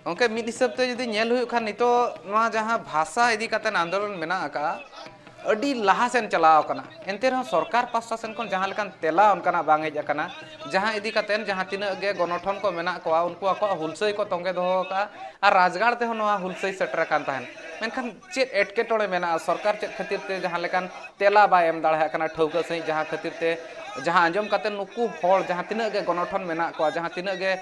ᱜᱚᱢᱠᱮ, ᱢᱤᱫ ᱦᱤᱥᱟᱹᱵ ᱛᱮ ᱡᱩᱫᱤ ᱧᱮᱞ ᱦᱩᱭᱩᱜ ᱠᱷᱟᱱ, ᱱᱤᱛᱚᱜ ᱱᱚᱣᱟ ᱡᱟᱦᱟᱸ ᱵᱷᱟᱥᱟ ᱤᱫᱤ ᱠᱟᱛᱮ ᱟᱱᱫᱳᱞᱚᱱ ᱢᱮᱱᱟᱜ ᱟᱠᱟᱫᱼᱟ, ᱟᱹᱰᱤ ᱞᱟᱦᱟ ᱥᱮᱱ ᱪᱟᱞᱟᱣ ᱟᱠᱟᱱᱟ᱾ ᱮᱱᱛᱮ ᱨᱮᱦᱚᱸ ᱥᱚᱨᱠᱟᱨ ᱯᱟᱥᱴᱟ ᱥᱮᱱ ᱠᱷᱚᱱ ᱡᱟᱦᱟᱸ ᱞᱮᱠᱟᱱ ᱛᱮᱞᱟ ᱚᱱᱠᱟᱱᱟᱜ ᱵᱟᱝ ᱦᱮᱡ ᱟᱠᱟᱱᱟ, ᱡᱟᱦᱟᱸ ᱤᱫᱤ ᱠᱟᱛᱮ ᱡᱟᱦᱟᱸ ᱛᱤᱱᱟᱹᱜ ᱜᱮ ᱜᱚᱱᱚᱴᱷᱚᱱ ᱠᱚ ᱢᱮᱱᱟᱜ ᱠᱚᱣᱟ, ᱩᱱᱠᱩ ᱟᱠᱚᱣᱟᱜ ᱦᱩᱞᱥᱟᱹᱭ ᱠᱚ ᱛᱚᱸᱜᱮ ᱫᱚᱦᱚ ᱟᱠᱟᱫᱼᱟ᱾ ᱟᱨ ᱨᱟᱡᱽᱜᱟᱲ ᱛᱮᱦᱚᱸ ᱱᱚᱣᱟ ᱦᱩᱞᱥᱟᱹᱭ ᱥᱮᱴᱮᱨ ᱟᱠᱟᱱ ᱛᱟᱦᱮᱸᱫ᱾ ᱢᱮᱱᱠᱷᱟᱱ ᱪᱮᱫ ᱮᱴᱠᱮᱴᱚᱬᱮ ᱢᱮᱱᱟᱜᱼᱟ? ᱥᱚᱨᱠᱟᱨ ᱪᱮᱫ ᱠᱷᱟᱹᱛᱤᱨ ᱛᱮ ᱡᱟᱦᱟᱸ ᱞᱮᱠᱟᱱ ᱛᱮᱞᱟ ᱵᱟᱭ ᱮᱢ ᱫᱟᱲᱮᱭᱟᱜ ᱠᱟᱱᱟ ᱴᱷᱟᱹᱣᱠᱟᱹ ᱥᱟᱺᱦᱤᱡ, ᱡᱟᱦᱟᱸ ᱠᱷᱟᱹᱛᱤᱨ ᱛᱮ, ᱡᱟᱦᱟᱸ ᱟᱸᱡᱚᱢ ᱠᱟᱛᱮ ᱱᱩᱠᱩ ᱦᱚᱲ ᱡᱟᱦᱟᱸ ᱛᱤᱱᱟᱹᱜ ᱜᱮ ᱜᱚᱱᱚᱴᱷᱚᱱ ᱢᱮᱱᱟᱜ ᱠᱚᱣᱟ, ᱡᱟᱦᱟᱸ ᱛᱤᱱᱟᱹᱜ ᱜᱮ,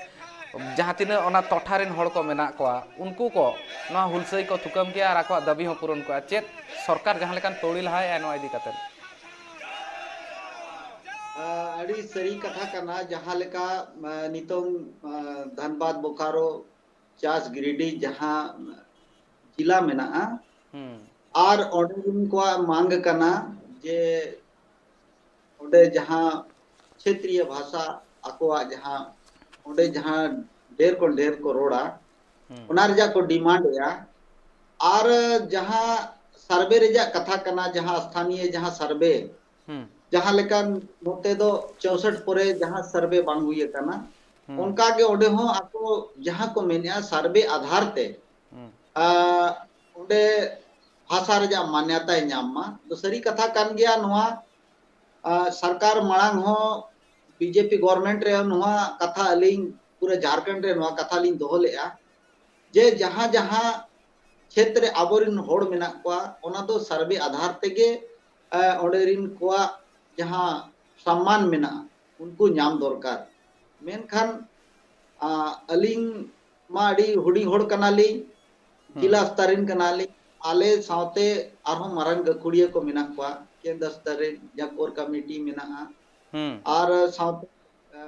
ᱡᱟᱦᱟᱸ ᱛᱤᱱᱟᱹᱜ ᱚᱱᱟ ᱴᱚᱴᱷᱟ ᱨᱮᱱ ᱦᱚᱲ ᱠᱚ ᱢᱮᱱᱟᱜ ᱠᱚᱣᱟ, ᱩᱱᱠᱩ ᱠᱚ ᱱᱚᱣᱟ ᱦᱩᱞᱥᱟᱹᱭ ᱠᱚ ᱛᱷᱩᱠᱟᱹᱢ ᱠᱮᱭᱟ ᱟᱨ ᱟᱠᱚᱣᱟᱜ ᱫᱟᱹᱵᱤ ᱦᱚᱸ ᱯᱩᱨᱚᱱ ᱠᱚᱜᱼᱟ᱾ ᱪᱮᱫ ᱥᱚᱨᱠᱟᱨ ᱡᱟᱦᱟᱸ ᱞᱮᱠᱟᱱ ᱯᱟᱹᱣᱲᱤ ᱞᱟᱦᱟᱭᱮᱫᱼᱟ ᱱᱚᱣᱟ ᱤᱫᱤ ᱠᱟᱛᱮ? ᱟᱹᱰᱤ ᱥᱟᱹᱨᱤ ᱠᱟᱛᱷᱟ ᱠᱟᱱᱟ᱾ ᱡᱟᱦᱟᱸ ᱞᱮᱠᱟ ᱱᱤᱛᱚᱝ ᱫᱷᱟᱱᱵᱟᱫᱽ, ᱵᱳᱠᱟᱨᱳ, ᱪᱟᱥ ᱜᱤᱨᱤᱰᱤ ᱡᱟᱦᱟᱸ ᱡᱤᱞᱟ ᱢᱮᱱᱟᱜᱼᱟ, ᱦᱩᱸ᱾ ᱟᱨ ᱚᱸᱰᱮ ᱨᱤᱱ ᱠᱚᱣᱟᱜ ᱢᱟᱝ ᱠᱟᱱᱟ ᱡᱮ ᱚᱸᱰᱮ ᱡᱟᱦᱟᱸ ᱠᱷᱮᱛᱨᱤᱭᱚ ᱵᱷᱟᱥᱟ, ᱟᱠᱚᱣᱟᱜ ᱡᱟᱦᱟᱸ ᱚᱸᱰᱮ ᱡᱟᱦᱟᱸ ᱰᱷᱮᱨ ᱠᱷᱚᱱ ᱰᱷᱮᱨ ᱠᱚ ᱨᱚᱲᱟ, ᱦᱩᱸ᱾ ᱚᱱᱟ ᱨᱮᱭᱟᱜ ᱠᱚ ᱰᱤᱢᱟᱱᱰ ᱮᱜᱼᱟ᱾ ᱟᱨ ᱡᱟᱦᱟᱸ ᱥᱟᱨᱵᱷᱮ ᱨᱮᱭᱟᱜ ᱠᱟᱛᱷᱟ ᱠᱟᱱᱟ, ᱡᱟᱦᱟᱸ ᱥᱛᱷᱟᱱᱤᱭᱚ ᱡᱟᱦᱟᱸ ᱥᱟᱨᱵᱷᱮ, ᱦᱩᱸ᱾ ᱡᱟᱦᱟᱸ ᱞᱮᱠᱟᱱ ᱱᱚᱛᱮ ᱫᱚ ᱪᱳᱥᱚᱴ ᱯᱚᱨᱮ ᱡᱟᱦᱟᱸ ᱥᱟᱨᱵᱷᱮ ᱵᱟᱝ ᱦᱩᱭ ᱟᱠᱟᱱᱟ, ᱦᱩᱸ᱾ ᱚᱱᱠᱟ ᱜᱮ ᱚᱸᱰᱮ ᱦᱚᱸ ᱟᱠᱚ ᱡᱟᱦᱟᱸ ᱠᱚ ᱢᱮᱱᱮᱜᱼᱟ, ᱥᱟᱨᱵᱷᱮ ᱟᱫᱷᱟᱨ ᱛᱮ, ᱦᱩᱸ᱾ ᱟ, ᱚᱸᱰᱮ ᱵᱷᱟᱥᱟ ᱨᱮᱭᱟᱜ ᱢᱟᱱᱭᱟᱛᱟᱭ ᱧᱟᱢ ᱢᱟ᱾ ᱫᱚ ᱥᱟᱹᱨᱤ ᱠᱟᱛᱷᱟ ᱠᱟᱱ ᱜᱮᱭᱟ, ᱱᱚᱣᱟ, ᱟ, ᱥᱚᱨᱠᱟᱨ ᱢᱟᱲᱟᱝ ᱦᱚᱸ ᱵᱤᱡᱮᱯᱤ ᱜᱚᱵᱷᱚᱨᱱᱢᱮᱱᱴ ᱨᱮ ᱱᱚᱣᱟ ᱠᱟᱛᱷᱟ ᱟᱹᱞᱤᱧ ᱯᱩᱨᱟᱹ ᱡᱷᱟᱲᱠᱷᱚᱸᱰ ᱨᱮ ᱱᱚᱣᱟ ᱠᱟᱛᱷᱟ ᱞᱤᱧ ᱫᱚᱦᱚ ᱞᱮᱜᱼᱟ ᱡᱮ ᱡᱟᱦᱟᱸ ᱡᱟᱦᱟᱸ ᱠᱷᱮᱛ ᱨᱮ ᱟᱵᱚᱨᱮᱱ ᱦᱚᱲ ᱢᱮᱱᱟᱜ ᱠᱚᱣᱟ, ᱚᱱᱟ ᱫᱚ ᱥᱟᱨᱵᱷᱮ ᱟᱫᱷᱟᱨ ᱛᱮᱜᱮ, ᱟ, ᱚᱸᱰᱮ ᱨᱤᱱ ᱠᱚᱣᱟᱜ ᱡᱟᱦᱟᱸ ᱥᱚᱢᱢᱟᱱ ᱢᱮᱱᱟᱜᱼᱟ, ᱩᱱᱠᱩ ᱧᱟᱢ ᱫᱚᱨᱠᱟᱨ᱾ ᱢᱮᱱᱠᱷᱟᱱ, ᱟ, ᱟᱹᱞᱤᱧ ᱢᱟ ᱟᱹᱰᱤ ᱦᱩᱰᱤᱧ ᱦᱚᱲ ᱠᱟᱱᱟᱞᱤᱧ, ᱦᱩᱸ᱾ ᱡᱮᱞᱟ ᱥᱛᱚᱨ ᱨᱮᱱ ᱠᱟᱱᱟᱞᱤᱧ᱾ ᱟᱞᱮ ᱥᱟᱶᱛᱮ ᱟᱨᱦᱚᱸ ᱢᱟᱨᱟᱝ ᱜᱟᱹᱠᱷᱩᱲᱤᱭᱟᱹ ᱠᱚ ᱢᱮᱱᱟᱜ ᱠᱚᱣᱟ, ᱠᱮᱱᱫᱨᱚ ᱥᱛᱚᱨ ᱨᱮ ᱡᱟᱦᱟᱸ ᱠᱳᱨ ᱠᱚᱢᱤᱴᱤ ᱢᱮᱱᱟᱜᱼᱟ, ᱦᱩᱸ᱾ ᱟᱨ ᱥᱟᱶᱛᱮ, ᱮ,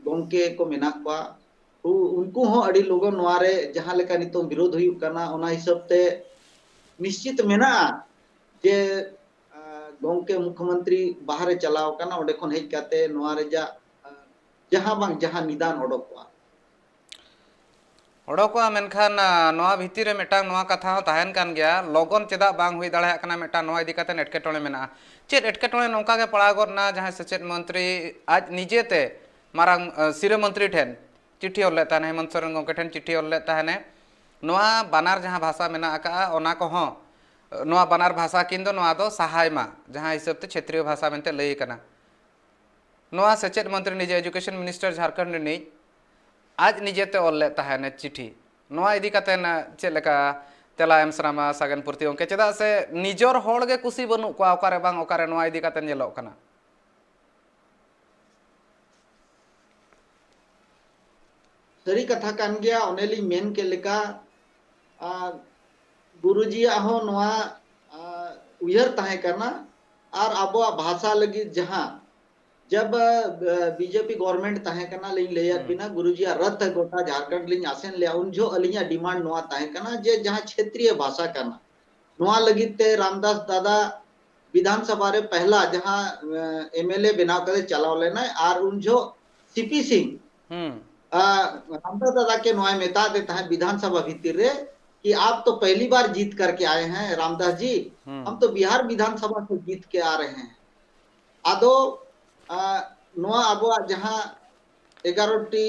ᱜᱚᱢᱠᱮ ᱠᱚ ᱢᱮᱱᱟᱜ ᱠᱚᱣᱟ᱾ ᱩ-, ᱩᱱᱠᱩ ᱦᱚᱸ ᱟᱹᱰᱤ ᱞᱚᱜᱚᱱ ᱱᱚᱣᱟ ᱨᱮ ᱡᱟᱦᱟᱸ ᱞᱮᱠᱟ ᱱᱤᱛᱚᱝ ᱵᱤᱨᱳᱫᱷ ᱦᱩᱭᱩᱜ ᱠᱟᱱᱟ, ᱚᱱᱟ ᱦᱤᱥᱟᱹᱵ ᱛᱮ ᱱᱤᱥᱪᱤᱛ ᱢᱮᱱᱟᱜᱼᱟ ᱡᱮ, ᱮ, ᱜᱚᱢᱠᱮ ᱢᱩᱠᱷᱭᱚᱢᱚᱱᱛᱨᱤ ᱵᱟᱦᱨᱮ ᱪᱟᱞᱟᱣ ᱠᱟᱱᱟ, ᱚᱸᱰᱮ ᱠᱷᱚᱱ ᱦᱮᱡ ᱠᱟᱛᱮ ᱱᱚᱣᱟ ᱨᱮᱭᱟᱜ, ᱮ, ᱡᱟᱦᱟᱸ ᱵᱟᱝ ᱡᱟᱦᱟᱸ ᱱᱤᱫᱟᱱ ᱚᱰᱚᱠᱚᱜᱼᱟ᱾ ᱚᱰᱚᱠᱚᱜᱼᱟ, ᱢᱮᱱᱠᱷᱟᱱ, ᱟ, ᱱᱚᱣᱟ ᱵᱷᱤᱛᱤᱨ ᱨᱮ ᱢᱤᱫᱴᱟᱝ ᱱᱚᱣᱟ ᱠᱟᱛᱷᱟ ᱦᱚᱸ ᱛᱟᱦᱮᱱ ᱠᱟᱱ ᱜᱮᱭᱟ, ᱞᱚᱜᱚᱱ ᱪᱮᱫᱟᱜ ᱵᱟᱝ ᱦᱩᱭ ᱫᱟᱲᱮᱭᱟᱜ ᱠᱟᱱᱟ, ᱢᱤᱫᱴᱟᱝ ᱱᱚᱣᱟ ᱤᱫᱤ ᱠᱟᱛᱮ ᱮᱴᱠᱮᱴᱚᱬᱮ ᱢᱮᱱᱟᱜᱼᱟ᱾ ᱪᱮᱫ ᱮᱴᱠᱮᱴᱚᱬᱮ ᱱᱚᱝᱠᱟ ᱜᱮ ᱯᱟᱲᱟᱣ ᱜᱚᱫ ᱮᱱᱟ, ᱡᱟᱦᱟᱸᱭ ᱥᱮᱪᱮᱫ ᱢᱚᱱᱛᱨᱤ ᱟᱡ ᱱᱤᱡᱮᱛᱮ ᱢᱟᱨᱟᱝ, ᱟ, ᱥᱤᱨᱟᱹ ᱢᱚᱱᱛᱨᱤ ᱴᱷᱮᱱ ᱪᱤᱴᱷᱤ ᱚᱞ ᱞᱮᱫ ᱛᱟᱦᱮᱱᱟ, ᱦᱮᱢᱚᱱᱛ ᱥᱚᱨᱮᱱ ᱜᱚᱢᱠᱮ ᱴᱷᱮᱱ ᱪᱤᱴᱷᱤ ᱚᱞ ᱞᱮᱫ ᱛᱟᱦᱮᱱᱮ, ᱱᱚᱣᱟ ᱵᱟᱱᱟᱨ ᱡᱟᱦᱟᱸ ᱵᱷᱟᱥᱟ ᱢᱮᱱᱟᱜ ᱟᱠᱟᱫᱼᱟ, ᱚᱱᱟ ᱠᱚᱦᱚᱸ ᱱᱚᱣᱟ ᱵᱟᱱᱟᱨ ᱵᱷᱟᱥᱟ ᱠᱤᱱ ᱫᱚ ᱱᱚᱣᱟ ᱫᱚ ᱥᱟᱦᱟᱭ ᱢᱟ, ᱡᱟᱦᱟᱸ ᱦᱤᱥᱟᱹᱵ ᱛᱮ ᱪᱷᱮᱛᱨᱤᱭᱚ ᱵᱷᱟᱥᱟ ᱢᱮᱱᱛᱮ ᱞᱟᱹᱭ ᱠᱟᱱᱟ᱾ ᱱᱚᱣᱟ ᱥᱮᱪᱮᱫ ᱢᱚᱱᱛᱨᱤ ᱱᱤᱡᱮ education minister ᱡᱷᱟᱲᱠᱷᱚᱸᱰ ᱨᱤᱱᱤᱡ ᱟᱡ ᱱᱤᱡᱮᱛᱮ ᱚᱞ ᱞᱮᱫ ᱛᱟᱦᱮᱱ ᱪᱤᱴᱷᱤ, ᱱᱚᱣᱟ ᱤᱫᱤ ᱠᱟᱛᱮ ᱪᱮᱫ ᱞᱮᱠᱟ ᱛᱮᱞᱟ ᱮᱢ ᱥᱟᱱᱟᱢᱟ ᱥᱟᱜᱮᱱ ᱯᱩᱨᱛᱤ ᱜᱚᱢᱠᱮ? ᱪᱮᱫᱟᱜ ᱥᱮ ᱱᱤᱡᱚᱨ ᱦᱚᱲ ᱜᱮ ᱠᱩᱥᱤ ᱵᱟᱹᱱᱩᱜ ᱠᱚᱣᱟ ᱚᱠᱟᱨᱮ ᱵᱟᱝ ᱚᱠᱟᱨᱮ ᱱᱚᱣᱟ ᱤᱫᱤ ᱠᱟᱛᱮ ᱧᱮᱞᱚᱜ ᱠᱟᱱᱟ᱾ ᱥᱟᱹᱨᱤ ᱠᱟᱛᱷᱟ ᱠᱟᱱ ᱜᱮᱭᱟ, ᱚᱱᱮᱞᱤᱧ ᱢᱮᱱ ᱠᱮᱫ ᱞᱮᱠᱟ, ᱟᱨ ᱜᱩᱨᱩᱡᱤᱭᱟᱜ ᱦᱚᱸ ᱱᱚᱣᱟ, ᱟᱨ ᱩᱭᱦᱟᱹᱨ ᱛᱟᱦᱮᱸ ᱠᱟᱱᱟ, ᱟᱨ ᱟᱵᱚᱣᱟᱜ ᱵᱷᱟᱥᱟ ᱞᱟᱹᱜᱤᱫ ᱡᱟᱦᱟᱸ, ᱡᱟᱵ ᱵᱤᱡᱮᱯᱤ ᱜᱚᱵᱷᱚᱨᱢᱮᱱᱴ ᱛᱟᱦᱮᱸ ᱠᱟᱱᱟ, ᱞᱤᱧ ᱞᱟᱹᱭᱟᱫ ᱵᱤᱱᱟ, ᱜᱩᱨᱩᱡᱤᱭᱟᱜ ᱨᱟᱛᱷ ᱜᱚᱴᱟ ᱡᱷᱟᱲᱠᱷᱚᱸᱰ ᱞᱤᱧ ᱟᱥᱮᱱ ᱞᱮᱭᱟ, ᱩᱱ ᱡᱚᱦᱚᱜ ᱟᱹᱞᱤᱧᱟᱜ ᱰᱤᱢᱟᱱᱰ ᱱᱚᱣᱟ ᱛᱟᱦᱮᱸ ᱠᱟᱱᱟ ᱡᱮ ᱡᱟᱦᱟᱸ ᱪᱷᱮᱛᱨᱤᱭᱚ ᱵᱷᱟᱥᱟ ᱠᱟᱱᱟ, ᱱᱚᱣᱟ ᱞᱟᱹᱜᱤᱫ ᱛᱮ ᱨᱟᱢᱫᱟᱥ ᱫᱟᱫᱟ ᱵᱤᱫᱷᱟᱱ ᱥᱚᱵᱷᱟ ᱨᱮ ᱯᱟᱦᱞᱟ ᱡᱟᱦᱟᱸ, ᱮ, ᱮᱢᱮᱞᱮ ᱵᱮᱱᱟᱣ ᱠᱟᱛᱮ ᱪᱟᱞᱟᱣ ᱞᱮᱱᱟᱭ, ᱟᱨ ᱩᱱ ᱡᱚᱦᱚᱜ ᱥᱤᱯᱤ ᱥᱤᱝ, ᱦᱩᱸ ᱟ, ᱨᱟᱢᱫᱟᱥ ᱫᱟᱫᱟ ᱠᱮ ᱱᱚᱣᱟᱭ ᱢᱮᱛᱟ ᱫᱮ ᱛᱟᱦᱮᱸᱫ ᱵᱤᱫᱷᱟᱱ ᱥᱚᱵᱷᱟ ᱵᱷᱤᱛᱤᱨ ᱨᱮ ᱠᱤ ᱟᱯ ᱛᱚ ᱯᱮᱦᱞᱤ ᱵᱟᱨ ᱡᱤᱛ ᱠᱟᱨᱠᱮ ᱟᱭᱮ ᱦᱮᱸ ᱨᱟᱢᱫᱟᱥ ᱡᱤ, ᱦᱩᱸ ᱦᱟᱢ ᱛᱚ ᱵᱤᱦᱟᱨ ᱵᱤᱫᱷᱟᱱ ᱥᱚᱵᱷᱟ ᱥᱮ ᱡᱤᱛ ᱠᱮ ᱟ ᱨᱮᱦᱮ ᱦᱮᱸ᱾ ᱟᱫᱚ, ᱟ, ᱱᱚᱣᱟ ᱟᱵᱚᱣᱟᱜ ᱡᱟᱦᱟᱸ ᱮᱜᱟᱨᱚ ᱴᱤ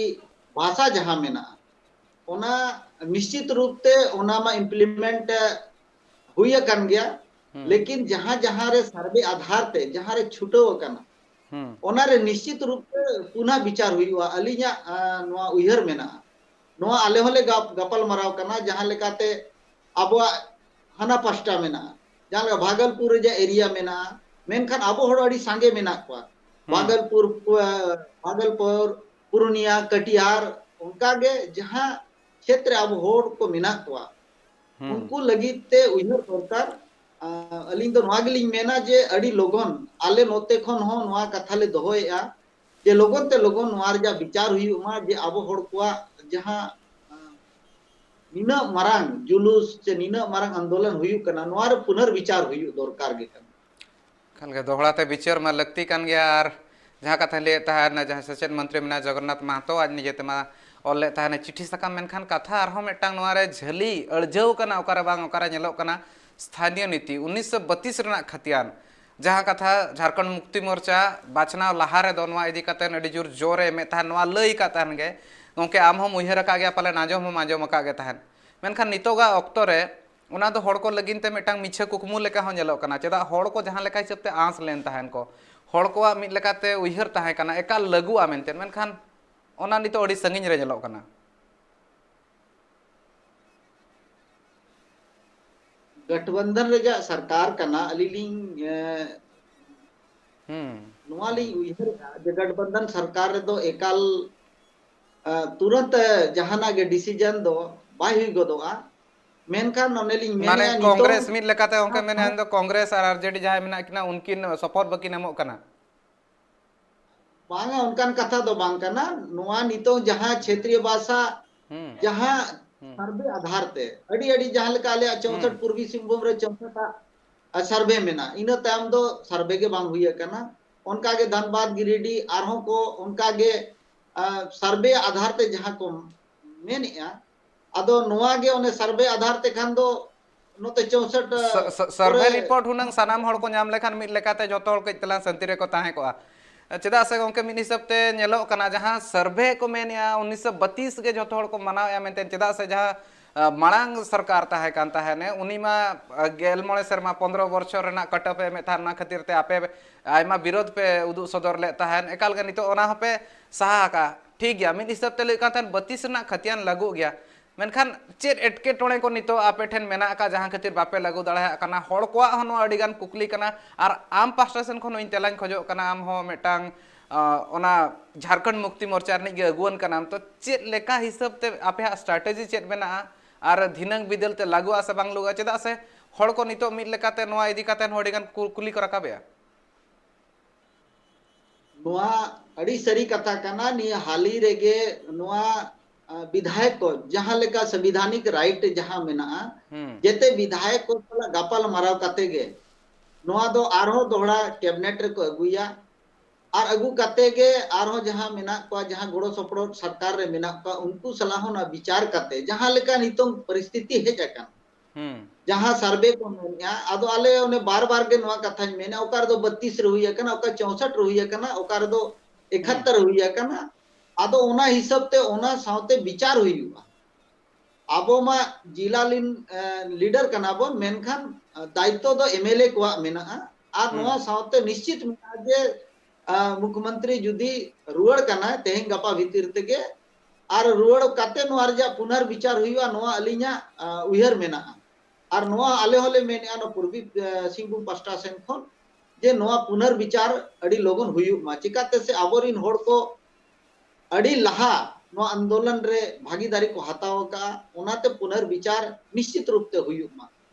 ᱵᱷᱟᱥᱟ ᱡᱟᱦᱟᱸ ᱢᱮᱱᱟᱜᱼᱟ, ᱚᱱᱟ ᱱᱤᱥᱪᱤᱛ ᱨᱩᱯ ᱛᱮ ᱚᱱᱟ ᱢᱟ ᱤᱢᱯᱞᱤᱢᱮᱱᱴ ᱦᱩᱭ ᱟᱠᱟᱱ ᱜᱮᱭᱟ, ᱦᱩᱸ ᱞᱮᱠᱤᱱ ᱡᱟᱦᱟᱸ ᱡᱟᱦᱟᱸ ᱨᱮ ᱥᱟᱨᱵᱷᱮ ᱟᱫᱷᱟᱨ ᱛᱮ ᱡᱟᱦᱟᱸ ᱨᱮ ᱪᱷᱩᱴᱟᱹᱣ ᱟᱠᱟᱱᱟ, ᱦᱩᱸ ᱚᱱᱟ ᱨᱮ ᱱᱤᱥᱪᱤᱛ ᱨᱩᱯ ᱛᱮ ᱯᱩᱱᱟ ᱵᱤᱪᱟᱨ ᱦᱩᱭᱩᱜᱼᱟ᱾ ᱟᱹᱞᱤᱧᱟᱜ, ᱟ, ᱱᱚᱣᱟ ᱩᱭᱦᱟᱹᱨ ᱢᱮᱱᱟᱜᱼᱟ᱾ ᱱᱚᱣᱟ ᱟᱞᱮ ᱦᱚᱸᱞᱮ ᱜᱟᱯ-, ᱜᱟᱯᱟᱞ ᱢᱟᱨᱟᱣ ᱠᱟᱱᱟ, ᱡᱟᱦᱟᱸ ᱞᱮᱠᱟᱛᱮ ᱟᱵᱚᱣᱟᱜ ᱦᱟᱱᱟ ᱯᱟᱥᱴᱟ ᱢᱮᱱᱟᱜᱼᱟ, ᱡᱟᱦᱟᱸ ᱞᱮᱠᱟ ᱵᱷᱟᱜᱚᱞᱯᱩᱨ ᱨᱮ ᱡᱟ ᱮᱨᱤᱭᱟ ᱢᱮᱱᱟᱜᱼᱟ, ᱢᱮᱱᱠᱷᱟᱱ ᱟᱵᱚ ᱦᱚᱲ ᱟᱹᱰᱤ ᱥᱟᱸᱜᱮ ᱢᱮᱱᱟᱜ ᱠᱚᱣᱟ᱾ ᱦᱩᱸ ᱵᱷᱟᱜᱚᱞᱯᱩᱨ, ᱟ, ᱵᱷᱟᱜᱚᱞᱯᱩᱨ, ᱯᱩᱨᱩᱱᱤᱭᱟ, ᱠᱟᱴᱤᱦᱟᱨ, ᱚᱱᱠᱟ ᱜᱮ ᱡᱟᱦᱟᱸ ᱠᱷᱮᱛ ᱨᱮ ᱟᱵᱚ ᱦᱚᱲ ᱠᱚ ᱢᱮᱱᱟᱜ ᱠᱚᱣᱟ, ᱦᱩᱸ ᱩᱱᱠᱩ ᱞᱟᱹᱜᱤᱫ ᱛᱮ ᱩᱭᱦᱟᱹᱨ ᱫᱚᱨᱠᱟᱨ᱾ ᱟ, ᱟᱹᱞᱤᱧ ᱫᱚ ᱱᱚᱣᱟ ᱜᱮᱞᱤᱧ ᱢᱮᱱᱟ ᱡᱮ ᱟᱹᱰᱤ ᱞᱚᱜᱚᱱ ᱟᱞᱮ ᱱᱚᱛᱮ ᱠᱷᱚᱱ ᱦᱚᱸ ᱱᱚᱣᱟ ᱠᱟᱛᱷᱟ ᱞᱮ ᱫᱚᱦᱚᱭᱮᱫᱼᱟ ᱡᱮ ᱞᱚᱜᱚᱱ ᱛᱮ ᱞᱚᱜᱚᱱ ᱱᱚᱣᱟ ᱨᱮᱭᱟᱜ ᱵᱤᱪᱟᱨ ᱦᱩᱭᱩᱜ ᱢᱟ, ᱡᱮ ᱟᱵᱚ ᱦᱚᱲ ᱠᱚᱣᱟᱜ ᱡᱟᱦᱟᱸ, ᱟ, ᱱᱤᱱᱟᱹᱜ ᱢᱟᱨᱟᱝ ᱡᱩᱞᱩᱥ ᱥᱮ ᱱᱤᱱᱟᱹᱜ ᱢᱟᱨᱟᱝ ᱟᱱᱫᱳᱞᱚᱱ ᱦᱩᱭᱩᱜ ᱠᱟᱱᱟ, ᱱᱚᱣᱟ ᱨᱮ ᱯᱩᱱᱚᱨ ᱵᱤᱪᱟᱨ ᱦᱩᱭᱩᱜ ᱫᱚᱨᱠᱟᱨ ᱜᱮ ᱠᱟᱱᱟ᱾ ᱠᱷᱟᱱ ᱜᱮ ᱫᱚᱦᱲᱟ ᱛᱮ ᱵᱤᱪᱟᱹᱨ ᱢᱟ ᱞᱟᱹᱠᱛᱤ ᱠᱟᱱ ᱜᱮᱭᱟ᱾ ᱟᱨ ᱡᱟᱦᱟᱸ ᱠᱟᱛᱷᱟᱧ ᱞᱟᱹᱭᱮᱫ ᱛᱟᱦᱮᱸᱫ, ᱡᱟᱦᱟᱸ ᱥᱮᱪᱮᱫ ᱢᱚᱱᱛᱨᱤ ᱢᱮᱱᱟᱭᱟ ᱡᱚᱜᱚᱱᱱᱟᱛᱷ ᱢᱟᱦᱟᱛᱚ, ᱟᱡ ᱱᱤᱡᱮ ᱛᱮᱢᱟ ᱚᱞ ᱞᱮᱫ ᱛᱟᱦᱮᱱᱟ ᱪᱤᱴᱷᱤ ᱥᱟᱠᱟᱢ, ᱢᱮᱱᱠᱷᱟᱱ ᱠᱟᱛᱷᱟ ᱟᱨᱦᱚᱸ ᱢᱤᱫᱴᱟᱝ ᱱᱚᱣᱟ ᱨᱮ ᱡᱷᱟᱹᱞᱤ ᱟᱹᱲᱡᱷᱟᱹᱣ ᱠᱟᱱᱟ, ᱚᱠᱟᱨᱮ ᱵᱟᱝ ᱚᱠᱟᱨᱮ ᱧᱮᱞᱚᱜ ᱠᱟᱱᱟ ᱥᱛᱷᱟᱱᱤᱭᱚ ᱱᱤᱛᱤ ᱩᱱᱤᱥᱥᱚ ᱵᱟᱛᱤᱥ ᱨᱮᱱᱟᱜ ᱠᱷᱟᱛᱤᱭᱟᱱ, ᱡᱟᱦᱟᱸ ᱠᱟᱛᱷᱟ ᱡᱷᱟᱲᱠᱷᱚᱸᱰ ᱢᱩᱠᱛᱤ ᱢᱳᱨᱪᱟ ᱵᱟᱪᱷᱱᱟᱣ ᱞᱟᱦᱟ ᱨᱮᱫᱚ ᱱᱚᱣᱟ ᱤᱫᱤ ᱠᱟᱛᱮ ᱟᱹᱰᱤ ᱡᱳᱨ ᱡᱳᱨ ᱮ ᱮᱢᱮᱫ ᱛᱟᱦᱮᱸᱫ, ᱱᱚᱣᱟ ᱞᱟᱹᱭ ᱟᱠᱟᱫ ᱛᱟᱦᱮᱱ ᱜᱮ᱾ ᱜᱚᱢᱠᱮ, ᱟᱢ ᱦᱚᱢ ᱩᱭᱦᱟᱹᱨ ᱟᱠᱟᱫ ᱜᱮᱭᱟ ᱯᱟᱞᱮᱱ, ᱟᱸᱡᱚᱢ ᱦᱚᱢ ᱟᱸᱡᱚᱢ ᱟᱠᱟᱫ ᱜᱮ ᱛᱟᱦᱮᱸᱫ᱾ ᱢᱮᱱᱠᱷᱟᱱ ᱱᱤᱛᱚᱜᱟᱜ ᱚᱠᱛᱚ ᱨᱮ ᱚᱱᱟ ᱫᱚ ᱦᱚᱲ ᱠᱚ ᱞᱟᱹᱜᱤᱫ ᱛᱮ ᱢᱤᱫᱴᱟᱝ ᱢᱤᱪᱷᱟᱹ ᱠᱩᱠᱢᱩ ᱞᱮᱠᱟ ᱦᱚᱸ ᱧᱮᱞᱚᱜ ᱠᱟᱱᱟ᱾ ᱪᱮᱫᱟᱜ ᱦᱚᱲ ᱠᱚ ᱡᱟᱦᱟᱸ ᱞᱮᱠᱟ ᱦᱤᱥᱟᱹᱵ ᱛᱮ ᱟᱸᱥ ᱞᱮᱱ ᱛᱟᱦᱮᱱ ᱠᱚ, ᱦᱚᱲ ᱠᱚᱣᱟᱜ ᱢᱤᱫ ᱞᱮᱠᱟᱛᱮ ᱩᱭᱦᱟᱹᱨ ᱛᱟᱦᱮᱸ ᱠᱟᱱᱟ ᱮᱠᱟᱞ ᱞᱟᱹᱜᱩᱜᱼᱟ ᱢᱮᱱᱛᱮ, ᱢᱮᱱᱠᱷᱟᱱ ᱚᱱᱟ ᱱᱤᱛᱚᱜ ᱟᱹᱰᱤ ᱥᱟᱺᱜᱤᱧ ᱨᱮ ᱧᱮᱞᱚᱜ ᱠᱟᱱᱟ᱾ ᱜᱚᱴᱷᱵᱚᱱᱫᱷᱚᱱ ᱨᱮᱭᱟᱜ ᱥᱚᱨᱠᱟᱨ ᱠᱟᱱᱟ, ᱟᱹᱞᱤᱧ ᱞᱤᱧ, ᱮ, ᱦᱩᱸ᱾ ᱱᱚᱣᱟ ᱞᱤᱧ ᱩᱭᱦᱟᱹᱨᱮᱜᱼᱟ ᱡᱮ ᱜᱚᱴᱷᱵᱚᱱᱫᱷᱚᱱ ᱥᱚᱨᱠᱟᱨ ᱨᱮᱫᱚ ᱮᱠᱟᱞ, ᱮ, ᱛᱩᱨᱟᱹᱱᱛ ᱡᱟᱦᱟᱱᱟᱜ ᱜᱮ decision ᱫᱚ ᱵᱟᱭ ᱦᱩᱭ ᱜᱚᱫᱚᱜᱼᱟ᱾ ᱢᱮᱱᱠᱷᱟᱱ ᱚᱱᱮ ᱞᱤᱧ ᱢᱟᱱᱮ ᱢᱮᱱᱮᱜᱼᱟ, ᱱᱤᱛᱚᱝ ᱠᱚᱝᱜᱨᱮᱥ ᱢᱤᱫ ᱞᱮᱠᱟᱛᱮ ᱜᱚᱝᱠᱮ ᱢᱮᱱᱮᱫ ᱫᱚ ᱠᱚᱝᱜᱨᱮᱥ ᱟᱨ ᱟᱨᱡᱮᱰᱤ ᱡᱟᱦᱟᱸᱭ ᱢᱮᱱᱟᱜ ᱠᱤᱱᱟ, ᱩᱱᱠᱤᱱ support ᱵᱟᱹᱠᱤᱱ ᱮᱢᱚᱜ ᱠᱟᱱᱟ᱾ ᱵᱟᱝᱟ, ᱚᱱᱠᱟᱱ ᱠᱟᱛᱷᱟ ᱫᱚ ᱵᱟᱝ ᱠᱟᱱᱟ᱾ ᱱᱚᱣᱟ ᱱᱤᱛᱚᱝ ᱡᱟᱦᱟᱸ ᱪᱷᱮᱛᱨᱤᱭᱚ ᱵᱷᱟᱥᱟ ᱦᱩᱸ᱾ ᱡᱟᱦᱟᱸ ᱦᱩᱸ᱾ ᱥᱟᱨᱵᱷᱮ ᱟᱫᱷᱟᱨ ᱛᱮ ᱟᱹᱰᱤ ᱟᱹᱰᱤ ᱡᱟᱦᱟᱸ ᱞᱮᱠᱟ ᱟᱞᱮᱭᱟᱜ ᱪᱳᱥᱚᱴ ᱦᱩᱸ᱾ ᱯᱩᱨᱵᱤ ᱥᱤᱝᱵᱷᱩᱢ ᱨᱮ ᱪᱳᱥᱚᱴ ᱟᱜ ᱥᱟᱨᱵᱷᱮ ᱢᱮᱱᱟᱜᱼᱟ, ᱤᱱᱟᱹ ᱛᱟᱭᱚᱢ ᱫᱚ ᱥᱟᱨᱵᱷᱮ ᱜᱮ ᱵᱟᱝ ᱦᱩᱭ ᱟᱠᱟᱱᱟ᱾ ᱚᱱᱠᱟᱜᱮ ᱫᱷᱟᱱᱵᱟᱫᱽ, ᱜᱤᱨᱤᱰᱤ, ᱟᱨᱦᱚᱸ ᱠᱚ ᱚᱱᱠᱟᱜᱮ, ᱟ, ᱥᱟᱨᱵᱷᱮ ᱟᱫᱷᱟᱨ ᱛᱮ ᱡᱟᱦᱟᱸ ᱠᱚ ᱢᱮᱱᱮᱜᱼᱟ, ᱟᱫᱚ ᱱᱚᱣᱟ ᱜᱮ ᱚᱱᱮ ᱥᱟᱨᱵᱷᱮ ᱟᱫᱷᱟᱨ ᱛᱮ ᱠᱷᱟᱱ ᱫᱚ ᱱᱚᱛᱮ ᱪᱳᱥᱚᱴ, ᱟ, ᱥᱟ-, ᱥᱟ-, ᱥᱟᱨᱵᱷᱮ ᱠᱚᱨᱮ ᱨᱤᱯᱳᱨᱴ ᱦᱩᱱᱟᱹᱝ ᱥᱟᱱᱟᱢ ᱦᱚᱲ ᱠᱚ ᱧᱟᱢ ᱞᱮᱠᱷᱟᱱ ᱢᱤᱫ ᱞᱮᱠᱟᱛᱮ ᱡᱚᱛᱚ ᱦᱚᱲ ᱠᱟᱹᱡ ᱛᱟᱞᱟᱝ ᱥᱟᱹᱱᱛᱤ ᱨᱮᱠᱚ ᱛᱟᱦᱮᱸ ᱠᱚᱜᱼᱟ᱾ ᱪᱮᱫᱟᱜ ᱥᱮ ᱜᱚᱝᱠᱮ, ᱢᱤᱫ ᱦᱤᱥᱟᱹᱵ ᱛᱮ ᱧᱮᱞᱚᱜ ᱠᱟᱱᱟ, ᱡᱟᱦᱟᱸ ᱥᱟᱨᱵᱷᱮ ᱠᱚ ᱢᱮᱱᱮᱜᱼᱟ, ᱩᱱᱤᱥᱥᱚ ᱵᱟᱛᱤᱥ ᱜᱮ ᱡᱚᱛᱚ ᱦᱚᱲ ᱠᱚ ᱢᱟᱱᱟᱣᱮᱜᱼᱟ ᱢᱮᱱᱛᱮ᱾ ᱪᱮᱫᱟᱜ ᱥᱮ ᱡᱟᱦᱟᱸ, ᱟ, ᱢᱟᱲᱟᱝ ᱥᱚᱨᱠᱟᱨ ᱛᱟᱦᱮᱸ ᱠᱟᱱ ᱛᱟᱦᱮᱱᱮ, ᱩᱱᱤ ᱢᱟ, ᱟ, ᱜᱮᱞ ᱢᱚᱬᱮ ᱥᱮᱨᱢᱟ, ᱯᱚᱱᱫᱽᱨᱚ ᱵᱚᱪᱷᱚᱨ ᱨᱮᱱᱟᱜ ᱠᱟᱴᱟᱯ ᱮ ᱮᱢᱮᱫ ᱛᱟᱦᱮᱱ, ᱚᱱᱟ ᱠᱷᱟᱹᱛᱤᱨ ᱛᱮ ᱟᱯᱮ ᱟᱭᱢᱟ ᱵᱤᱨᱳᱫᱷ ᱯᱮ ᱩᱫᱩᱜ ᱥᱚᱫᱚᱨ ᱞᱮᱫ ᱛᱟᱦᱮᱱ᱾ ᱮᱠᱟᱞ ᱜᱮ ᱱᱤᱛᱚᱜ ᱚᱱᱟ ᱦᱚᱸᱯᱮ ᱥᱟᱦᱟ ᱟᱠᱟᱫᱼᱟ, ᱴᱷᱤᱠ ᱜᱮᱭᱟ᱾ ᱢᱤᱫ ᱦᱤᱥᱟᱹᱵ ᱛᱮ ᱞᱟᱹᱭ ᱠᱟᱱ ᱛᱟᱦᱮᱱ ᱵᱟᱹᱛᱤᱥ ᱨᱮᱱᱟᱜ ᱠᱷᱟᱹᱛᱤᱭᱟᱱ ᱞᱟᱹᱜᱩᱜ ᱜᱮᱭᱟ, ᱢᱮᱱᱠᱷᱟᱱ ᱪᱮᱫ ᱮᱴᱠᱮᱴᱚᱬᱮ ᱠᱚ ᱱᱤᱛᱚᱜ ᱟᱯᱮ ᱴᱷᱮᱱ ᱢᱮᱱᱟᱜ ᱟᱠᱟᱫ, ᱡᱟᱦᱟᱸ ᱠᱷᱟᱹᱛᱤᱨ ᱵᱟᱯᱮ ᱞᱟᱹᱜᱩ ᱫᱟᱲᱮᱭᱟᱜ ᱠᱟᱱᱟ? ᱦᱚᱲ ᱠᱚᱣᱟᱜ ᱦᱚᱸ ᱱᱚᱣᱟ ᱟᱹᱰᱤ ᱜᱟᱱ ᱠᱩᱠᱞᱤ ᱠᱟᱱᱟ, ᱟᱨ ᱟᱢ ᱯᱟᱦᱴᱟ ᱥᱮᱱ ᱠᱷᱚᱱ ᱦᱚᱸ ᱤᱧ ᱛᱮᱞᱟᱧ ᱠᱷᱚᱡᱚᱜ ᱠᱟᱱᱟ᱾ ᱟᱢ ᱦᱚᱸ ᱢᱤᱫᱴᱟᱝ, ᱟ, ᱚᱱᱟ ᱡᱷᱟᱲᱠᱷᱚᱸᱰ ᱢᱩᱠᱛᱤ ᱢᱳᱨᱪᱟ ᱨᱤᱱᱤᱡ ᱜᱮ ᱟᱹᱜᱩᱣᱟᱹᱱ ᱠᱟᱱᱟᱢ, ᱛᱚ ᱪᱮᱫ ᱞᱮᱠᱟ ᱦᱤᱥᱟᱹᱵ ᱛᱮ ᱟᱯᱮᱭᱟᱜ strategy ᱪᱮᱫ ᱢᱮᱱᱟᱜᱼᱟ, ᱟᱨ ᱫᱷᱤᱱᱟᱹᱝ ᱵᱤᱫᱟᱹᱞ ᱛᱮ ᱞᱟᱹᱜᱩᱜᱼᱟ ᱥᱮ ᱵᱟᱝ ᱞᱟᱹᱜᱩᱜᱼᱟ? ᱪᱮᱫᱟᱜ ᱥᱮ ᱦᱚᱲ ᱠᱚ ᱱᱤᱛᱚᱜ ᱢᱤᱫ ᱞᱮᱠᱟᱛᱮ ᱱᱚᱣᱟ ᱤᱫᱤ ᱠᱟᱛᱮ ᱦᱚᱸ ᱟᱹᱰᱤ ᱜᱟᱱ ᱠᱩ-, ᱠᱩᱞᱤ ᱠᱚ ᱨᱟᱠᱟᱵᱮᱜᱼᱟ᱾ ᱱᱚᱣᱟ ᱟᱹᱰᱤ ᱥᱟᱹᱨᱤ ᱠᱟᱛᱷᱟ ᱠᱟᱱᱟ᱾ ᱱᱤᱭᱟᱹ ᱦᱟᱹᱞᱤ ᱨᱮᱜᱮ ᱱᱚᱣᱟ, ᱟ, ᱵᱤᱫᱷᱟᱭᱚᱠ ᱠᱚ ᱡᱟᱦᱟᱸ ᱞᱮᱠᱟ ᱥᱚᱝᱵᱤᱫᱷᱟᱱᱤᱠ right ᱡᱟᱦᱟᱸ ᱢᱮᱱᱟᱜᱼᱟ, ᱦᱩᱸ᱾ ᱡᱮᱛᱮ ᱵᱤᱫᱷᱟᱭᱚᱠ ᱠᱚ ᱥᱟᱞᱟᱜ ᱜᱟᱯᱟᱞ ᱢᱟᱨᱟᱣ ᱠᱟᱛᱮ ᱜᱮ ᱱᱚᱣᱟ ᱫᱚ ᱟᱨᱦᱚᱸ ᱫᱚᱦᱲᱟ cabinet ᱨᱮᱠᱚ ᱟᱹᱜᱩᱭᱟ᱾ ᱟᱨ ᱟᱹᱜᱩ ᱠᱟᱛᱮ ᱜᱮ ᱟᱨᱦᱚᱸ ᱡᱟᱦᱟᱸ ᱢᱮᱱᱟᱜ ᱠᱚᱣᱟ, ᱡᱟᱦᱟᱸ ᱜᱚᱲᱚ ᱥᱚᱯᱚᱦᱚᱫ ᱥᱚᱨᱠᱟᱨ ᱨᱮ ᱢᱮᱱᱟᱜ ᱠᱚᱣᱟ, ᱩᱱᱠᱩ ᱥᱟᱞᱟᱜ ᱦᱚᱸ ᱚᱱᱟ ᱵᱤᱪᱟᱨ ᱠᱟᱛᱮ, ᱡᱟᱦᱟᱸ ᱞᱮᱠᱟ ᱱᱤᱛᱚᱝ ᱯᱚᱨᱤᱥᱛᱷᱤᱛᱤ ᱦᱮᱡ ᱟᱠᱟᱱᱟ, ᱦᱩᱸ᱾ ᱡᱟᱦᱟᱸ survey ᱠᱚ ᱢᱮᱱᱮᱜᱼᱟ, ᱟᱫᱚ ᱟᱞᱮ ᱚᱱᱮ ᱵᱟᱨ ᱵᱟᱨ ᱜᱮ ᱱᱚᱣᱟ ᱠᱟᱛᱷᱟᱧ ᱢᱮᱱᱟ, ᱚᱠᱟ ᱨᱮᱫᱚ ᱵᱟᱛᱤᱥ ᱨᱮ ᱦᱩᱭ ᱟᱠᱟᱱᱟ, ᱚᱠᱟ ᱪᱳᱥᱚᱴ ᱨᱮ ᱦᱩᱭ ᱟᱠᱟᱱᱟ, ᱚᱠᱟ ᱨᱮᱫᱚ ᱦᱩᱸ᱾ ᱮᱠᱟᱦᱟᱛᱛᱚᱨ ᱨᱮ ᱦᱩᱭ ᱟᱠᱟᱱᱟ᱾ ᱟᱫᱚ ᱚᱱᱟ ᱦᱤᱥᱟᱹᱵ ᱛᱮ ᱚᱱᱟ ᱥᱟᱶᱛᱮ ᱵᱤᱪᱟᱨ ᱦᱩᱭᱩᱜᱼᱟ᱾ ᱟᱵᱚ ᱢᱟ ᱡᱤᱞᱟ ᱞᱤᱱ, ᱮ, ᱞᱤᱰᱟᱨ ᱠᱟᱱᱟ ᱵᱚᱱ, ᱢᱮᱱᱠᱷᱟᱱ, ᱮ, ᱫᱟᱭᱤᱛᱛᱚ ᱫᱚ ᱮᱢᱮᱞᱮ ᱠᱚᱣᱟᱜ ᱢᱮᱱᱟᱜᱼᱟ᱾ ᱟᱨ ᱦᱩᱸ᱾ ᱱᱚᱣᱟ ᱥᱟᱶᱛᱮ ᱱᱤᱥᱪᱤᱛ ᱢᱮᱱᱟᱜᱼᱟ ᱡᱮ, ᱮ, ᱢᱩᱠᱷᱭᱚᱢᱚᱱᱛᱨᱤ ᱡᱩᱫᱤ ᱨᱩᱣᱟᱹᱲ ᱠᱟᱱᱟᱭ ᱛᱮᱦᱮᱧ ᱜᱟᱯᱟ ᱵᱷᱤᱛᱤᱨ ᱛᱮᱜᱮ, ᱟᱨ ᱨᱩᱣᱟᱹᱲ ᱠᱟᱛᱮ ᱱᱚᱣᱟ ᱨᱮᱭᱟᱜ ᱯᱩᱱᱟᱨ ᱵᱤᱪᱟᱨ ᱦᱩᱭᱩᱜᱼᱟ, ᱱᱚᱣᱟ ᱟᱹᱞᱤᱧᱟᱜ, ᱮ, ᱩᱭᱦᱟᱹᱨ ᱢᱮᱱᱟᱜᱼᱟ᱾ ᱟᱨ ᱱᱚᱣᱟ ᱟᱞᱮ ᱦᱚᱸᱞᱮ ᱢᱮᱱᱮᱜᱼᱟ, ᱱᱚᱣᱟ ᱯᱩᱨᱵᱤ, ᱮ, ᱥᱤᱝᱵᱷᱩᱢ ᱯᱟᱥᱴᱟ ᱥᱮᱱ ᱠᱷᱚᱱ ᱡᱮ ᱱᱚᱣᱟ ᱯᱩᱱᱟᱨ ᱵᱤᱪᱟᱨ ᱟᱹᱰᱤ ᱞᱚᱜᱚᱱ ᱦᱩᱭᱩᱜ ᱢᱟ᱾ ᱪᱤᱠᱟᱹᱛᱮ ᱥᱮ ᱟᱵᱚᱨᱤᱱ ᱦᱚᱲ ᱠᱚ ᱟᱹᱰᱤ ᱞᱟᱦᱟ ᱱᱚᱣᱟ ᱟᱱᱫᱳᱞᱚᱱ ᱨᱮ ᱵᱷᱟᱜᱤᱫᱟᱨᱤ ᱠᱚ ᱦᱟᱛᱟᱣ ᱟᱠᱟᱫᱼᱟ, ᱚᱱᱟᱛᱮ ᱯᱩᱱᱟᱨ ᱵᱤᱪᱟᱨ ᱱᱤᱥᱪᱤᱛ ᱨᱩᱯ ᱛᱮ ᱦᱩᱭᱩᱜ ᱢᱟ᱾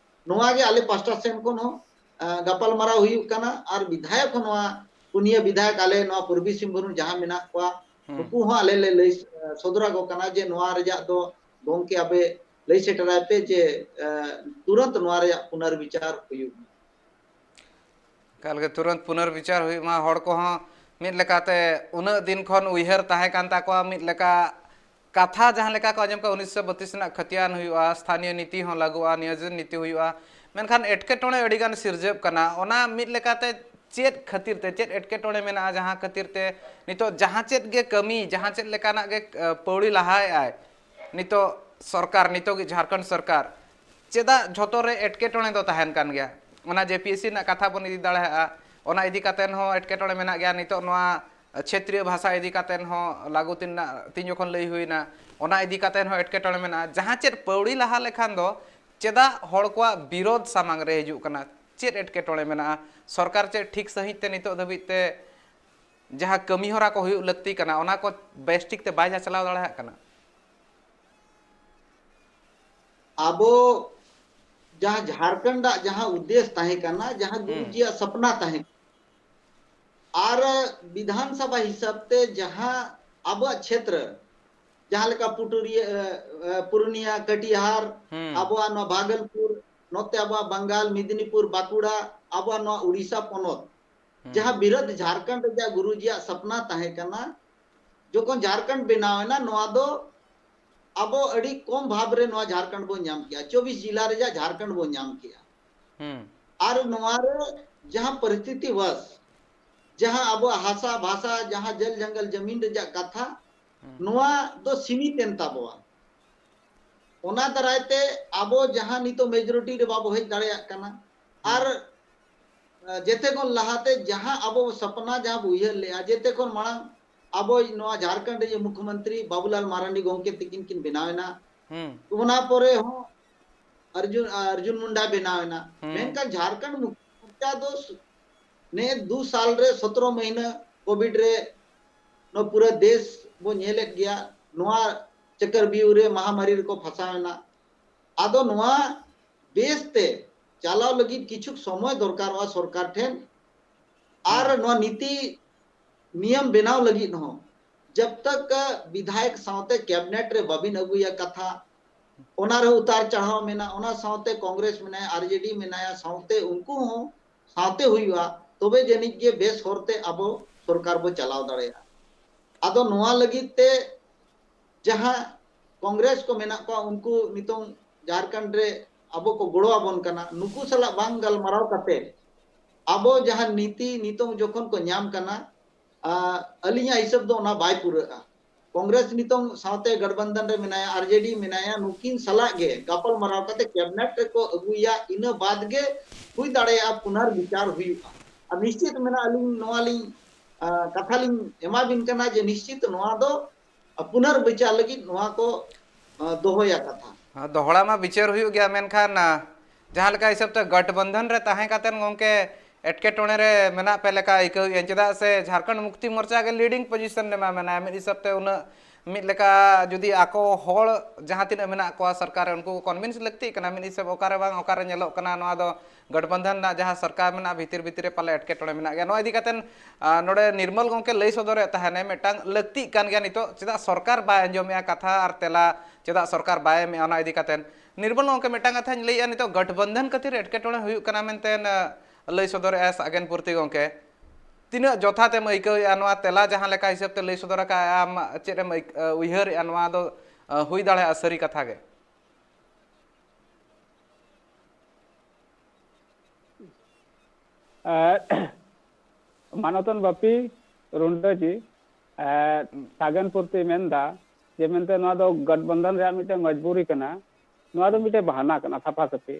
ᱱᱚᱣᱟ ᱜᱮ ᱟᱞᱮ ᱯᱟᱥᱴᱟ ᱥᱮᱱ ᱠᱷᱚᱱ ᱦᱚᱸ, ᱮ, ᱜᱟᱯᱟᱞᱢᱟᱨᱟᱣ ᱦᱩᱭᱩᱜ ᱠᱟᱱᱟ᱾ ᱟᱨ ᱵᱤᱫᱷᱟᱭᱚᱠ ᱦᱚᱸ, ᱱᱚᱣᱟ ᱯᱩᱱᱭᱟᱹ ᱵᱤᱫᱷᱟᱭᱚᱠ ᱟᱞᱮ ᱱᱚᱣᱟ ᱯᱩᱨᱵᱤ ᱥᱤᱝᱵᱷᱩᱢ ᱡᱟᱦᱟᱸ ᱢᱮᱱᱟᱜ ᱠᱚᱣᱟ, ᱦᱩᱸ᱾ ᱱᱩᱠᱩ ᱦᱚᱸ ᱟᱞᱮ ᱞᱮ ᱞᱟᱹᱭ, ᱮ, ᱥᱚᱫᱚᱨ ᱟᱠᱚ ᱠᱟᱱᱟ ᱡᱮ ᱱᱚᱣᱟ ᱨᱮᱭᱟᱜ ᱫᱚ ᱜᱚᱢᱠᱮ ᱟᱯᱮ ᱞᱟᱹᱭ ᱥᱮᱴᱮᱨᱟᱭ ᱯᱮ ᱡᱮ, ᱮ, ᱛᱩᱨᱟᱹᱱᱛ ᱱᱚᱣᱟ ᱨᱮᱭᱟᱜ ᱯᱩᱱᱟᱨ ᱵᱤᱪᱟᱨ ᱦᱩᱭᱩᱜ ᱢᱟ᱾ ᱮᱠᱟᱞ ᱜᱮ ᱛᱩᱨᱟᱹᱱᱛ ᱯᱩᱱᱟᱨ ᱵᱤᱪᱟᱨ ᱦᱩᱭᱩᱜ ᱢᱟ᱾ ᱦᱚᱲ ᱠᱚᱦᱚᱸ ᱢᱤᱫ ᱞᱮᱠᱟᱛᱮ ᱩᱱᱟᱹᱜ ᱫᱤᱱ ᱠᱷᱚᱱ ᱩᱭᱦᱟᱹᱨ ᱛᱟᱦᱮᱸ ᱠᱟᱱ ᱛᱟᱠᱚᱣᱟ, ᱢᱤᱫ ᱞᱮᱠᱟ ᱠᱟᱛᱷᱟ ᱡᱟᱦᱟᱸ ᱞᱮᱠᱟ ᱠᱚ ᱟᱸᱡᱚᱢ ᱠᱟᱜ, ᱩᱱᱤᱥᱥᱚ ᱵᱟᱛᱤᱥ ᱨᱮᱱᱟᱜ ᱠᱷᱟᱹᱛᱤᱭᱟᱱ ᱦᱩᱭᱩᱜᱼᱟ, ᱥᱛᱷᱟᱱᱤᱭᱚ ᱱᱤᱛᱤ ᱦᱚᱸ ᱞᱟᱹᱜᱩᱜᱼᱟ, ᱱᱤᱭᱳᱡᱚᱱ ᱱᱤᱛᱤ ᱦᱩᱭᱩᱜᱼᱟ, ᱢᱮᱱᱠᱷᱟᱱ ᱮᱴᱠᱮᱴᱚᱬᱮ ᱟᱹᱰᱤ ᱜᱟᱱ ᱥᱤᱨᱡᱟᱹᱜ ᱠᱟᱱᱟ᱾ ᱚᱱᱟ ᱢᱤᱫ ᱞᱮᱠᱟᱛᱮ ᱪᱮᱫ ᱠᱷᱟᱹᱛᱤᱨ ᱛᱮ, ᱪᱮᱫ ᱮᱴᱠᱮᱴᱚᱬᱮ ᱢᱮᱱᱟᱜᱼᱟ, ᱡᱟᱦᱟᱸ ᱠᱷᱟᱹᱛᱤᱨ ᱛᱮ ᱱᱤᱛᱚᱜ ᱡᱟᱦᱟᱸ ᱪᱮᱫ ᱜᱮ ᱠᱟᱹᱢᱤ, ᱡᱟᱦᱟᱸ ᱪᱮᱫ ᱞᱮᱠᱟᱱᱟᱜ ᱜᱮ, ᱮ, ᱯᱟᱹᱣᱲᱤ ᱞᱟᱦᱟᱭᱮᱫ ᱟᱭ ᱱᱤᱛᱚᱜ ᱥᱚᱨᱠᱟᱨ, ᱱᱤᱛᱚᱜ ᱜᱮ ᱡᱷᱟᱲᱠᱷᱚᱸᱰ ᱥᱚᱨᱠᱟᱨ, ᱪᱮᱫᱟᱜ ᱡᱷᱚᱛᱚ ᱨᱮ ᱮᱴᱠᱮᱴᱚᱬᱮ ᱫᱚ ᱛᱟᱦᱮᱱ ᱠᱟᱱ ᱜᱮᱭᱟ? ᱚᱱᱟ ᱡᱮ ᱯᱤ ᱮᱥ ᱥᱤ ᱨᱮᱱᱟᱜ ᱠᱟᱛᱷᱟ ᱵᱚᱱ ᱤᱫᱤ ᱫᱟᱲᱮᱭᱟᱜᱼᱟ, ᱚᱱᱟ ᱤᱫᱤ ᱠᱟᱛᱮ ᱦᱚᱸ ᱮᱴᱠᱮᱴᱚᱬᱮ ᱢᱮᱱᱟᱜ ᱜᱮᱭᱟ᱾ ᱱᱤᱛᱚᱜ ᱱᱚᱣᱟ ᱪᱷᱮᱛᱨᱤᱭᱚ ᱵᱷᱟᱥᱟ ᱤᱫᱤ ᱠᱟᱛᱮ ᱦᱚᱸ ᱞᱟᱹᱜᱩ ᱛᱤᱱ, ᱛᱤᱱ ᱡᱚᱠᱷᱚᱱ ᱞᱟᱹᱭ ᱦᱩᱭᱱᱟ, ᱚᱱᱟ ᱤᱫᱤ ᱠᱟᱛᱮ ᱦᱚᱸ ᱮᱴᱠᱮᱴᱚᱬᱮ ᱢᱮᱱᱟᱜᱼᱟ᱾ ᱡᱟᱦᱟᱸ ᱪᱮᱫ ᱯᱟᱹᱣᱲᱤ ᱞᱟᱦᱟ ᱞᱮᱠᱷᱟᱱ ᱫᱚ ᱪᱮᱫᱟᱜ ᱦᱚᱲ ᱠᱚᱣᱟᱜ ᱵᱤᱨᱳᱫᱷ ᱥᱟᱢᱟᱝ ᱨᱮ ᱦᱤᱡᱩᱜ ᱠᱟᱱᱟ? ᱪᱮᱫ ᱮᱴᱠᱮᱴᱚᱬᱮ ᱢᱮᱱᱟᱜᱼᱟ? ᱥᱚᱨᱠᱟᱨ ᱪᱮᱫ ᱴᱷᱤᱠ ᱥᱟᱺᱦᱤᱡ ᱛᱮ ᱱᱤᱛᱚᱜ ᱫᱷᱟᱹᱵᱤᱡ ᱛᱮ ᱡᱟᱦᱟᱸ ᱠᱟᱹᱢᱤ ᱦᱚᱨᱟ ᱠᱚ ᱦᱩᱭᱩᱜ ᱞᱟᱹᱠᱛᱤ ᱠᱟᱱᱟ, ᱚᱱᱟ ᱠᱚ ᱵᱮᱥ ᱴᱷᱤᱠ ᱛᱮ ᱵᱟᱭ ᱪᱟᱪᱞᱟᱣ ᱫᱟᱲᱮᱭᱟᱜ ᱠᱟᱱᱟ? ᱟᱵᱚ ᱡᱟᱦᱟᱸ ᱡᱷᱟᱲᱠᱷᱚᱸᱰ ᱟᱜ ᱡᱟᱦᱟᱸ ᱩᱫᱽᱫᱮᱥ ᱛᱟᱦᱮᱸ ᱠᱟᱱᱟ, ᱡᱟᱦᱟᱸ ᱦᱩᱸ᱾ ᱜᱩᱨᱩᱡᱤᱭᱟᱜ ᱥᱟᱯᱱᱟ ᱛᱟᱦᱮᱸ ᱠᱟᱱᱟ, ᱟᱨ ᱵᱤᱫᱷᱟᱱ ᱥᱚᱵᱷᱟ ᱦᱤᱥᱟᱹᱵ ᱛᱮ ᱡᱟᱦᱟᱸ ᱟᱵᱚᱣᱟᱜ ᱪᱷᱮᱛᱨᱚ, ᱡᱟᱦᱟᱸ ᱞᱮᱠᱟ ᱯᱩᱴᱩᱨᱤᱭᱟᱹ, ᱮ, ᱮ, ᱯᱩᱨᱩᱱᱤᱭᱟ, ᱠᱟᱴᱤᱦᱟᱨ, ᱦᱩᱸ᱾ ᱟᱵᱚᱣᱟᱜ ᱱᱚᱣᱟ ᱵᱷᱟᱜᱚᱞᱯᱩᱨ, ᱱᱚᱛᱮ ᱟᱵᱚᱣᱟᱜ ᱵᱟᱝᱜᱟᱞ, ᱢᱮᱫᱤᱱᱤᱯᱩᱨ, ᱵᱟᱸᱠᱩᱲᱟ, ᱟᱵᱚᱣᱟᱜ ᱱᱚᱣᱟ ᱩᱲᱤᱥᱥᱟ ᱯᱚᱱᱚᱛ, ᱦᱩᱸ᱾ ᱡᱟᱦᱟᱸ ᱵᱤᱨᱟᱹᱫ ᱡᱷᱟᱲᱠᱷᱚᱸᱰ ᱨᱮᱭᱟᱜ ᱜᱩᱨᱩᱡᱤᱭᱟᱜ ᱥᱟᱯᱱᱟ ᱛᱟᱦᱮᱸ ᱠᱟᱱᱟ, ᱡᱚᱠᱷᱚᱱ ᱡᱷᱟᱲᱠᱷᱚᱸᱰ ᱵᱮᱱᱟᱣ ᱮᱱᱟ, ᱱᱚᱣᱟ ᱫᱚ ᱟᱵᱚ ᱟᱹᱰᱤ ᱠᱚᱢ ᱵᱷᱟᱵᱽ ᱨᱮ ᱱᱚᱣᱟ ᱡᱷᱟᱲᱠᱷᱚᱸᱰ ᱵᱚᱱ ᱧᱟᱢ ᱠᱮᱜᱼᱟ, ᱪᱚᱵᱵᱤᱥ ᱡᱤᱞᱟ ᱨᱮᱭᱟᱜ ᱡᱷᱟᱲᱠᱷᱚᱸᱰ ᱵᱚᱱ ᱧᱟᱢ ᱠᱮᱜᱼᱟ᱾ ᱦᱩᱸ᱾ ᱟᱨ ᱱᱚᱣᱟ ᱨᱮ ᱡᱟᱦᱟᱸ ᱯᱚᱨᱤᱥᱛᱷᱤᱛᱤ ᱵᱟᱥ, ᱡᱟᱦᱟᱸ ᱟᱵᱚᱣᱟᱜ ᱦᱟᱥᱟ ᱵᱷᱟᱥᱟ, ᱡᱟᱦᱟᱸ ᱡᱚᱞ ᱡᱚᱝᱜᱚᱞ ᱡᱟᱢᱤᱱ ᱨᱮᱭᱟᱜ ᱠᱟᱛᱷᱟ, ᱦᱩᱸ᱾ ᱱᱚᱣᱟ ᱫᱚ ᱥᱤᱢᱤᱛ ᱮᱱ ᱛᱟᱵᱚᱣᱟ᱾ ᱚᱱᱟ ᱫᱟᱨᱟᱭ ᱛᱮ ᱟᱵᱚ ᱡᱟᱦᱟᱸ ᱱᱤᱛᱚᱜ majority ᱨᱮ ᱵᱟᱵᱚ ᱦᱮᱡ ᱫᱟᱲᱮᱭᱟᱜ ᱠᱟᱱᱟ, ᱟᱨ ᱡᱮᱛᱮ ᱠᱷᱚᱱ ᱞᱟᱦᱟᱛᱮ ᱡᱟᱦᱟᱸ ᱟᱵᱚ ᱥᱟᱯᱱᱟ ᱡᱟᱦᱟᱸ ᱵᱚ ᱩᱭᱦᱟᱹᱨ ᱞᱮᱜᱼᱟ, ᱡᱮᱛᱮ ᱠᱷᱚᱱ ᱢᱟᱲᱟᱝ ᱟᱵᱚ ᱱᱚᱣᱟ ᱡᱷᱟᱲᱠᱷᱚᱸᱰ ᱨᱮ ᱢᱩᱠᱷᱭᱚᱢᱚᱱᱛᱨᱤ ᱵᱟᱵᱩᱞᱟᱞ ᱢᱟᱨᱟᱱᱰᱤ ᱜᱚᱢᱠᱮ ᱛᱤᱠᱤᱱ ᱠᱤᱱ ᱵᱮᱱᱟᱣ ᱮᱱᱟ᱾ ᱦᱩᱸ᱾ ᱚᱱᱟ ᱯᱚᱨᱮ ᱦᱚᱸ ᱚᱨᱡᱩᱱ, ᱚᱨᱡᱩᱱ ᱢᱩᱱᱰᱟ ᱵᱮᱱᱟᱣ ᱮᱱᱟ᱾ ᱦᱩᱸ᱾ ᱢᱮᱱᱠᱷᱟᱱ ᱡᱷᱟᱲᱠᱷᱚᱸᱰ ᱢᱩᱠᱛᱤ ᱢᱳᱨᱪᱟ ᱫᱚ ᱥᱩ-, ᱱᱮ ᱫᱩ ᱥᱟᱞ ᱨᱮ ᱥᱚᱛᱨᱚ ᱢᱟᱹᱦᱱᱟᱹ COVID ᱨᱮ ᱱᱚᱣᱟ ᱯᱩᱨᱟᱹ ᱫᱮᱥ ᱵᱚ ᱧᱮᱞᱮᱫ ᱜᱮᱭᱟ᱾ ᱱᱚᱣᱟ ᱪᱚᱠᱨᱵᱤᱭᱩᱦ ᱨᱮ ᱢᱟᱦᱟᱢᱟᱨᱤ ᱨᱮᱠᱚ ᱯᱷᱟᱸᱥᱟᱣ ᱮᱱᱟ᱾ ᱟᱫᱚ ᱱᱚᱣᱟ ᱵᱮᱥᱛᱮ ᱪᱟᱞᱟᱣ ᱞᱟᱹᱜᱤᱫ ᱠᱤᱪᱷᱩ ᱥᱚᱢᱚᱭ ᱫᱚᱨᱠᱟᱨᱚᱜᱼᱟ ᱥᱚᱨᱠᱟᱨ ᱴᱷᱮᱱ᱾ ᱟᱨ ᱦᱩᱸ᱾ ᱱᱚᱣᱟ ᱱᱤᱛᱤ ᱱᱤᱭᱚᱢ ᱵᱮᱱᱟᱣ ᱞᱟᱹᱜᱤᱫ ᱦᱚᱸ ᱡᱟᱵ ᱛᱟᱠ ᱵᱤᱫᱷᱟᱭᱚᱠ ᱥᱟᱶᱛᱮ cabinet ᱨᱮ ᱵᱟᱵᱤᱱ ᱟᱹᱜᱩᱭᱟ ᱠᱟᱛᱷᱟ, ᱚᱱᱟ ᱨᱮ ᱩᱛᱟᱨ ᱪᱟᱲᱦᱟᱣ ᱢᱮᱱᱟᱜᱼᱟ, ᱚᱱᱟ ᱥᱟᱶᱛᱮ ᱠᱚᱝᱜᱨᱮᱥ ᱢᱮᱱᱟᱭᱟ, RJD ᱢᱮᱱᱟᱭᱟ, ᱥᱟᱶᱛᱮ ᱩᱱᱠᱩ ᱦᱚᱸ ᱥᱟᱶᱛᱮ ᱦᱩᱭᱩᱜᱼᱟ, ᱛᱚᱵᱮ ᱡᱟᱹᱱᱤᱡ ᱜᱮ ᱵᱮᱥ ᱦᱚᱨᱛᱮ ᱟᱵᱚ ᱥᱚᱨᱠᱟᱨ ᱵᱚ ᱪᱟᱞᱟᱣ ᱫᱟᱲᱮᱭᱟᱜᱼᱟ᱾ ᱟᱫᱚ ᱱᱚᱣᱟ ᱞᱟᱹᱜᱤᱫ ᱛᱮ ᱡᱟᱦᱟᱸ ᱠᱚᱝᱜᱨᱮᱥ ᱠᱚ ᱢᱮᱱᱟᱜ ᱠᱚᱣᱟ, ᱩᱱᱠᱩ ᱱᱤᱛᱚᱝ ᱡᱷᱟᱲᱠᱷᱚᱸᱰ ᱨᱮ ᱟᱵᱚ ᱠᱚ ᱜᱚᱲᱚ ᱟᱵᱚᱱ ᱠᱟᱱᱟ, ᱱᱩᱠᱩ ᱥᱟᱞᱟᱜ ᱵᱟᱝ ᱜᱟᱞᱢᱟᱨᱟᱣ ᱠᱟᱛᱮ ᱟᱵᱚ ᱡᱟᱦᱟᱸ ᱱᱤᱛᱤ ᱱᱤᱛᱚᱝ ᱡᱚᱠᱷᱚᱱ ᱠᱚ ᱧᱟᱢ ᱠᱟᱱᱟ, ᱟ, ᱟᱹᱞᱤᱧᱟᱜ ᱦᱤᱥᱟᱹᱵ ᱫᱚ ᱚᱱᱟ ᱵᱟᱭ ᱯᱩᱨᱟᱹᱜᱼᱟ᱾ ᱠᱚᱝᱜᱨᱮᱥ ᱱᱤᱛᱚᱝ ᱥᱟᱶᱛᱮ ᱜᱟᱴᱵᱟᱱᱫᱷᱟᱱ ᱨᱮ ᱢᱮᱱᱟᱭᱟ, RJD ᱢᱮᱱᱟᱭᱟ, ᱱᱩᱠᱤᱱ ᱥᱟᱞᱟᱜ ᱜᱮ ᱜᱟᱯᱟᱞ ᱢᱟᱨᱟᱣ ᱠᱟᱛᱮ cabinet ᱨᱮᱠᱚ ᱟᱹᱜᱩᱭᱟ, ᱤᱱᱟᱹ ᱵᱟᱫ ᱜᱮ ᱦᱩᱭ ᱫᱟᱲᱮᱭᱟᱜᱼᱟ ᱯᱩᱱᱟᱨ ᱵᱤᱪᱟᱨ ᱦᱩᱭᱩᱜᱼᱟ᱾ ᱟᱨ ᱱᱤᱥᱪᱤᱛ ᱢᱮᱱᱟᱜᱼᱟ, ᱟᱹᱞᱤᱧ ᱱᱚᱣᱟ ᱞᱤᱧ, ᱟ, ᱠᱟᱛᱷᱟ ᱞᱤᱧ ᱮᱢᱟ ᱵᱤᱱ ᱠᱟᱱᱟ ᱡᱮ ᱱᱤᱥᱪᱤᱛ ᱱᱚᱣᱟ ᱫᱚ ᱯᱩᱱᱟᱨ ᱵᱤᱪᱟᱨ ᱞᱟᱹᱜᱤᱫ ᱱᱚᱣᱟ ᱠᱚ, ᱟ, ᱫᱚᱦᱚᱭᱟ ᱠᱟᱛᱷᱟ᱾ ᱦᱮᱸ, ᱫᱚᱦᱲᱟ ᱢᱟ ᱵᱤᱪᱟᱹᱨ ᱦᱩᱭᱩᱜ ᱜᱮᱭᱟ, ᱢᱮᱱᱠᱷᱟᱱ, ᱟ, ᱡᱟᱦᱟᱸ ᱞᱮᱠᱟ ᱦᱤᱥᱟᱹᱵ ᱛᱮ ᱜᱟᱴᱵᱟᱱᱫᱷᱟᱱ ᱨᱮ ᱛᱟᱦᱮᱸ ᱠᱟᱛᱮᱱ ᱜᱚᱢᱠᱮ ᱮᱴᱠᱮᱴᱚᱬᱮ ᱨᱮ ᱢᱮᱱᱟᱜ ᱯᱮ ᱞᱮᱠᱟ ᱟᱹᱭᱠᱟᱹᱣᱮᱫᱼᱟ, ᱪᱮᱫᱟᱜ ᱥᱮ ᱡᱷᱟᱲᱠᱷᱚᱸᱰ ᱢᱩᱠᱛᱤ ᱢᱳᱨᱪᱟ ᱜᱮ leading position ᱨᱮ ᱢᱟ ᱢᱮᱱᱟᱭᱟ᱾ ᱢᱤᱫ ᱦᱤᱥᱟᱹᱵ ᱛᱮ ᱩᱱᱟᱹᱜ ᱢᱤᱫ ᱞᱮᱠᱟ ᱡᱩᱫᱤ ᱟᱠᱚ ᱦᱚᱲ ᱡᱟᱦᱟᱸ ᱛᱤᱱᱟᱹᱜ ᱢᱮᱱᱟᱜ ᱠᱚᱣᱟ ᱥᱚᱨᱠᱟᱨ ᱨᱮ, ᱩᱱᱠᱩ ᱠᱚ convince ᱞᱟᱹᱠᱛᱤᱜ ᱠᱟᱱᱟ᱾ ᱢᱤᱫ ᱦᱤᱥᱟᱹᱵ ᱚᱠᱟᱨᱮ ᱵᱟᱝ ᱚᱠᱟᱨᱮ ᱧᱮᱞᱚᱜ ᱠᱟᱱᱟ, ᱱᱚᱣᱟ ᱫᱚ ᱜᱟᱴᱵᱟᱱᱫᱷᱟᱱ ᱨᱮᱱᱟᱜ ᱡᱟᱦᱟᱸ ᱥᱚᱨᱠᱟᱨ ᱢᱮᱱᱟᱜᱼᱟ, ᱵᱷᱤᱛᱤᱨ ᱵᱷᱤᱛᱤᱨ ᱨᱮ ᱯᱟᱞᱮ ᱮᱴᱠᱮᱴᱚᱬᱮ ᱢᱮᱱᱟᱜ ᱜᱮᱭᱟ᱾ ᱱᱚᱣᱟ ᱤᱫᱤ ᱠᱟᱛᱮᱱ, ᱟ, ᱱᱚᱰᱮ ᱱᱤᱨᱢᱚᱞ ᱜᱚᱢᱠᱮ ᱞᱟᱹᱭ ᱥᱚᱫᱚᱨᱮᱫ ᱛᱟᱦᱮᱱᱮ, ᱢᱤᱫᱴᱟᱝ ᱞᱟᱹᱠᱛᱤᱜ ᱠᱟᱱ ᱜᱮᱭᱟ ᱱᱤᱛᱚᱜ, ᱪᱮᱫᱟᱜ ᱥᱚᱨᱠᱟᱨ ᱵᱟᱭ ᱟᱸᱡᱚᱢᱮᱜᱼᱟ ᱠᱟᱛᱷᱟ ᱟᱨ ᱛᱮᱞᱟ ᱪᱮᱫᱟᱜ ᱥᱚᱨᱠᱟᱨ ᱵᱟᱭ ᱮᱢᱮᱜᱼᱟ, ᱚᱱᱟ ᱤᱫᱤ ᱠᱟᱛᱮᱱ᱾ ᱱᱤᱨᱢᱚᱞ ᱜᱚᱢᱠᱮ, ᱢᱤᱫᱴᱟᱝ ᱠᱟᱛᱷᱟᱧ ᱞᱟᱹᱭᱮᱜᱼᱟ, ᱱᱤᱛᱚᱜ ᱜᱟᱴᱵᱟᱱᱫᱷᱟᱱ ᱠᱷᱟᱹᱛᱤᱨ ᱮᱴᱠᱮᱴᱚᱬᱮ ᱦᱩᱭᱩᱜ ᱠᱟᱱᱟ ᱢᱮᱱᱛᱮ, ᱟ, ᱞᱟᱹᱭ ᱥᱚᱫᱚᱨᱮᱜᱼᱟ ᱥᱟᱜᱮᱱ ᱯᱩᱨᱛᱤ ᱜᱚᱢᱠᱮ᱾ ᱛᱤᱱᱟᱹᱜ ᱡᱚᱛᱷᱟᱛ ᱮᱢ ᱟᱹᱭᱠᱟᱹᱣᱮᱜᱼᱟ ᱱᱚᱣᱟ ᱛᱮᱞᱟ, ᱡᱟᱦᱟᱸ ᱞᱮᱠᱟ ᱦᱤᱥᱟᱹᱵ ᱛᱮ ᱞᱟᱹᱭ ᱥᱚᱫᱚᱨ ᱟᱠᱟᱫ, ᱟᱢ ᱪᱮᱫ ᱮᱢ ᱟᱹᱭ-, ᱩᱭᱦᱟᱹᱨᱮᱜᱼᱟ ᱱᱚᱣᱟ ᱫᱚ, ᱟ, ᱦᱩᱭ ᱫᱟᱲᱮᱭᱟᱜᱼᱟ ᱥᱟᱹᱨᱤ ᱠᱟᱛᱷᱟ ᱜᱮ? ᱮ, ᱢᱟᱱᱚᱛᱟᱱ ᱵᱟᱯᱤ ᱨᱩᱸᱰᱟᱹ ᱡᱤ, ᱮ, ᱥᱟᱜᱮᱱ ᱯᱩᱨᱛᱤ ᱢᱮᱱᱫᱟ, ᱡᱮ ᱢᱮᱱᱛᱮ ᱱᱚᱣᱟ ᱫᱚ ᱜᱚᱴᱵᱚᱱᱫᱷᱚᱱ ᱨᱮᱭᱟᱜ ᱢᱤᱫᱴᱮᱱ ᱢᱚᱡᱽᱵᱩᱨᱤ ᱠᱟᱱᱟ, ᱱᱚᱣᱟ ᱫᱚ ᱢᱤᱫᱴᱮᱱ ᱵᱟᱦᱟᱱᱟ ᱠᱟᱱᱟ ᱥᱟᱯᱷᱟ ᱥᱟᱹᱯᱷᱤ᱾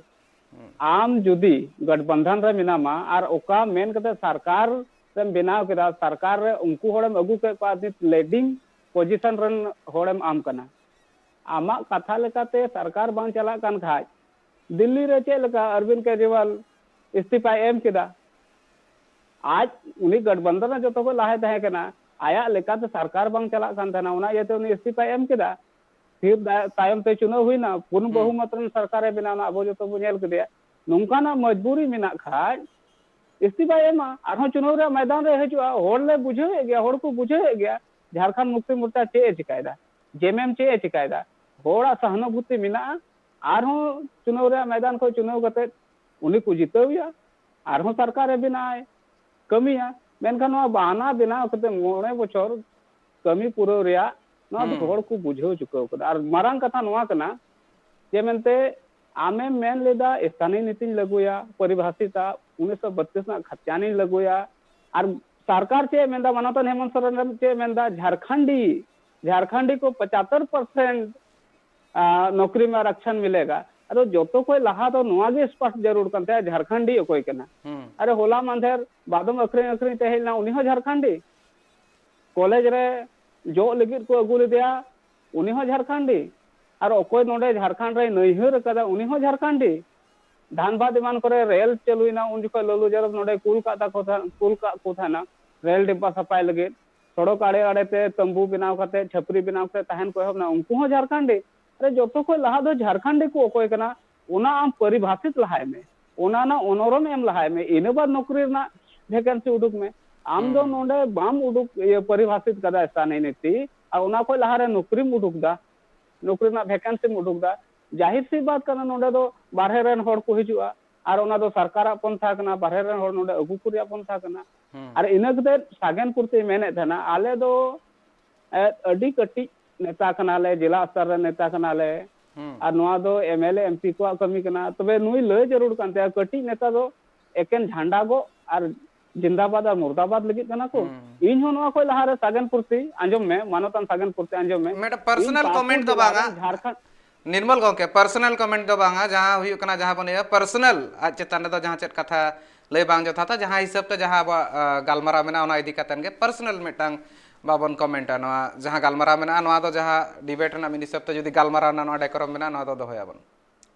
ᱦᱩᱸ᱾ ᱟᱢ ᱡᱩᱫᱤ ᱜᱚᱴᱵᱚᱱᱫᱷᱚᱱ ᱨᱮ ᱢᱮᱱᱟᱢᱟ ᱟᱨ ᱚᱠᱟ ᱢᱮᱱ ᱠᱟᱛᱮ ᱥᱚᱨᱠᱟᱨ ᱨᱮᱢ ᱵᱮᱱᱟᱣ ᱠᱮᱫᱟ, ᱥᱚᱨᱠᱟᱨ ᱨᱮ ᱩᱱᱠᱩ ᱦᱚᱲᱮᱢ ᱟᱹᱜᱩ ᱠᱮᱫ ᱠᱚᱣᱟ, ᱱᱤᱛ ᱞᱤᱰᱤᱝ ᱯᱚᱡᱤᱥᱚᱱ ᱨᱮᱱ ᱦᱚᱲᱮᱢ ᱟᱢ ᱠᱟᱱᱟ᱾ ᱟᱢᱟᱜ ᱠᱟᱛᱷᱟ ᱞᱮᱠᱟᱛᱮ ᱥᱚᱨᱠᱟᱨ ᱵᱟᱝ ᱪᱟᱞᱟᱜ ᱠᱟᱱ ᱠᱷᱟᱡ, ᱫᱤᱞᱞᱤ ᱨᱮ ᱪᱮᱫ ᱞᱮᱠᱟ ᱚᱨᱵᱤᱱᱫ ᱠᱮᱡᱨᱤᱣᱟᱞ ᱤᱥᱛᱤᱯᱷᱟᱭ ᱮᱢ ᱠᱮᱫᱟ? ᱟᱡ, ᱩᱱᱤ ᱜᱚᱴᱵᱚᱱᱫᱷᱚᱱ ᱨᱮ ᱡᱚᱛᱚ ᱠᱷᱚᱱ ᱞᱟᱦᱟᱭ ᱛᱟᱦᱮᱸ ᱠᱟᱱᱟ, ᱟᱭᱟᱜ ᱞᱮᱠᱟᱛᱮ ᱥᱚᱨᱠᱟᱨ ᱵᱟᱝ ᱪᱟᱞᱟᱜ ᱠᱟᱱ ᱛᱟᱦᱮᱱᱟ, ᱚᱱᱟ ᱤᱭᱟᱹᱛᱮ ᱩᱱᱤ ᱤᱥᱛᱤᱯᱷᱟᱭ ᱮᱢ ᱠᱮᱫᱟ᱾ ᱯᱷᱤᱨ ᱫᱟ-, ᱛᱟᱭᱚᱢ ᱛᱮ ᱪᱩᱱᱟᱹᱣ ᱦᱩᱭᱱᱟ, ᱯᱩᱨᱱ ᱦᱩᱸ᱾ ᱵᱚᱦᱩᱢᱚᱛ ᱨᱮᱱ ᱥᱚᱨᱠᱟᱨᱮ ᱵᱮᱱᱟᱣ ᱮᱱᱟ, ᱟᱵᱚ ᱡᱚᱛᱚ ᱵᱚ ᱧᱮᱞ ᱠᱮᱫᱮᱭᱟ᱾ ᱱᱚᱝᱠᱟᱱᱟᱜ ᱢᱚᱡᱽᱵᱩᱨᱤ ᱢᱮᱱᱟᱜ ᱠᱷᱟᱡ ᱤᱥᱛᱤᱯᱷᱟᱭ ᱮᱢᱟ, ᱟᱨᱦᱚᱸ ᱪᱩᱱᱟᱹᱣ ᱨᱮᱭᱟᱜ ᱢᱚᱭᱫᱟᱱ ᱨᱮ ᱦᱤᱡᱩᱜᱼᱟ᱾ ᱦᱚᱲ ᱞᱮ ᱵᱩᱡᱷᱟᱹᱣᱮᱫ ᱜᱮᱭᱟ, ᱦᱚᱲ ᱠᱚ ᱵᱩᱡᱷᱟᱹᱣᱮᱫ ᱜᱮᱭᱟ, ᱡᱷᱟᱲᱠᱷᱚᱸᱰ ᱢᱩᱠᱛᱤ ᱢᱳᱨᱪᱟ ᱪᱮᱫ ᱮ ᱪᱤᱠᱟᱭᱮᱫᱟ, ᱡᱮᱢᱮᱢ ᱪᱮᱫ ᱮ ᱪᱤᱠᱟᱭᱮᱫᱟ, ᱦᱚᱲᱟᱜ ᱥᱟᱦᱟᱱᱩᱵᱷᱩᱛᱤ ᱢᱮᱱᱟᱜᱼᱟ, ᱟᱨᱦᱚᱸ ᱪᱩᱱᱟᱹᱣ ᱨᱮᱭᱟᱜ ᱢᱚᱭᱫᱟᱱ ᱠᱷᱚᱱ ᱪᱩᱱᱟᱹᱣ ᱠᱟᱛᱮ ᱩᱱᱤ ᱠᱚ ᱡᱤᱛᱟᱹᱣ ᱮᱭᱟ, ᱟᱨᱦᱚᱸ ᱥᱚᱨᱠᱟᱨᱮ ᱵᱮᱱᱟᱣᱟᱭ, ᱠᱟᱹᱢᱤᱭᱟ᱾ ᱢᱮᱱᱠᱷᱟᱱ ᱱᱚᱣᱟ ᱵᱟᱦᱟᱱᱟ ᱵᱮᱱᱟᱣ ᱠᱟᱛᱮ ᱢᱚᱬᱮ ᱵᱚᱪᱷᱚᱨ ᱠᱟᱹᱢᱤ ᱯᱩᱨᱟᱹᱣ ᱨᱮᱭᱟᱜ ᱱᱚᱣᱟ ᱫᱚ ᱦᱩᱸ᱾ ᱦᱚᱲ ᱠᱚ ᱵᱩᱡᱷᱟᱹᱣ ᱪᱩᱠᱟᱹᱣ ᱠᱟᱫᱟ᱾ ᱟᱨ ᱢᱟᱨᱟᱝ ᱠᱟᱛᱷᱟ ᱱᱚᱣᱟ ᱠᱟᱱᱟ ᱡᱮ ᱢᱮᱱᱛᱮ ᱟᱢᱮᱢ ᱢᱮᱱ ᱞᱮᱫᱟ ᱥᱛᱷᱟᱱᱤᱭ ᱱᱤᱛᱤᱧ ᱞᱟᱹᱜᱩᱭᱟ, ᱯᱚᱨᱤᱵᱷᱟᱥᱤᱛᱟ ᱩᱱᱤᱥᱥᱚ ᱵᱟᱛᱨᱤᱥ ᱨᱮᱱᱟᱜ ᱠᱷᱟᱛᱪᱟᱱᱤᱧ ᱞᱟᱹᱜᱩᱭᱟ, ᱟᱨ ᱥᱚᱨᱠᱟᱨ ᱪᱮᱫ ᱮ ᱢᱮᱱᱫᱟ, ᱢᱟᱱᱚᱛᱟᱱ ᱦᱮᱢᱚᱱᱛ ᱥᱚᱨᱮᱱ ᱪᱮᱫ ᱮ ᱢᱮᱱᱫᱟ, ᱡᱷᱟᱨᱠᱷᱚᱸᱰᱤ, ᱡᱷᱟᱨᱠᱷᱚᱸᱰᱤ ᱠᱚ ᱯᱚᱪᱟᱛᱛᱚᱨ ᱯᱟᱨᱥᱮᱱᱴ ᱱᱚᱠᱨᱤ ᱢᱮ ᱟᱨᱟᱠᱥᱟᱱ ᱢᱤᱞᱮᱜᱟ᱾ ᱟᱫᱚ ᱡᱚᱛᱚ ᱠᱷᱚᱡ ᱞᱟᱦᱟ ᱫᱚ ᱱᱚᱣᱟ ᱜᱮ ᱥᱯᱚᱥᱴ ᱡᱟᱹᱨᱩᱲ ᱠᱟᱱ ᱛᱟᱭᱟ, ᱡᱷᱟᱨᱠᱷᱚᱸᱰᱤ ᱚᱠᱚᱭ ᱠᱟᱱᱟ? ᱦᱩᱸ᱾ ᱟᱨᱮ, ᱦᱚᱞᱟ ᱢᱟᱫᱷᱮᱨ ᱵᱟᱫᱚᱢ ᱟᱹᱠᱷᱨᱤᱧ ᱟᱹᱠᱷᱨᱤᱧ ᱛᱮ ᱦᱮᱡ ᱞᱮᱱᱟ, ᱩᱱᱤ ᱦᱚᱸ ᱡᱷᱟᱨᱠᱷᱚᱸᱰᱤ᱾ ᱠᱚᱞᱮᱡᱽ ᱨᱮ ᱡᱚᱜ ᱞᱟᱹᱜᱤᱫ ᱠᱚ ᱟᱹᱜᱩ ᱞᱮᱫᱮᱭᱟ, ᱩᱱᱤ ᱦᱚᱸ ᱡᱷᱟᱨᱠᱷᱚᱸᱰᱤ᱾ ᱟᱨ ᱚᱠᱚᱭ ᱱᱚᱰᱮ ᱡᱷᱟᱨᱠᱷᱚᱸᱰ ᱨᱮᱭ ᱱᱟᱹᱭᱦᱟᱹᱨ ᱟᱠᱟᱫᱟ, ᱩᱱᱤ ᱦᱚᱸ ᱡᱷᱟᱨᱠᱷᱚᱸᱰᱤ᱾ ᱫᱷᱟᱱᱵᱟᱫᱽ ᱮᱢᱟᱱ ᱠᱚᱨᱮ ᱨᱮᱞ ᱪᱟᱹᱞᱩᱭᱮᱱᱟ, ᱩᱱ ᱡᱚᱠᱷᱚᱱ ᱞᱟᱞᱩ ᱡᱟᱫᱚᱵ ᱱᱚᱰᱮ ᱠᱩᱞ ᱠᱟᱜ ᱛᱟᱠᱚ ᱛᱟᱦᱮᱸ, ᱠᱩᱞ ᱠᱟᱜ ᱠᱚ ᱛᱟᱦᱮᱱᱟ ᱨᱮᱞ ᱰᱤᱵᱵᱟ ᱥᱟᱯᱷᱟᱭ ᱞᱟᱹᱜᱤᱫ᱾ ᱥᱚᱲᱚᱠ ᱟᱲᱮ ᱟᱲᱮ ᱛᱮ ᱛᱟᱹᱢᱵᱩ ᱵᱮᱱᱟᱣ ᱠᱟᱛᱮ, ᱪᱷᱟᱹᱯᱨᱤ ᱵᱮᱱᱟᱣ ᱠᱟᱛᱮ ᱛᱟᱦᱮᱱ ᱠᱚ ᱮᱦᱚᱵ ᱮᱱᱟ, ᱩᱱᱠᱩ ᱦᱚᱸ ᱡᱷᱟᱨᱠᱷᱚᱸᱰᱤ᱾ ᱟᱨᱮ, ᱡᱚᱛᱚ ᱠᱷᱚᱱ ᱞᱟᱦᱟ ᱫᱚ ᱡᱷᱟᱨᱠᱷᱚᱸᱰᱤ ᱠᱚ ᱚᱠᱚᱭ ᱠᱟᱱᱟ, ᱚᱱᱟ ᱟᱢ ᱯᱚᱨᱤᱵᱷᱟᱥᱤᱛ ᱞᱟᱦᱟᱭ ᱢᱮ, ᱚᱱᱟ ᱨᱮᱱᱟᱜ ᱚᱱᱚᱨᱚᱢ ᱮᱢ ᱞᱟᱦᱟᱭ ᱢᱮ, ᱤᱱᱟᱹ ᱵᱟᱫ ᱱᱚᱠᱨᱤ ᱨᱮᱱᱟᱜ ᱵᱷᱮᱠᱮᱱᱥᱤ ᱩᱰᱩᱠ ᱢᱮ᱾ ᱟᱢ ᱫᱚ ᱦᱩᱸ᱾ ᱱᱚᱰᱮ ᱵᱟᱢ ᱩᱰᱩᱠ, ᱤᱭᱟᱹ, ᱯᱚᱨᱤᱵᱷᱟᱥᱤᱛ ᱠᱟᱫᱟ ᱥᱛᱷᱟᱱᱤᱭ ᱱᱤᱛᱤ, ᱟᱨ ᱚᱱᱟ ᱠᱷᱚᱱ ᱞᱟᱦᱟᱨᱮ ᱱᱚᱠᱨᱤᱢ ᱩᱰᱩᱠ ᱫᱟ, ᱱᱚᱠᱨᱤ ᱨᱮᱱᱟᱜ ᱵᱷᱮᱠᱮᱱᱥᱤᱢ ᱩᱰᱩᱠ ᱫᱟ᱾ ᱡᱟᱦᱤᱨ ᱥᱤ ᱵᱟᱛ ᱠᱟᱱᱟ, ᱱᱚᱰᱮ ᱫᱚ ᱵᱟᱨᱦᱮ ᱨᱮᱱ ᱦᱚᱲ ᱠᱚ ᱦᱤᱡᱩᱜᱼᱟ, ᱟᱨ ᱚᱱᱟ ᱫᱚ ᱥᱚᱨᱠᱟᱨᱟᱜ ᱯᱚᱱᱛᱷᱟ ᱠᱟᱱᱟ, ᱵᱟᱨᱦᱮ ᱨᱮᱱ ᱦᱚᱲ ᱱᱚᱰᱮ ᱟᱹᱜᱩ ᱠᱚ ᱨᱮᱭᱟᱜ ᱯᱚᱱᱛᱷᱟ ᱠᱟᱱᱟ᱾ ᱦᱩᱸ᱾ ᱟᱨ ᱤᱱᱟᱹ ᱠᱟᱛᱮ ᱥᱟᱜᱮᱱ ᱯᱩᱨᱛᱤᱧ ᱢᱮᱱᱮᱫ ᱛᱟᱦᱮᱱᱟ, ᱟᱞᱮ ᱫᱚ ᱮ, ᱟᱹᱰᱤ ᱠᱟᱹᱴᱤᱡ ᱱᱮᱛᱟ ᱠᱟᱱᱟᱞᱮ, ᱡᱮᱞᱟ ᱥᱛᱚᱨ ᱨᱮ ᱱᱮᱛᱟ ᱠᱟᱱᱟᱞᱮ, ᱦᱩᱸ᱾ ᱟᱨ ᱱᱚᱣᱟ ᱫᱚ M L A, M P ᱠᱚᱣᱟᱜ ᱠᱟᱹᱢᱤ ᱠᱟᱱᱟ᱾ ᱛᱚᱵᱮ ᱱᱩᱭ ᱞᱟᱹᱭ ᱡᱟᱹᱨᱩᱲ ᱠᱟᱱ ᱛᱟᱭᱟ, ᱠᱟᱹᱴᱤᱡ ᱱᱮᱛᱟ ᱫᱚ ᱮᱠᱮᱱ ᱡᱷᱟᱱᱰᱟ ᱜᱚᱜ ᱟᱨ ᱡᱤᱱᱫᱟᱵᱟᱫ ᱟᱨ ᱢᱩᱨᱫᱟᱵᱟᱫ ᱞᱟᱹᱜᱤᱫ ᱠᱟᱱᱟ ᱠᱚ᱾ ᱦᱩᱸ᱾ ᱤᱧ ᱦᱚᱸ ᱱᱚᱣᱟ ᱠᱷᱚᱱ ᱞᱟᱦᱟᱨᱮ ᱥᱟᱜᱮᱱ ᱯᱩᱨᱛᱤ ᱟᱸᱡᱚᱢ ᱢᱮ, ᱢᱟᱱᱚᱛᱟᱱ ᱥᱟᱜᱮᱱ ᱯᱩᱨᱛᱤ ᱟᱸᱡᱚᱢ ᱢᱮ᱾ ᱢᱤᱫᱴᱟᱝ ᱯᱟᱨᱥᱚᱱᱟᱞ ᱤᱧ ᱯᱟᱹᱠᱩᱲ ᱠᱚᱢᱮᱱᱴ ᱫᱚ ᱡᱮᱞᱟ ᱵᱟᱝᱟ᱾ ᱨᱮ ᱡᱷᱟᱲᱠᱷᱚᱸᱰ ᱱᱤᱨᱢᱚᱞ ᱜᱚᱢᱠᱮ, ᱯᱟᱨᱥᱚᱱᱟᱞ ᱠᱚᱢᱮᱱᱴ ᱫᱚ ᱵᱟᱝᱟ, ᱡᱟᱦᱟᱸ ᱦᱩᱭᱩᱜ ᱠᱟᱱᱟ, ᱡᱟᱦᱟᱸ ᱵᱚᱱ ᱤᱭᱟᱹ ᱯᱟᱨᱥᱚᱱᱟᱞ, ᱟᱡ ᱪᱮᱛᱟᱱ ᱨᱮᱫᱚ ᱡᱟᱦᱟᱸ ᱪᱮᱫ ᱠᱟᱛᱷᱟ ᱞᱟᱹᱭ ᱵᱟᱝ ᱡᱚᱛᱷᱟᱛᱟ, ᱡᱟᱦᱟᱸ ᱦᱤᱥᱟᱹᱵ ᱛᱮ ᱡᱟᱦᱟᱸ ᱟᱵᱚᱣᱟᱜ, ᱟ, ᱜᱟᱞᱢᱟᱨᱟᱣ ᱢᱮᱱᱟᱜᱼᱟ, ᱚᱱᱟ ᱤᱫᱤ ᱠᱟᱛᱮᱱ ᱜᱮ ᱯᱟᱨᱥᱚᱱᱟᱞ ᱢᱤᱫᱴᱟᱝ ᱵᱟᱵᱚᱱ ᱠᱚᱢᱮᱱᱴᱟ᱾ ᱱᱚᱣᱟ ᱡᱟᱦᱟᱸ ᱜᱟᱞᱢᱟᱨᱟᱣ ᱢᱮᱱᱟᱜᱼᱟ, ᱱᱚᱣᱟ ᱫᱚ ᱡᱟᱦᱟᱸ ᱰᱤᱵᱮᱴ ᱨᱮᱱᱟᱜ ᱢᱤᱫ ᱦᱤᱥᱟᱹᱵ ᱛᱮ ᱡᱩᱫᱤ ᱜᱟᱞᱢᱟᱨᱟᱣ ᱨᱮᱱᱟᱜ ᱱᱚᱣᱟ ᱰᱮᱠᱳᱨᱟᱢ ᱢᱮᱱᱟᱜᱼᱟ, ᱱᱚᱣᱟ ᱫᱚ ᱫᱚᱦᱚᱭᱟᱵᱚᱱ᱾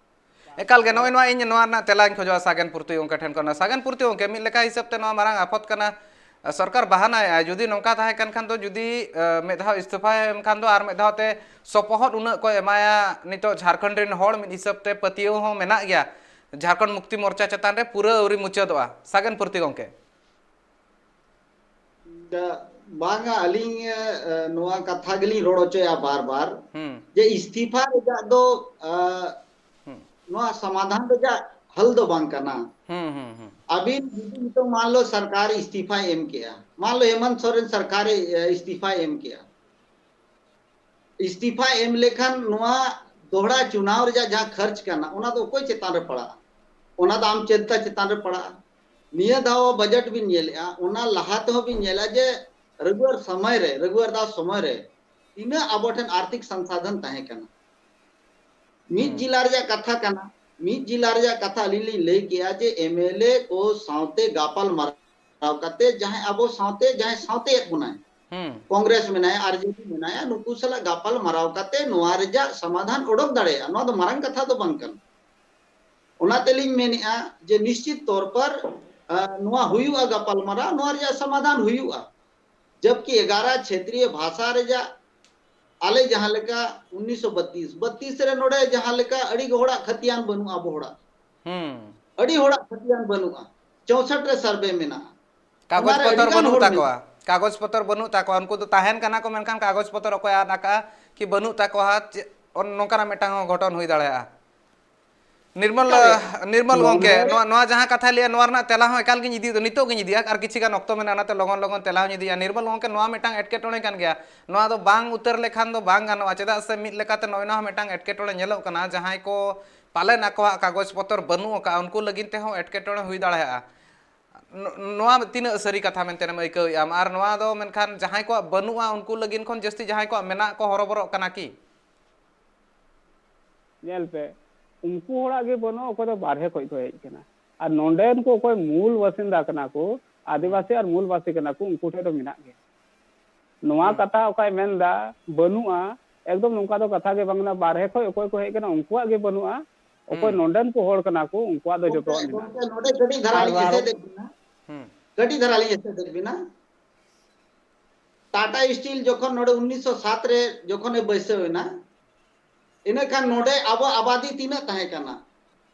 ᱮᱠᱟᱞ ᱜᱮ, ᱱᱚᱜᱼᱚᱭ ᱱᱚᱣᱟ ᱤᱧ ᱱᱚᱣᱟ ᱨᱮᱱᱟᱜ ᱛᱮᱞᱟᱧ ᱠᱷᱚᱡᱚᱜᱼᱟ ᱥᱟᱜᱮᱱ ᱯᱩᱨᱛᱤ ᱜᱚᱢᱠᱮ ᱴᱷᱮᱱ ᱠᱷᱚᱱ᱾ ᱥᱟᱜᱮᱱ ᱯᱩᱨᱛᱤ ᱜᱚᱢᱠᱮ, ᱢᱤᱫ ᱞᱮᱠᱟ ᱦᱤᱥᱟᱹᱵ ᱛᱮ ᱱᱚᱣᱟ ᱢᱟᱨᱟᱝ ᱟᱯᱷᱚᱛ ᱠᱟᱱᱟ, ᱥᱚᱨᱠᱟᱨ ᱵᱟᱦᱟᱱᱟᱭᱮᱫᱼᱟ᱾ ᱡᱩᱫᱤ ᱱᱚᱝᱠᱟ ᱛᱟᱦᱮᱸ ᱠᱟᱱ ᱠᱷᱟᱱ ᱫᱚ, ᱡᱩᱫᱤ, ᱮ, ᱢᱤᱫ ᱫᱷᱟᱣ ᱤᱥᱛᱤᱯᱷᱟᱭ ᱮᱢ ᱠᱷᱟᱱ ᱫᱚ ᱟᱨ ᱢᱤᱫ ᱫᱷᱟᱣ ᱛᱮ ᱥᱚᱯᱚᱦᱚᱫ ᱩᱱᱟᱹᱜ ᱠᱚ ᱮᱢᱟᱭᱟ, ᱱᱤᱛᱚᱜ ᱡᱷᱟᱲᱠᱷᱚᱸᱰ ᱨᱮᱱ ᱦᱚᱲ ᱢᱤᱫ ᱦᱤᱥᱟᱹᱵ ᱛᱮ ᱯᱟᱹᱛᱭᱟᱹᱣ ᱦᱚᱸ ᱢᱮᱱᱟᱜ ᱜᱮᱭᱟ ᱡᱷᱟᱲᱠᱷᱚᱸᱰ ᱢᱩᱠᱛᱤ ᱢᱳᱨᱪᱟ ᱪᱮᱛᱟᱱ ᱨᱮ, ᱯᱩᱨᱟᱹ ᱟᱹᱣᱨᱤ ᱢᱩᱪᱟᱹᱫᱚᱜᱼᱟ᱾ ᱥᱟᱜᱮᱱ ᱯᱩᱨᱛᱤ ᱜᱚᱢᱠᱮ᱾ ᱵᱟᱝᱟ, ᱟᱹᱞᱤᱧ, ᱮ, ᱱᱚᱣᱟ ᱠᱟᱛᱷᱟ ᱜᱮᱞᱤᱧ ᱨᱚᱲ ᱦᱚᱪᱚᱭᱟ ᱵᱟᱨ ᱵᱟᱨ, ᱦᱩᱸ᱾ ᱡᱮ ᱤᱥᱛᱤᱯᱷᱟ ᱨᱮᱭᱟᱜ ᱫᱚ, ᱮ, ᱦᱩᱸ᱾ ᱱᱚᱣᱟ ᱥᱚᱢᱟᱫᱷᱟᱱ ᱨᱮᱭᱟᱜ ᱦᱟᱞ ᱫᱚ ᱵᱟᱝ ᱠᱟᱱᱟ᱾ ᱦᱩᱸ, ᱦᱩᱸ, ᱦᱩᱸ᱾ ᱟᱹᱵᱤᱱ ᱡᱩᱫᱤ ᱱᱤᱛᱚᱜ ᱢᱟᱱ ᱞᱚ ᱥᱚᱨᱠᱟᱨ ᱤᱥᱛᱤᱯᱷᱟᱭ ᱮᱢ ᱠᱮᱜᱼᱟ, ᱢᱟᱱ ᱞᱚ ᱦᱮᱢᱚᱱᱛ ᱥᱚᱨᱮᱱ ᱥᱚᱨᱠᱟᱨ, ᱮ, ᱤᱥᱛᱤᱯᱷᱟᱭ ᱮᱢ ᱠᱮᱜᱼᱟ, ᱤᱥᱛᱤᱯᱷᱟ ᱮᱢ ᱞᱮᱠᱷᱟᱱ ᱱᱚᱣᱟ ᱫᱚᱦᱲᱟ ᱪᱩᱱᱟᱣ ᱨᱮᱭᱟᱜ ᱡᱟᱦᱟᱸ ᱠᱷᱚᱨᱪ ᱠᱟᱱᱟ, ᱚᱱᱟ ᱫᱚ ᱚᱠᱚᱭ ᱪᱮᱛᱟᱱ ᱨᱮ ᱯᱟᱲᱟᱜᱼᱟ? ᱚᱱᱟ ᱫᱚ ᱟᱢ ᱪᱮᱫ ᱪᱮᱛᱟᱱ ᱨᱮ ᱯᱟᱲᱟᱜᱼᱟ? ᱱᱤᱭᱟᱹ ᱫᱷᱟᱣ ᱵᱟᱡᱮᱴ ᱵᱤᱱ ᱧᱮᱞᱮᱜᱼᱟ, ᱚᱱᱟ ᱞᱟᱦᱟ ᱛᱮᱦᱚᱸ ᱵᱤᱱ ᱧᱮᱞᱟ ᱡᱮ ᱨᱟᱹᱜᱷᱩᱣᱟᱨ ᱥᱚᱢᱚᱭ ᱨᱮ, ᱨᱟᱹᱜᱷᱩᱣᱟᱨ ᱫᱟᱥ ᱥᱚᱢᱚᱭ ᱨᱮ ᱛᱤᱱᱟᱹᱜ ᱟᱵᱚ ᱴᱷᱮᱱ ᱟᱨᱛᱷᱤᱠ ᱥᱚᱝᱥᱟᱫᱷᱚᱱ ᱛᱟᱦᱮᱸ ᱠᱟᱱᱟ? ᱢᱤᱫ ᱦᱩᱸ᱾ ᱡᱤᱞᱟ ᱨᱮᱭᱟᱜ ᱠᱟᱛᱷᱟ ᱠᱟᱱᱟ, ᱢᱤᱫ ᱡᱤᱞᱟ ᱨᱮᱭᱟᱜ ᱠᱟᱛᱷᱟ ᱟᱹᱞᱤᱧ ᱞᱤᱧ ᱞᱟᱹᱭ ᱠᱮᱜᱼᱟ ᱡᱮ ᱮᱢ ᱮᱞ ᱮ ᱠᱚ ᱥᱟᱶᱛᱮ ᱜᱟᱯᱟᱞ ᱢᱟᱨᱟᱣ ᱠᱟᱛᱮ ᱡᱟᱦᱟᱸᱭ ᱟᱵᱚ ᱥᱟᱶᱛᱮ, ᱡᱟᱦᱟᱸᱭ ᱥᱟᱶᱛᱮᱭᱮᱫ ᱵᱚᱱᱟᱭ, ᱦᱩᱸ᱾ ᱠᱚᱝᱜᱨᱮᱥ ᱢᱮᱱᱟᱭᱟ, ᱟᱨ ᱡᱮ ᱰᱤ ᱢᱮᱱᱟᱭᱟ, ᱱᱩᱠᱩ ᱥᱟᱞᱟᱜ ᱜᱟᱯᱟᱞ ᱢᱟᱨᱟᱣ ᱠᱟᱛᱮ ᱱᱚᱣᱟ ᱨᱮᱭᱟᱜ ᱥᱚᱢᱟᱫᱷᱟᱱ ᱚᱰᱚᱠ ᱫᱟᱲᱮᱭᱟᱜᱼᱟ᱾ ᱱᱚᱣᱟ ᱫᱚ ᱢᱟᱨᱟᱝ ᱠᱟᱛᱷᱟ ᱫᱚ ᱵᱟᱝ ᱠᱟᱱᱟ᱾ ᱚᱱᱟ ᱛᱮᱞᱤᱧ ᱢᱮᱱᱮᱜᱼᱟ ᱡᱮ ᱱᱤᱥᱪᱤᱛ ᱛᱚᱨ ᱯᱟᱨ, ᱟ, ᱱᱚᱣᱟ ᱦᱩᱭᱩᱜᱼᱟ, ᱜᱟᱯᱟᱞ ᱢᱟᱨᱟᱣ, ᱱᱚᱣᱟ ᱨᱮᱭᱟᱜ ᱥᱚᱢᱟᱫᱷᱟᱱ ᱦᱩᱭᱩᱜᱼᱟ᱾ ᱡᱟᱵᱠᱤ ᱮᱜᱟᱨᱟ ᱪᱷᱮᱛᱨᱤᱭᱚ ᱵᱷᱟᱥᱟ ᱨᱮᱭᱟᱜ ᱟᱞᱮ ᱡᱟᱦᱟᱸ ᱞᱮᱠᱟ ᱩᱱᱤᱥᱥᱚ ᱵᱟᱛᱤᱥ, ᱵᱟᱛᱤᱥ ᱨᱮ ᱱᱚᱰᱮ ᱡᱟᱦᱟᱸ ᱞᱮᱠᱟ ᱟᱹᱰᱤ ᱦᱚᱲᱟᱜ ᱠᱷᱟᱹᱛᱤᱭᱟᱱ ᱵᱟᱹᱱᱩᱜᱼᱟ, ᱟᱵᱚ ᱦᱚᱲᱟᱜ᱾ ᱦᱩᱸ᱾ ᱟᱹᱰᱤ ᱦᱚᱲᱟᱜ ᱠᱷᱟᱹᱛᱤᱭᱟᱱ ᱵᱟᱹᱱᱩᱜᱼᱟ᱾ ᱪᱳᱥᱚᱴ ᱨᱮ ᱥᱟᱨᱵᱷᱮ ᱢᱮᱱᱟᱜᱼᱟ᱾ ᱠᱟᱜᱚᱡᱽ ᱚᱱᱟᱨᱮ ᱯᱚᱛᱚᱨ ᱟᱹᱰᱤᱜᱟᱱ ᱵᱟᱹᱱᱩᱜ ᱦᱚᱲ ᱛᱟᱠᱚᱣᱟ᱾ ᱢᱮᱱᱟᱜᱼᱟ᱾ ᱠᱟᱜᱚᱡᱽ ᱯᱚᱛᱚᱨ ᱵᱟᱹᱱᱩᱜ ᱛᱟᱠᱚᱣᱟ᱾ ᱩᱱᱠᱩ ᱫᱚ ᱛᱟᱦᱮᱱ ᱠᱟᱱᱟ ᱠᱚ, ᱢᱮᱱᱠᱷᱟᱱ ᱠᱟᱜᱚᱡᱽ ᱯᱚᱛᱚᱨ ᱚᱠᱚᱭ ᱟᱫ ᱟᱠᱟᱜᱼᱟ ᱠᱤ ᱵᱟᱹᱱᱩᱜ ᱛᱟᱠᱚᱣᱟ, ᱪᱮᱫ, ᱚᱱ-, ᱱᱚᱝᱠᱟᱱᱟᱜ ᱢᱤᱫᱴᱟᱝ ᱦᱚᱸ ᱜᱷᱚᱴᱚᱱ ᱦᱩᱭ ᱫᱟᱲᱮᱭᱟᱜᱼᱟ᱾ ᱱᱤᱨᱢᱚᱞ, ᱮᱠᱟᱞ ᱜᱮ᱾ ᱱᱤᱨᱢᱚᱞ ᱱᱚᱣᱟ ᱜᱚᱢᱠᱮ, ᱫᱚ ᱱᱚᱣᱟ, ᱱᱚᱣᱟ ᱡᱟᱦᱟᱸ ᱠᱟᱛᱷᱟᱭ ᱞᱟᱹᱭᱟ, ᱱᱚᱣᱟ ᱨᱮᱱᱟᱜ ᱛᱮᱞᱟ ᱦᱚᱸ ᱮᱠᱟᱞ ᱜᱤᱧ ᱤᱫᱤᱭᱮᱫᱟ, ᱱᱤᱛᱚᱜ ᱜᱤᱧ ᱤᱫᱤᱭᱟ, ᱟᱨ ᱠᱤᱪᱷᱩ ᱜᱟᱱ ᱚᱠᱛᱚ ᱢᱮᱱᱟᱜᱼᱟ, ᱚᱱᱟᱛᱮ ᱞᱚᱜᱚᱱ ᱞᱚᱜᱚᱱ ᱛᱮᱞᱟ ᱦᱚᱸᱧ ᱤᱫᱤᱭᱟ᱾ ᱱᱤᱨᱢᱚᱞ ᱜᱚᱢᱠᱮ, ᱱᱚᱣᱟ ᱢᱤᱫᱴᱟᱝ ᱮᱴᱠᱮᱴᱚᱬᱮ ᱠᱟᱱ ᱜᱮᱭᱟ᱾ ᱱᱚᱣᱟ ᱫᱚ ᱵᱟᱝ ᱩᱛᱟᱹᱨ ᱞᱮᱠᱷᱟᱱ ᱫᱚ ᱵᱟᱝ ᱜᱟᱱᱚᱜᱼᱟ, ᱪᱮᱫᱟᱜ ᱥᱮ ᱢᱤᱫ ᱞᱮᱠᱟᱛᱮ ᱱᱚᱜᱼᱚᱭ ᱱᱚᱣᱟ ᱦᱚᱸ ᱢᱤᱫᱴᱟᱝ ᱮᱴᱠᱮᱴᱚᱬᱮ ᱧᱮᱞᱚᱜ ᱠᱟᱱᱟ, ᱡᱟᱦᱟᱸᱭ ᱠᱚ ᱯᱟᱞᱮᱱ ᱟᱠᱚᱣᱟᱜ ᱠᱟᱜᱚᱡᱽ ᱯᱚᱛᱚᱨ ᱵᱟᱹᱱᱩᱜ ᱟᱠᱟᱫᱼᱟ, ᱩᱱᱠᱩ ᱞᱟᱹᱜᱤᱫ ᱛᱮᱦᱚᱸ ᱮᱴᱠᱮᱴᱚᱬᱮ ᱦᱩᱭ ᱫᱟᱲᱮᱭᱟᱜᱼᱟ᱾ ᱱᱚ-, ᱱᱚᱣᱟ ᱛᱤᱱᱟᱹᱜ ᱥᱟᱹᱨᱤ ᱠᱟᱛᱷᱟ ᱢᱮᱱᱛᱮᱢ ᱟᱹᱭᱠᱟᱹᱣᱮᱫᱼᱟ? ᱟᱨ ᱱᱚᱣᱟ ᱫᱚ ᱢᱮᱱᱠᱷᱟᱱ ᱡᱟᱦᱟᱸᱭ ᱠᱚᱣᱟᱜ ᱵᱟᱹᱱᱩᱜᱼᱟ, ᱩᱱᱠᱩ ᱞᱟᱹᱜᱤᱫ ᱠᱷᱚᱱ ᱡᱟᱹᱥᱛᱤ ᱡᱟᱦᱟᱸᱭ ᱠᱚᱣᱟᱜ ᱢᱮᱱᱟᱜ ᱠᱚ ᱦᱚᱨᱚᱵᱚᱨᱚᱜ ᱠᱟᱱᱟ ᱠᱤ? ᱧᱮᱞ ᱯᱮ, ᱩᱱᱠᱩ ᱦᱚᱲᱟᱜ ᱜᱮ ᱵᱟᱹᱱᱩᱜᱼᱟ, ᱚᱠᱚᱭ ᱫᱚ ᱵᱟᱨᱦᱮ ᱠᱷᱚᱡ ᱠᱚ ᱦᱮᱡ ᱠᱟᱱᱟ᱾ ᱟᱨ ᱱᱚᱰᱮᱱ ᱠᱚ ᱚᱠᱚᱭ ᱢᱩᱞ ᱵᱟᱥᱤᱱᱫᱟ ᱠᱟᱱᱟ ᱠᱚ, ᱟᱹᱫᱤᱵᱟᱹᱥᱤ ᱟᱨ ᱢᱩᱞ ᱵᱟᱥᱤ ᱠᱟᱱᱟ ᱠᱚ, ᱩᱱᱠᱩ ᱴᱷᱮᱱ ᱫᱚ ᱢᱮᱱᱟᱜ ᱜᱮᱭᱟ᱾ ᱱᱚᱣᱟ ᱦᱩᱸ᱾ ᱠᱟᱛᱷᱟ ᱚᱠᱚᱭ ᱢᱮᱱᱫᱟ ᱵᱟᱹᱱᱩᱜᱼᱟ, ᱮᱠᱫᱚᱢ ᱱᱚᱝᱠᱟ ᱫᱚ ᱠᱟᱛᱷᱟ ᱜᱮ ᱵᱟᱝ ᱠᱟᱱᱟ᱾ ᱵᱟᱨᱦᱮ ᱠᱷᱚᱡ ᱚᱠᱚᱭ ᱠᱚ ᱦᱮᱡ ᱠᱟᱱᱟ, ᱩᱱᱠᱩᱣᱟᱜ ᱜᱮ ᱵᱟᱹᱱᱩᱜᱼᱟ᱾ ᱚᱠᱚᱭ ᱦᱩᱸ᱾ ᱱᱚᱰᱮᱱ ᱠᱚ ᱦᱚᱲ ᱠᱟᱱᱟ ᱠᱚ, ᱩᱱᱠᱩᱣᱟᱜ ᱫᱚ ᱜᱚᱢᱠᱮ, ᱡᱚᱛᱚᱣᱟᱜ ᱢᱮᱱᱟᱜᱼᱟ᱾ ᱜᱚᱢᱠᱮ, ᱱᱚᱰᱮ ᱠᱟᱹᱴᱤᱡ ᱫᱷᱟᱨᱟ ᱟᱨ ᱞᱤᱧ ᱟᱨᱚ ᱮᱥᱮᱫᱮᱫ ᱵᱤᱱᱟ᱾ ᱦᱩᱸ᱾ ᱠᱟᱹᱴᱤᱡ ᱫᱷᱟᱨᱟ ᱞᱤᱧ ᱮᱥᱮᱫᱮᱫ ᱵᱤᱱᱟ᱾ ᱴᱟᱴᱟ ᱥᱴᱤᱞ ᱡᱚᱠᱷᱚᱱ ᱱᱚᱰᱮ ᱩᱱᱤᱥᱥᱚ ᱥᱟᱛ ᱨᱮ ᱡᱚᱠᱷᱚᱱᱮ ᱵᱟᱹᱭᱥᱟᱹᱣ ᱮᱱᱟ, ᱤᱱᱟᱹ ᱠᱷᱟᱱ ᱱᱚᱰᱮ ᱟᱵᱚ ᱟᱵᱟᱫᱤ ᱛᱤᱱᱟᱹᱜ ᱛᱟᱦᱮᱸ ᱠᱟᱱᱟ?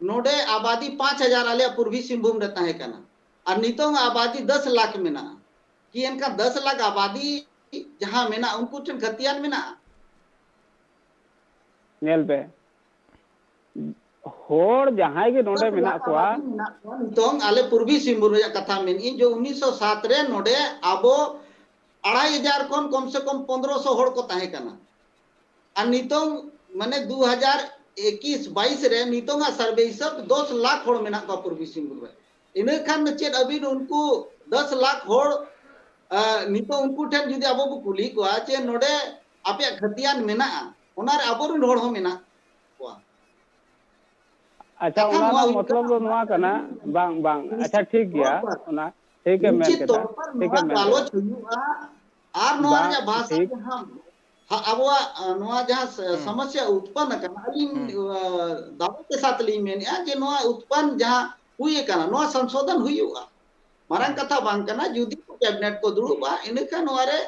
ᱱᱚᱰᱮ ᱟᱵᱟᱫᱤ ᱯᱟᱸᱪ ᱦᱟᱡᱟᱨ ᱟᱞᱮᱭᱟᱜ ᱯᱩᱨᱵᱤ ᱥᱤᱝᱵᱷᱩᱢ ᱨᱮ ᱛᱟᱦᱮᱸ ᱠᱟᱱᱟ᱾ ᱟᱨ ᱱᱤᱛᱚᱝ ᱟᱵᱟᱫᱤ ᱫᱚᱥ ᱞᱟᱠᱷ ᱢᱮᱱᱟᱜᱼᱟ᱾ ᱠᱤ ᱮᱱᱠᱷᱟᱱ ᱫᱚᱥ ᱞᱟᱠᱷ ᱟᱵᱟᱫᱤ ᱡᱟᱦᱟᱸ ᱢᱮᱱᱟᱜᱼᱟ, ᱩᱱᱠᱩ ᱴᱷᱮᱱ ᱠᱷᱟᱹᱛᱤᱭᱟᱱ ᱢᱮᱱᱟᱜᱼᱟ? ᱧᱮᱞ ᱯᱮ, ᱦᱚᱲ ᱡᱟᱦᱟᱸᱭ ᱜᱮ ᱱᱚᱰᱮ ᱫᱚᱥ ᱢᱮᱱᱟᱜ ᱞᱟᱠᱷ ᱠᱚᱣᱟ, ᱟᱵᱟᱫᱤ ᱢᱮᱱᱟᱜ ᱠᱚᱣᱟ᱾ ᱱᱤᱛᱚᱝ ᱟᱞᱮ ᱯᱩᱨᱵᱤ ᱥᱤᱝᱵᱷᱩᱢ ᱨᱮᱭᱟᱜ ᱠᱟᱛᱷᱟ ᱢᱮᱱᱮᱫ ᱤᱧ, ᱡᱮ ᱩᱱᱤᱥᱥᱚ ᱥᱟᱛ ᱨᱮ ᱱᱚᱰᱮ ᱟᱵᱚ ᱟᱲᱟᱭ ᱦᱟᱡᱟᱨ ᱠᱷᱚᱱ ᱠᱚᱢ ᱥᱮ ᱠᱚᱢ ᱯᱚᱱᱫᱽᱨᱚᱥᱚ ᱦᱚᱲ ᱠᱚ ᱛᱟᱦᱮᱸ ᱠᱟᱱᱟ᱾ ᱟᱨ ᱱᱤᱛᱚᱝ ᱢᱟᱱᱮ ᱫᱩ ᱦᱟᱡᱟᱨ ᱮᱠᱤᱥ ᱵᱟᱭᱤᱥ ᱨᱮ ᱱᱤᱛᱚᱝᱟᱜ ᱥᱟᱨᱵᱷᱮ ᱦᱤᱥᱟᱹᱵ ᱫᱚᱥ ᱞᱟᱠᱷ ᱦᱚᱲ ᱢᱮᱱᱟᱜ ᱠᱚᱣᱟ ᱯᱩᱨᱵᱤ ᱥᱤᱝᱵᱷᱩᱢ ᱨᱮ᱾ ᱤᱱᱟᱹ ᱠᱷᱟᱱ ᱫᱚ ᱪᱮᱫ ᱟᱹᱵᱤᱱ ᱩᱱᱠᱩ ᱫᱚᱥ ᱞᱟᱠᱷ ᱦᱚᱲ, ᱟ, ᱱᱤᱛᱚᱝ ᱩᱱᱠᱩ ᱴᱷᱮᱱ ᱡᱩᱫᱤ ᱟᱵᱚ ᱵᱚ ᱠᱩᱞᱤ ᱠᱚᱣᱟ ᱡᱮ ᱱᱚᱰᱮ ᱟᱯᱮᱭᱟᱜ ᱠᱷᱟᱹᱛᱤᱭᱟᱱ ᱢᱮᱱᱟᱜᱼᱟ, ᱚᱱᱟᱨᱮ ᱟᱵᱚᱨᱮᱱ ᱦᱚᱲ ᱦᱚᱸ ᱢᱮᱱᱟᱜ ᱠᱚᱣᱟ᱾ ᱟᱪᱪᱷᱟ, ᱠᱟᱛᱷᱟ ᱚᱱᱟ ᱱᱚᱣᱟ ᱨᱮᱱᱟᱜ ᱦᱩᱭᱩᱜ ᱢᱚᱛᱞᱚᱵ ᱠᱟᱱᱟ, ᱫᱚ ᱱᱚᱣᱟ ᱠᱟᱱᱟ, ᱵᱟᱝ, ᱵᱟᱝ, ᱟᱪᱪᱷᱟ, ᱴᱷᱤᱠ ᱜᱮᱭᱟ, ᱚᱱᱟ ᱴᱷᱤᱠ ᱮᱢ ᱢᱮᱱ ᱱᱤᱥᱪᱤᱛ ᱠᱮᱫᱟ, ᱛᱚᱨ ᱯᱟᱨ ᱴᱷᱤᱠ ᱱᱚᱣᱟ ᱮᱢ ᱢᱮᱱ ᱠᱮᱫᱟ᱾ ᱜᱟᱞᱚᱪ ᱦᱩᱭᱩᱜᱼᱟ᱾ ᱟᱨ ᱱᱚᱣᱟ ᱵᱟᱝ, ᱨᱮᱭᱟᱜ ᱵᱷᱟᱥᱟ ᱴᱷᱤᱠ᱾ ᱡᱟᱦᱟᱸ ᱦᱟ-, ᱟᱵᱚᱣᱟᱜ, ᱟ, ᱱᱚᱣᱟ ᱡᱟᱦᱟᱸ ᱥ-, ᱦᱩᱸ᱾ ᱥᱚᱢᱚᱥᱭᱟ ᱩᱛᱯᱚᱱᱱ ᱟᱠᱟᱱᱟ, ᱟᱹᱞᱤᱧ, ᱦᱩᱸ᱾ ᱟ, ᱫᱟᱵᱚ ᱠᱮ ᱥᱟᱛ ᱞᱤᱧ ᱢᱮᱱᱮᱫᱼᱟ ᱡᱮ ᱱᱚᱣᱟ ᱩᱛᱯᱚᱱᱱ ᱡᱟᱦᱟᱸ ᱦᱩᱭ ᱟᱠᱟᱱᱟ, ᱱᱚᱣᱟ ᱥᱚᱝᱥᱳᱫᱷᱚᱱ ᱦᱩᱭᱩᱜᱼᱟ᱾ ᱢᱟᱨᱟᱝ ᱦᱩᱸ᱾ ᱠᱟᱛᱷᱟ ᱵᱟᱝ ᱠᱟᱱᱟ, ᱡᱩᱫᱤ ᱠᱮᱵᱤᱱᱮᱴ ᱠᱚ ᱫᱩᱲᱩᱵᱼᱟ, ᱤᱱᱟᱹᱠᱷᱟᱱ ᱱᱚᱣᱟ ᱨᱮ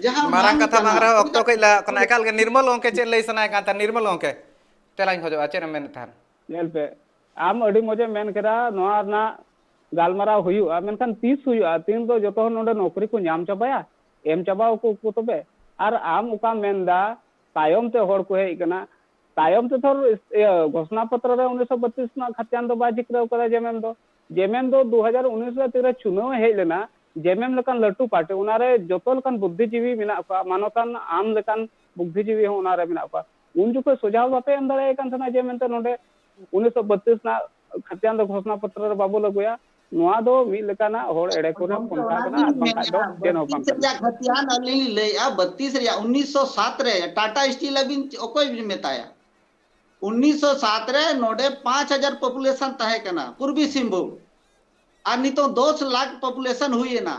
ᱡᱟᱦᱟᱸ ᱢᱟᱨᱟᱝ ᱢᱟᱝ ᱠᱟᱛᱷᱟ ᱵᱟᱝ ᱠᱟᱱᱟ, ᱨᱮᱦᱚᱸ ᱦᱩᱭ ᱚᱠᱛᱚ ᱠᱟᱹᱡ ᱫᱟᱲᱮᱭᱟᱜᱼᱟ᱾ ᱞᱟᱜᱟᱜ ᱠᱟᱱᱟ᱾ ᱮᱠᱟᱞ ᱜᱮ ᱱᱤᱨᱢᱚᱞ ᱜᱚᱢᱠᱮ ᱪᱮᱫ ᱞᱟᱹᱭ ᱥᱟᱱᱟᱭᱮᱫ ᱠᱟᱱ ᱛᱟᱦᱮᱸᱫ? ᱱᱤᱨᱢᱚᱞ ᱜᱚᱢᱠᱮ, ᱛᱮᱞᱟᱧ ᱠᱷᱚᱡᱚᱜᱼᱟ, ᱪᱮᱫ ᱮᱢ ᱢᱮᱱᱮᱫ ᱛᱟᱦᱮᱸᱫ? ᱧᱮᱞ ᱯᱮ, ᱟᱢ ᱟᱹᱰᱤ ᱢᱚᱡᱮᱢ ᱢᱮᱱ ᱠᱮᱫᱟ, ᱱᱚᱣᱟ ᱨᱮᱱᱟᱜ ᱜᱟᱞᱢᱟᱨᱟᱣ ᱦᱩᱭᱩᱜᱼᱟ, ᱢᱮᱱᱠᱷᱟᱱ ᱛᱤᱥ ᱦᱩᱭᱩᱜᱼᱟ? ᱛᱤᱱ ᱫᱚ ᱡᱚᱛᱚ ᱦᱚᱲ ᱱᱚᱰᱮ ᱱᱚᱠᱨᱤ ᱠᱚ ᱧᱟᱢ ᱪᱟᱵᱟᱭᱟ, ᱮᱢ ᱪᱟᱵᱟ ᱟᱠᱚ ᱠᱚ ᱛᱚᱵᱮ? ᱟᱨ ᱟᱢ ᱚᱠᱟᱢ ᱢᱮᱱ ᱮᱫᱟ, ᱛᱟᱭᱚᱢ ᱛᱮ ᱦᱚᱲ ᱠᱚ ᱦᱮᱡ ᱟᱠᱟᱱᱟ, ᱛᱟᱭᱚᱢ ᱛᱮ ᱛᱷᱚᱨ, ᱤᱭᱟᱹ, ᱜᱷᱳᱥᱱᱟ ᱯᱚᱛᱨᱚ ᱨᱮ ᱩᱱᱤᱥᱥᱚ ᱵᱟᱛᱤᱥ ᱨᱮᱱᱟᱜ ᱠᱷᱟᱛᱤᱭᱟᱱ ᱫᱚ ᱵᱟᱭ ᱡᱤᱠᱨᱟᱹᱣ ᱠᱟᱫᱟ᱾ ᱡᱮᱢᱮᱢ ᱫᱚ, ᱡᱮᱢᱮᱢ ᱫᱚ ᱫᱩ ᱦᱟᱡᱟᱨ ᱩᱱᱤᱥ ᱨᱮ ᱛᱤᱨᱮ ᱪᱩᱱᱟᱹᱣ ᱮ ᱦᱮᱡ ᱞᱮᱱᱟ, ᱡᱮᱢᱮᱢ ᱞᱮᱠᱟᱱ ᱞᱟᱹᱴᱩ ᱯᱟᱨᱴᱤ, ᱚᱱᱟᱨᱮ ᱡᱚᱛᱚ ᱞᱮᱠᱟᱱ ᱵᱩᱫᱽᱫᱷᱤᱡᱤᱵᱤ ᱢᱮᱱᱟᱜ ᱠᱚᱣᱟ, ᱢᱟᱱᱚᱛᱟᱱ ᱟᱢ ᱞᱮᱠᱟᱱ ᱵᱩᱫᱽᱫᱷᱤᱡᱤᱵᱤ ᱦᱚᱸ ᱚᱱᱟᱨᱮ ᱢᱮᱱᱟᱜ ᱠᱚᱣᱟ᱾ ᱩᱱ ᱡᱚᱠᱷᱚᱱ ᱥᱚᱡᱷᱟᱣ ᱵᱟᱯᱮ ᱮᱢ ᱫᱟᱲᱮᱭᱟᱭ ᱠᱟᱱ ᱛᱟᱦᱮᱱᱟ ᱡᱮ ᱢᱮᱱᱛᱮ ᱱᱚᱰᱮ ᱩᱱᱤᱥᱥᱚ ᱵᱟᱛᱤᱥ ᱨᱮᱱᱟᱜ ᱠᱷᱟᱛᱤᱭᱟᱱ ᱫᱚ ᱜᱷᱳᱥᱱᱟ ᱯᱚᱛᱨᱚ ᱨᱮ ᱵᱟᱵᱚ ᱞᱟᱹᱜᱩᱭᱟ, ᱱᱚᱣᱟ ᱫᱚ ᱢᱤᱫ ᱞᱮᱠᱟᱱᱟᱜ ᱦᱚᱲ ᱮᱲᱮ ᱠᱚᱨᱮ ᱜᱚᱢᱠᱮ, ᱯᱚᱱᱛᱷᱟ ᱠᱟᱱᱟ, ᱟᱨ ᱵᱟᱝᱠᱷᱟᱱ ᱫᱚ ᱪᱮᱫ ᱦᱚᱸ ᱵᱟᱝ ᱠᱟᱱᱟ᱾ ᱵᱟᱹᱛᱤᱥ ᱨᱮᱭᱟᱜ ᱠᱟᱛᱷᱟ ᱟᱹᱞᱤᱧ ᱞᱤᱧ ᱞᱟᱹᱭᱮᱫᱼᱟ, ᱵᱟᱹᱛᱤᱥ ᱨᱮᱭᱟᱜ ᱩᱱᱤᱥᱥᱚ ᱥᱟᱛ ᱨᱮ ᱴᱟᱴᱟ ᱥᱴᱤᱞ ᱟᱹᱵᱤᱱ ᱚᱠᱚᱭ ᱵᱤᱱ ᱢᱮᱛᱟᱭᱟ? ᱩᱱᱤᱥᱥᱚ ᱥᱟᱛ ᱨᱮ ᱱᱚᱰᱮ ᱯᱟᱸᱪ ᱦᱟᱡᱟᱨ population ᱛᱟᱦᱮᱸ ᱠᱟᱱᱟ ᱯᱩᱨᱵᱤ ᱥᱤᱝᱵᱷᱩᱢ, ᱟᱨ ᱱᱤᱛᱚᱝ ᱫᱚᱥ ᱞᱟᱠᱷ population ᱦᱩᱭ ᱮᱱᱟ᱾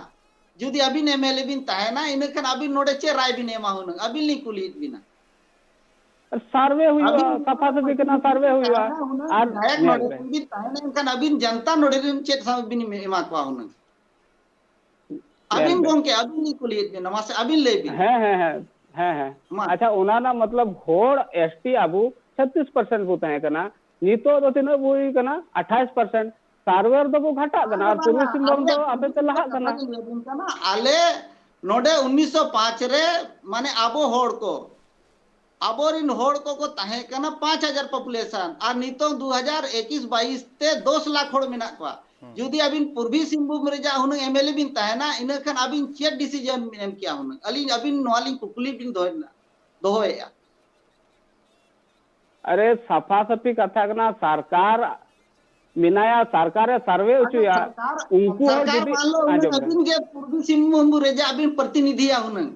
ᱡᱩᱫᱤ ᱟᱹᱵᱤᱱ MLA ᱵᱤᱱ ᱛᱟᱦᱮᱱᱟ, ᱤᱱᱟᱹ ᱠᱷᱟᱱ ᱟᱹᱵᱤᱱ ᱱᱚᱰᱮ ᱪᱮᱫ ᱨᱟᱭ ᱵᱤᱱ ᱮᱢᱟ ᱦᱩᱱᱟᱹᱝ? ᱟᱹᱵᱤᱱ ᱞᱤᱧ ᱠᱩᱞᱤᱭᱮᱫ ᱵᱤᱱᱟ᱾ ᱥᱟᱨᱵᱷᱮ ᱦᱩᱭᱩᱜᱼᱟ, ᱟᱹᱵᱤᱱ ᱥᱟᱯᱷᱟ ᱥᱟᱹᱯᱷᱤ ᱠᱟᱱᱟ, ᱥᱟᱨᱵᱷᱮ ᱦᱩᱭᱩᱜᱼᱟ᱾ ᱛᱟᱦᱮᱱᱟ ᱦᱩᱱᱟᱹᱝ, ᱟᱨ ᱵᱤᱫᱷᱟᱭᱚᱠ ᱧᱮᱞ ᱱᱚᱰᱮ ᱵᱮᱱ᱾ ᱵᱤᱱ ᱛᱟᱦᱮᱱᱟ, ᱮᱱᱠᱷᱟᱱ ᱟᱹᱵᱤᱱ ᱡᱚᱱᱛᱟ ᱱᱚᱰᱮ ᱨᱮᱱ ᱪᱮᱫ ᱥᱟᱶ ᱵᱤᱱ ᱮᱢᱟ ᱠᱚᱣᱟ ᱦᱩᱱᱟᱹᱝ? ᱧᱮᱞ ᱟᱹᱵᱤᱱ ᱵᱮᱱ᱾ ᱜᱚᱢᱠᱮ, ᱟᱹᱵᱤᱱ ᱞᱤᱧ ᱠᱩᱞᱤᱭᱮᱫ ᱵᱤᱱᱟ, ᱢᱟᱥᱮ ᱟᱹᱵᱤᱱ ᱞᱟᱹᱭ ᱵᱤᱱ᱾ ᱦᱮᱸ, ᱦᱮᱸ, ᱦᱮᱸ, ᱦᱮᱸ, ᱦᱮᱸ᱾ ᱢᱟ᱾ ᱟᱪᱪᱷᱟ, ᱚᱱᱟ ᱨᱮᱱᱟᱜ ᱢᱚᱛᱞᱚᱵ ᱦᱚᱲ ST ᱟᱵᱚ ᱪᱷᱟᱵᱵᱤᱥ percent ᱵᱚ ᱛᱟᱦᱮᱸ ᱠᱟᱱᱟ, ᱱᱤᱛᱚᱜ ᱫᱚ ᱛᱤᱱᱟᱹᱜ ᱵᱚ ᱦᱩᱭ ᱠᱟᱱᱟ? ᱟᱴᱷᱟᱤᱥ percent᱾ ᱥᱟᱨᱵᱷᱮ ᱨᱮᱫᱚ ᱵᱚ ᱜᱷᱟᱴᱟᱜ ᱠᱟᱱᱟ, ᱵᱟᱝᱟ, ᱟᱨ ᱯᱩᱨᱵᱤ ᱵᱟᱝᱟ, ᱥᱤᱝᱵᱷᱩᱢ ᱟᱞᱮ ᱫᱚ ᱟᱯᱮ ᱯᱮ ᱠᱩᱞᱤ ᱞᱟᱦᱟᱜ ᱠᱟᱛᱷᱟ ᱠᱟᱱᱟ᱾ ᱞᱤᱧ ᱞᱟᱹᱭ ᱟᱵᱤᱱ ᱠᱟᱱᱟ, ᱟᱞᱮ ᱱᱚᱰᱮ ᱩᱱᱤᱥᱥᱚ ᱯᱟᱸᱪ ᱨᱮ, ᱢᱟᱱᱮ, ᱟᱵᱚ ᱦᱚᱲ ᱠᱚ, ᱟᱵᱚᱨᱤᱱ ᱦᱚᱲ ᱠᱚᱠᱚ ᱛᱟᱦᱮᱸ ᱠᱟᱱᱟ ᱯᱟᱸᱪ ᱦᱟᱡᱟᱨ population, ᱟᱨ ᱱᱤᱛᱚᱝ ᱫᱩ ᱦᱟᱡᱟᱨ ᱮᱠᱤᱥ ᱵᱟᱭᱤᱥ ᱛᱮ ᱫᱚᱥ ᱞᱟᱠᱷ ᱦᱚᱲ ᱢᱮᱱᱟᱜ ᱠᱚᱣᱟ᱾ ᱦᱩᱸ᱾ ᱡᱩᱫᱤ ᱟᱹᱵᱤᱱ ᱯᱩᱨᱵᱤ ᱥᱤᱝᱵᱷᱩᱢ ᱨᱮᱭᱟᱜ ᱦᱩᱱᱟᱹᱝ MLA ᱵᱤᱱ ᱛᱟᱦᱮᱱᱟ, ᱤᱱᱟᱹ ᱠᱷᱟᱱ ᱟᱹᱵᱤᱱ ᱪᱮᱫ decision ᱵᱤᱱ ᱮᱢ ᱠᱮᱭᱟ ᱦᱩᱱᱟᱹᱝ? ᱟᱹᱞᱤᱧ ᱟᱹᱵᱤᱱ ᱱᱚᱣᱟ ᱞᱤᱧ ᱠᱩᱠᱞᱤ ᱵᱤᱱ ᱫᱚᱦᱚᱭᱮᱫᱟ, ᱫᱚᱦᱚᱭᱮᱫᱼᱟ᱾ ᱟᱨᱮ, ᱥᱟᱯᱷᱟ ᱥᱟᱹᱯᱷᱤ ᱠᱟᱛᱷᱟ ᱠᱟᱱᱟ, ᱥᱚᱨᱠᱟᱨ ᱢᱮᱱᱟᱭᱟ, ᱥᱚᱨᱠᱟᱨᱮ survey ᱟᱫᱚ ᱦᱚᱪᱚᱭᱟ, ᱥᱚᱨᱠᱟᱨ, ᱩᱱᱠᱩ ᱦᱚᱸ ᱥᱚᱨᱠᱟᱨ ᱡᱩᱫᱤ, ᱢᱟ ᱞᱟᱹᱭ ᱟᱸᱡᱚᱢ ᱵᱮᱱ᱾ ᱟᱹᱵᱤᱱ ᱜᱮ ᱯᱩᱨᱵᱤ ᱥᱤᱝᱵᱷᱩᱢ ᱨᱮᱭᱟᱜ ᱟᱹᱵᱤᱱ ᱯᱨᱚᱛᱤᱱᱤᱫᱷᱤᱭᱟ ᱦᱩᱱᱟᱹᱝ᱾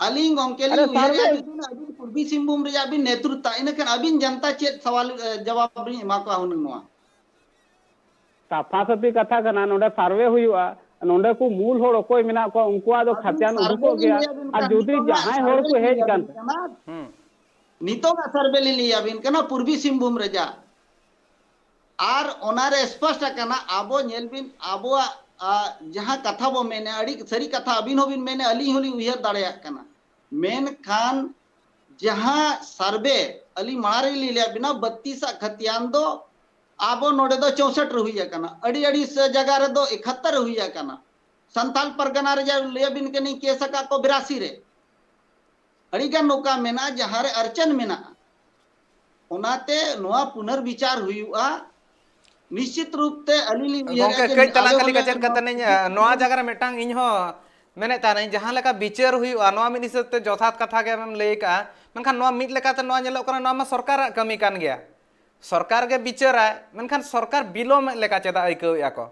ᱟᱹᱞᱤᱧ ᱜᱚᱢᱠᱮ ᱟᱨᱮ, ᱞᱤᱧ ᱩᱭᱦᱟᱹᱨᱮᱫᱼᱟ, survey ᱡᱩᱫᱤ ᱟᱹᱵᱤᱱ ᱯᱩᱨᱵᱤ ᱥᱤᱝᱵᱷᱩᱢ ᱨᱮᱭᱟᱜ ᱵᱤᱱ ᱱᱮᱛᱨᱤᱛᱟ, ᱤᱱᱟᱹᱠᱷᱟᱱ ᱟᱹᱵᱤᱱ ᱡᱚᱱᱛᱟ ᱪᱮᱫ ᱥᱟᱣᱟᱞ, ᱮ, ᱡᱟᱣᱟᱵ ᱵᱤᱱ ᱮᱢᱟ ᱠᱚᱣᱟ ᱦᱩᱱᱟᱹᱝ ᱱᱚᱣᱟ? ᱥᱟᱯᱷᱟ ᱥᱟᱹᱯᱷᱤ ᱠᱟᱛᱷᱟ ᱠᱟᱱᱟ, ᱱᱚᱰᱮ survey ᱦᱩᱭᱩᱜᱼᱟ, ᱱᱚᱰᱮ ᱠᱚ ᱢᱩᱞ ᱦᱚᱲ ᱚᱠᱚᱭ ᱢᱮᱱᱟᱜ ᱠᱚᱣᱟ, ᱩᱱᱠᱩᱣᱟᱜ ᱫᱚ ᱟᱹᱵᱤᱱ ᱠᱷᱟᱛᱤᱭᱟᱱ survey ᱩᱰᱩᱠᱚᱜ ᱞᱤᱧ ᱜᱮᱭᱟ᱾ ᱞᱟᱹᱭ ᱟᱹᱵᱤᱱ ᱟᱨ ᱠᱟᱱᱟ, ᱡᱩᱫᱤ ᱱᱤᱛᱚᱜᱟᱜ ᱡᱟᱦᱟᱸᱭ ᱦᱚᱲ survey ᱠᱚ ᱞᱤᱧ ᱦᱮᱡ ᱞᱟᱹᱭ ᱠᱟᱱ ᱟᱹᱵᱤᱱ ᱠᱟᱱᱟ᱾ ᱦᱩᱸ᱾ ᱱᱤᱛᱚᱜᱟᱜ survey ᱞᱤᱧ ᱞᱟᱹᱭ ᱟᱹᱵᱤᱱ ᱠᱟᱱᱟ, ᱯᱩᱨᱵᱤ ᱥᱤᱝᱵᱷᱩᱢ ᱨᱮᱭᱟᱜ᱾ ᱟᱨ ᱚᱱᱟᱨᱮ ᱥᱯᱚᱥᱴ ᱟᱠᱟᱱᱟ, ᱟᱵᱚ ᱧᱮᱞ ᱵᱤᱱ, ᱟᱵᱚᱣᱟᱜ, ᱟ, ᱡᱟᱦᱟᱸ ᱠᱟᱛᱷᱟ ᱵᱚ ᱢᱮᱱᱟ, ᱟᱹᱰᱤ ᱥᱟᱹᱨᱤ ᱠᱟᱛᱷᱟ ᱟᱹᱵᱤᱱ ᱦᱚᱸᱵᱤᱱ ᱢᱮᱱᱟ, ᱟᱹᱞᱤᱧ ᱦᱚᱸᱞᱤᱧ ᱩᱭᱦᱟᱹᱨ ᱫᱟᱲᱮᱭᱟᱜ ᱠᱟᱱᱟ᱾ ᱢᱮᱱᱠᱷᱟᱱ ᱡᱟᱦᱟᱸ survey ᱟᱹᱞᱤᱧ ᱢᱟᱲᱟᱝ ᱨᱮᱞᱤᱧ ᱞᱟᱹᱭᱟᱫ ᱵᱤᱱᱟ, ᱵᱟᱹᱛᱤᱥ ᱟᱜ ᱠᱷᱟᱛᱤᱭᱟᱱ ᱫᱚ ᱟᱵᱚ ᱱᱚᱰᱮ ᱫᱚ ᱪᱳᱥᱚᱴ ᱨᱮ ᱦᱩᱭ ᱟᱠᱟᱱᱟ, ᱟᱹᱰᱤ, ᱟᱹᱰᱤ ᱥᱮ ᱡᱟᱭᱜᱟ ᱨᱮᱫᱚ ᱮᱠᱦᱟᱛᱛᱚᱨ ᱨᱮ ᱦᱩᱭ ᱟᱠᱟᱱᱟ᱾ ᱥᱟᱱᱛᱟᱞ ᱯᱟᱨᱜᱟᱱᱟ ᱨᱮ ᱡᱟ ᱞᱟᱹᱭ ᱟᱵᱤᱱ ᱠᱟᱹᱱᱟᱹᱧ, ᱠᱮᱥ ᱟᱠᱟᱫ ᱠᱚ ᱵᱤᱨᱟᱥᱤ ᱨᱮ᱾ ᱟᱹᱰᱤ ᱜᱟᱱ ᱱᱚᱝᱠᱟ ᱢᱮᱱᱟᱜᱼᱟ, ᱡᱟᱦᱟᱸ ᱨᱮ ᱟᱨᱪᱟᱱ ᱢᱮᱱᱟᱜᱼᱟ, ᱚᱱᱟᱛᱮ ᱱᱚᱣᱟ ᱯᱩᱱᱟᱨᱵᱤᱪᱟᱨ ᱦᱩᱭᱩᱜᱼᱟ᱾ ᱱᱤᱥᱪᱤᱛ ᱨᱩᱯ ᱛᱮ ᱟᱹᱞᱤᱧ ᱞᱤᱧ ᱩᱭᱦᱟᱹᱨᱮᱫᱼᱟ ᱜᱚᱢᱠᱮ, ᱡᱮ ᱠᱟᱹᱡ ᱟᱞᱮ ᱛᱟᱞᱟᱝ ᱠᱷᱟᱹᱞᱤ ᱦᱚᱸᱞᱮ ᱠᱟᱪᱮᱫ ᱱᱚᱣᱟ ᱠᱟᱛᱮ ᱞᱤᱧ, ᱯᱩᱱᱟᱨ- ᱱᱚᱣᱟ ᱡᱟᱭᱜᱟ ᱨᱮ ᱢᱤᱫᱴᱟᱝ ᱤᱧ ᱦᱚᱸ ᱢᱮᱱᱮᱫ ᱛᱟᱦᱮᱱᱟᱹᱧ, ᱡᱟᱦᱟᱸ ᱞᱮᱠᱟ ᱵᱤᱪᱟᱹᱨ ᱦᱩᱭᱩᱜᱼᱟ, ᱱᱚᱣᱟ ᱢᱤᱫ ᱦᱤᱥᱟᱹᱵ ᱛᱮ ᱡᱚᱛᱷᱟᱛ ᱠᱟᱛᱷᱟ ᱜᱮᱢ ᱞᱟᱹᱭ ᱠᱟᱜᱼᱟ, ᱢᱮᱱᱠᱷᱟᱱ ᱱᱚᱣᱟ ᱢᱤᱫ ᱞᱮᱠᱟᱛᱮ ᱱᱚᱣᱟ ᱧᱮᱞᱚᱜ ᱠᱟᱱᱟ, ᱱᱚᱣᱟ ᱢᱟ ᱥᱚᱨᱠᱟᱨᱟᱜ ᱠᱟᱹᱢᱤ ᱠᱟᱱ ᱜᱮᱭᱟ᱾ ᱥᱚᱨᱠᱟᱨ ᱜᱮ ᱵᱤᱪᱟᱹᱨᱟᱭ, ᱢᱮᱱᱠᱷᱟᱱ ᱥᱚᱨᱠᱟᱨ ᱵᱤᱞᱚᱢᱮᱫ ᱞᱮᱠᱟ ᱪᱮᱫᱟᱜ ᱟᱹᱭᱠᱟᱹᱣᱮᱫᱼᱟ ᱠᱚ?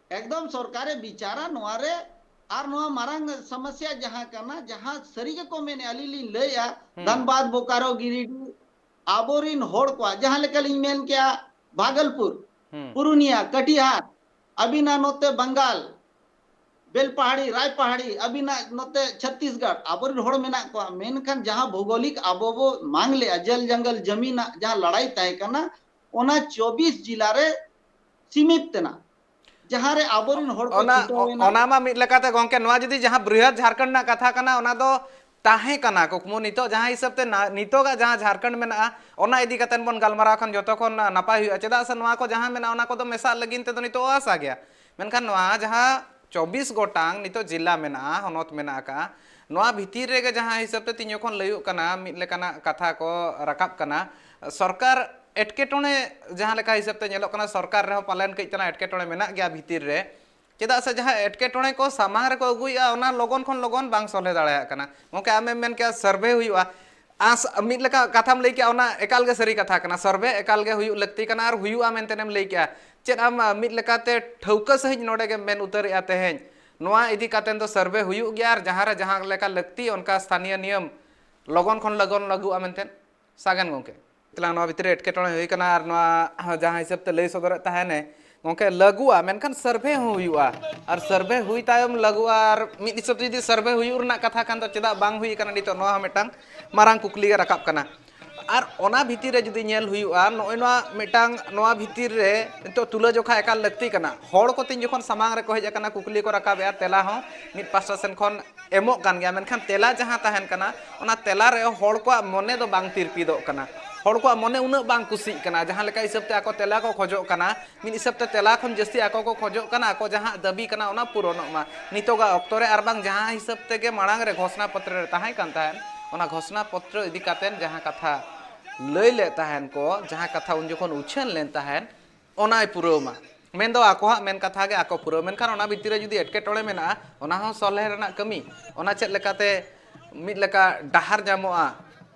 ᱮᱠᱫᱚᱢ ᱥᱚᱨᱠᱟᱨᱮ ᱵᱤᱪᱟᱨᱟ ᱱᱚᱣᱟ ᱨᱮ᱾ ᱟᱨ ᱱᱚᱣᱟ ᱢᱟᱨᱟᱝ ᱥᱚᱢᱚᱥᱭᱟ ᱡᱟᱦᱟᱸ ᱠᱟᱱᱟ, ᱡᱟᱦᱟᱸ ᱥᱟᱹᱨᱤ ᱜᱮᱠᱚ ᱢᱮᱱᱮᱫᱼᱟ, ᱟᱹᱞᱤᱧ ᱞᱤᱧ ᱞᱟᱹᱭᱮᱫᱼᱟ, ᱦᱩᱸ᱾ ᱫᱷᱟᱱᱵᱟᱫᱽ, ᱵᱳᱠᱟᱨᱳ, ᱜᱤᱨᱤᱰᱤ, ᱟᱵᱚᱨᱤᱱ ᱦᱚᱲ ᱠᱚᱣᱟᱜ, ᱡᱟᱦᱟᱸ ᱞᱮᱠᱟ ᱞᱤᱧ ᱢᱮᱱ ᱠᱮᱜᱼᱟ, ᱵᱷᱟᱜᱚᱞᱯᱩᱨ, ᱦᱩᱸ᱾ ᱯᱩᱨᱩᱱᱤᱭᱟ, ᱠᱟᱴᱤᱦᱟᱨ, ᱟᱹᱵᱤᱱᱟᱜ ᱱᱚᱛᱮ ᱵᱟᱝᱜᱟᱞ, ᱵᱮᱞᱯᱟᱦᱟᱲᱤ, ᱨᱟᱭᱯᱟᱦᱟᱲᱤ, ᱟᱹᱵᱤᱱᱟᱜ ᱱᱚᱛᱮ ᱪᱷᱚᱛᱤᱥᱜᱚᱲ, ᱟᱵᱚᱨᱤᱱ ᱦᱚᱲ ᱢᱮᱱᱟᱜ ᱠᱚᱣᱟ, ᱢᱮᱱᱠᱷᱟᱱ ᱡᱟᱦᱟᱸ ᱵᱷᱳᱜᱳᱞᱤᱠ ᱟᱵᱚ ᱵᱚ ᱢᱟᱝ ᱞᱮᱜᱼᱟ, ᱡᱚᱞ ᱡᱚᱝᱜᱚᱞ ᱡᱟᱢᱤᱱᱟᱜ ᱡᱟᱦᱟᱸ ᱞᱟᱲᱟᱭ ᱛᱟᱦᱮᱸ ᱠᱟᱱᱟ, ᱚᱱᱟ ᱪᱚᱵᱵᱤᱥ ᱡᱤᱞᱟ ᱨᱮ ᱥᱤᱢᱤᱛ ᱛᱮᱱᱟ, ᱡᱟᱦᱟᱸ ᱨᱮ ᱟᱵᱚᱨᱤᱱ ᱦᱚᱲ ᱠᱚ ᱚᱱᱟ ᱪᱷᱩᱴᱟᱹᱣ ᱮᱱᱟ᱾ ᱚᱱᱟ ᱢᱟ ᱢᱤᱫ ᱞᱮᱠᱟᱛᱮ ᱜᱚᱝᱠᱮ, ᱱᱚᱣᱟ ᱡᱩᱫᱤ ᱡᱟᱦᱟᱸ ᱵᱨᱤᱦᱚᱫ ᱡᱷᱟᱲᱠᱷᱚᱸᱰ ᱨᱮᱱᱟᱜ ᱠᱟᱛᱷᱟ ᱠᱟᱱᱟ, ᱚᱱᱟ ᱫᱚ ᱛᱟᱦᱮᱸ ᱠᱟᱱᱟ ᱠᱩᱠᱢᱩ᱾ ᱱᱤᱛᱚᱜ ᱡᱟᱦᱟᱸ ᱦᱤᱥᱟᱹᱵ ᱛᱮ ᱱᱟ-, ᱱᱤᱛᱚᱜᱟᱜ ᱡᱟᱦᱟᱸ ᱡᱷᱟᱲᱠᱷᱚᱸᱰ ᱢᱮᱱᱟᱜᱼᱟ, ᱚᱱᱟ ᱤᱫᱤ ᱠᱟᱛᱮ ᱵᱚᱱ ᱜᱟᱞᱢᱟᱨᱟᱣ ᱠᱷᱟᱱ ᱡᱚᱛᱚ ᱠᱷᱚᱱ ᱱᱟᱯᱟᱭ ᱦᱩᱭᱩᱜᱼᱟ᱾ ᱪᱮᱫᱟᱜ ᱥᱮ ᱱᱚᱣᱟ ᱠᱚ ᱡᱟᱦᱟᱸ ᱢᱮᱱᱟᱜᱼᱟ, ᱚᱱᱟ ᱠᱚᱫᱚ ᱢᱮᱥᱟᱜ ᱞᱟᱹᱜᱤᱫ ᱛᱮᱫᱚ ᱱᱤᱛᱚᱜ ᱚᱥᱟ ᱜᱮᱭᱟ᱾ ᱢᱮᱱᱠᱷᱟᱱ ᱱᱚᱣᱟ ᱡᱟᱦᱟᱸ ᱪᱚᱵᱵᱤᱥ ᱜᱚᱴᱟᱝ ᱱᱤᱛᱚᱜ ᱡᱤᱞᱟ ᱢᱮᱱᱟᱜᱼᱟ, ᱦᱚᱱᱚᱛ ᱢᱮᱱᱟᱜ ᱟᱠᱟᱫᱼᱟ, ᱱᱚᱣᱟ ᱵᱷᱤᱛᱤᱨ ᱨᱮᱜᱮ ᱡᱟᱦᱟᱸ ᱦᱤᱥᱟᱹᱵ ᱛᱮ ᱛᱤᱧ ᱡᱚᱠᱷᱚᱱ ᱞᱟᱹᱭᱩᱜ ᱠᱟᱱᱟ, ᱢᱤᱫ ᱞᱮᱠᱟᱱᱟᱜ ᱠᱟᱛᱷᱟ ᱠᱚ ᱨᱟᱠᱟᱵ ᱠᱟᱱᱟ, ᱥᱚᱨᱠᱟᱨ ᱮᱴᱠᱮᱴᱚᱬᱮ ᱡᱟᱦᱟᱸ ᱞᱮᱠᱟ ᱦᱤᱥᱟᱹᱵ ᱛᱮ ᱧᱮᱞᱚᱜ ᱠᱟᱱᱟ, ᱥᱚᱨᱠᱟᱨ ᱨᱮᱦᱚᱸ ᱯᱟᱞᱮᱱ ᱠᱟᱹᱡ ᱛᱟᱞᱟᱝ ᱮᱴᱠᱮᱴᱚᱬᱮ ᱢᱮᱱᱟᱜ ᱜᱮᱭᱟ ᱵᱷᱤᱛᱤᱨ ᱨᱮ᱾ ᱪᱮᱫᱟᱜ ᱥᱮ ᱡᱟᱦᱟᱸ ᱮᱴᱠᱮᱴᱚᱬᱮ ᱠᱚ ᱥᱟᱢᱟᱝ ᱨᱮᱠᱚ ᱟᱹᱜᱩᱭᱮᱫᱼᱟ, ᱚᱱᱟ ᱞᱚᱜᱚᱱ ᱠᱷᱚᱱ ᱞᱚᱜᱚᱱ ᱵᱟᱝ ᱥᱚᱞᱦᱮ ᱫᱟᱲᱮᱭᱟᱜ ᱠᱟᱱᱟ᱾ ᱜᱚᱝᱠᱮ, ᱟᱢᱮᱢ ᱢᱮᱱ ᱠᱮᱜᱼᱟ ᱥᱟᱨᱵᱷᱮ ᱦᱩᱭᱩᱜᱼᱟ, ᱟᱸᱥ, ᱢᱤᱫ ᱞᱮᱠᱟ ᱠᱟᱛᱷᱟᱢ ᱞᱟᱹᱭ ᱠᱮᱜᱼᱟ, ᱚᱱᱟ ᱮᱠᱟᱞ ᱜᱮ ᱥᱟᱹᱨᱤ ᱠᱟᱛᱷᱟ ᱠᱟᱱᱟ᱾ ᱥᱟᱨᱵᱷᱮ ᱮᱠᱟᱞ ᱜᱮ ᱦᱩᱭᱩᱜ ᱞᱟᱹᱠᱛᱤ ᱠᱟᱱᱟ ᱟᱨ ᱦᱩᱭᱩᱜᱼᱟ ᱢᱮᱱᱛᱮᱢ ᱞᱟᱹᱭ ᱠᱮᱜᱼᱟ᱾ ᱪᱮᱫ ᱟᱢ, ᱟᱸ, ᱢᱤᱫ ᱞᱮᱠᱟᱛᱮ ᱴᱷᱟᱹᱣᱠᱟᱹ ᱥᱟᱺᱦᱤᱡ ᱱᱚᱰᱮ ᱜᱮᱢ ᱢᱮᱱ ᱩᱛᱟᱹᱨᱮᱜᱼᱟ ᱛᱮᱦᱮᱧ, ᱱᱚᱣᱟ ᱤᱫᱤ ᱠᱟᱛᱮ ᱫᱚ ᱥᱟᱨᱵᱷᱮ ᱦᱩᱭᱩᱜ ᱜᱮᱭᱟ ᱟᱨ ᱡᱟᱦᱟᱸ ᱨᱮ ᱡᱟᱦᱟᱸ ᱞᱮᱠᱟ ᱞᱟᱹᱠᱛᱤ, ᱚᱱᱠᱟ ᱥᱛᱷᱟᱱᱤᱭᱚ ᱱᱤᱭᱚᱢ ᱞᱚᱜᱚᱱ ᱠᱷᱚᱱ ᱞᱚᱜᱚᱱ ᱞᱟᱹᱜᱩᱜᱼᱟ ᱢᱮᱱᱛᱮ? ᱥᱟᱜᱮᱱ ᱜᱚᱝᱠᱮ, ᱛᱟᱞᱟᱝ ᱱᱚᱣᱟ ᱵᱷᱤᱛᱨᱤ ᱨᱮ ᱮᱴᱠᱮᱴᱚᱬᱮ ᱦᱩᱭ ᱠᱟᱱᱟ ᱟᱨ ᱱᱚᱣᱟ ᱡᱟᱦᱟᱸ ᱦᱤᱥᱟᱹᱵ ᱛᱮ ᱞᱟᱹᱭ ᱥᱚᱫᱚᱨᱮᱫ ᱛᱟᱦᱮᱱᱮ ᱜᱚᱝᱠᱮ, ᱞᱟᱹᱜᱩᱜᱼᱟ, ᱢᱮᱱᱠᱷᱟᱱ ᱥᱟᱨᱵᱷᱮ ᱦᱚᱸ ᱦᱩᱭᱩᱜᱼᱟ᱾ ᱟᱨ ᱥᱟᱨᱵᱷᱮ ᱦᱩᱭ ᱛᱟᱭᱚᱢ ᱞᱟᱹᱜᱩᱜᱼᱟ᱾ ᱟᱨ ᱢᱤᱫ ᱦᱤᱥᱟᱹᱵ ᱛᱮ ᱡᱩᱫᱤ ᱥᱟᱨᱵᱷᱮ ᱦᱩᱭᱩᱜ ᱨᱮᱱᱟᱜ ᱠᱟᱛᱷᱟ ᱠᱷᱟᱱ ᱫᱚ ᱪᱮᱫᱟᱜ ᱵᱟᱝ ᱦᱩᱭ ᱠᱟᱱᱟ, ᱱᱤᱛᱚᱜ ᱱᱚᱣᱟ ᱦᱚᱸ ᱢᱤᱫᱴᱟᱝ ᱢᱟᱨᱟᱝ ᱠᱩᱠᱞᱤ ᱜᱮ ᱨᱟᱠᱟᱵ ᱠᱟᱱᱟ᱾ ᱟᱨ ᱚᱱᱟ ᱵᱷᱤᱛᱤᱨ ᱨᱮ ᱡᱩᱫᱤ ᱧᱮᱞ ᱦᱩᱭᱩᱜᱼᱟ, ᱱᱚᱜᱼᱚᱭ ᱱᱚᱣᱟ ᱢᱤᱫᱴᱟᱝ, ᱱᱚᱣᱟ ᱵᱷᱤᱛᱤᱨ ᱨᱮ ᱱᱤᱛᱚᱜ ᱛᱩᱞᱟᱹᱡᱚᱠᱷᱟ ᱮᱠᱟᱞ ᱞᱟᱹᱠᱛᱤ ᱠᱟᱱᱟ᱾ ᱦᱚᱲ ᱠᱚ ᱛᱤᱧ ᱡᱚᱠᱷᱚᱱ ᱥᱟᱢᱟᱝ ᱨᱮᱠᱚ ᱦᱮᱡ ᱟᱠᱟᱱᱟ, ᱠᱩᱠᱞᱤ ᱠᱚ ᱨᱟᱠᱟᱵᱮᱜᱼᱟ, ᱛᱮᱞᱟ ᱦᱚᱸ ᱢᱤᱫ ᱯᱟᱥᱴᱟ ᱥᱮᱱ ᱠᱷᱚᱱ ᱮᱢᱚᱜ ᱠᱟᱱ ᱜᱮᱭᱟ, ᱢᱮᱱᱠᱷᱟᱱ ᱛᱮᱞᱟ ᱡᱟᱦᱟᱸ ᱛᱟᱦᱮᱱ ᱠᱟᱱᱟ, ᱚᱱᱟ ᱛᱮᱞᱟ ᱨᱮ ᱦᱚᱲ ᱠᱚᱣᱟᱜ ᱢᱚᱱᱮ ᱫᱚ ᱵᱟᱝ ᱛᱤᱨᱯᱤᱫᱚᱜ ᱠᱟᱱᱟ᱾ ᱦᱚᱲ ᱠᱚᱣᱟᱜ ᱢᱚᱱᱮ ᱩᱱᱟᱹᱜ ᱵᱟᱝ ᱠᱩᱥᱤᱜ ᱠᱟᱱᱟ, ᱡᱟᱦᱟᱸ ᱞᱮᱠᱟ ᱦᱤᱥᱟᱹᱵ ᱛᱮ ᱟᱠᱚ ᱛᱮᱞᱟ ᱠᱚ ᱠᱷᱚᱡᱚᱜ ᱠᱟᱱᱟ, ᱢᱤᱫ ᱦᱤᱥᱟᱹᱵ ᱛᱮ ᱛᱮᱞᱟ ᱠᱷᱚᱱ ᱡᱟᱹᱥᱛᱤ ᱟᱠᱚ ᱠᱚ ᱠᱷᱚᱡᱚᱜ ᱠᱟᱱᱟ, ᱟᱠᱚ ᱡᱟᱦᱟᱸ ᱫᱟᱹᱵᱤ ᱠᱟᱱᱟ, ᱚᱱᱟ ᱯᱩᱨᱚᱱᱚᱜ ᱢᱟ ᱱᱤᱛᱚᱜᱟᱜ ᱚᱠᱛᱚ ᱨᱮ᱾ ᱟᱨ ᱵᱟᱝ ᱡᱟᱦᱟᱸ ᱦᱤᱥᱟᱹᱵ ᱛᱮᱜᱮ ᱢᱟᱲᱟᱝ ᱨᱮ ᱜᱷᱳᱥᱱᱟ ᱯᱚᱛᱨᱚ ᱨᱮ ᱛᱟᱦᱮᱸ ᱠᱟᱱ ᱛᱟᱦᱮᱸᱫ, ᱚᱱᱟ ᱜᱷᱳᱥᱱᱟ ᱯᱚᱛᱨᱚ ᱤᱫᱤ ᱠᱟᱛᱮᱫ ᱡᱟᱦᱟᱸ ᱠᱟᱛᱷᱟ ᱞᱟᱹᱭ ᱞᱮᱫ ᱛᱟᱦᱮᱱ ᱠᱚ, ᱡᱟᱦᱟᱸ ᱠᱟᱛᱷᱟ ᱩᱱ ᱡᱚᱠᱷᱚᱱ ᱩᱪᱷᱟᱹᱱ ᱞᱮᱱ ᱛᱟᱦᱮᱸᱫ, ᱚᱱᱟᱭ ᱯᱩᱨᱟᱹᱣ ᱢᱟ᱾ ᱢᱮᱱᱫᱚ ᱟᱠᱚᱣᱟᱜ ᱢᱮᱱ ᱠᱟᱛᱷᱟ ᱜᱮ ᱟᱠᱚ ᱯᱩᱨᱟᱹᱣ, ᱢᱮᱱᱠᱷᱟᱱ ᱚᱱᱟ ᱵᱷᱤᱛᱤᱨ ᱨᱮ ᱡᱩᱫᱤ ᱮᱴᱠᱮᱴᱚᱬᱮ ᱢᱮᱱᱟᱜᱼᱟ, ᱚᱱᱟ ᱦᱚᱸ ᱥᱚᱞᱦᱮ ᱨᱮᱱᱟᱜ ᱠᱟᱹᱢᱤ, ᱚᱱᱟ ᱪᱮᱫ ᱞᱮᱠᱟᱛᱮ ᱢᱤᱫ ᱞᱮᱠᱟ ᱰᱟᱦᱟᱨ ᱧᱟᱢᱚᱜᱼᱟ,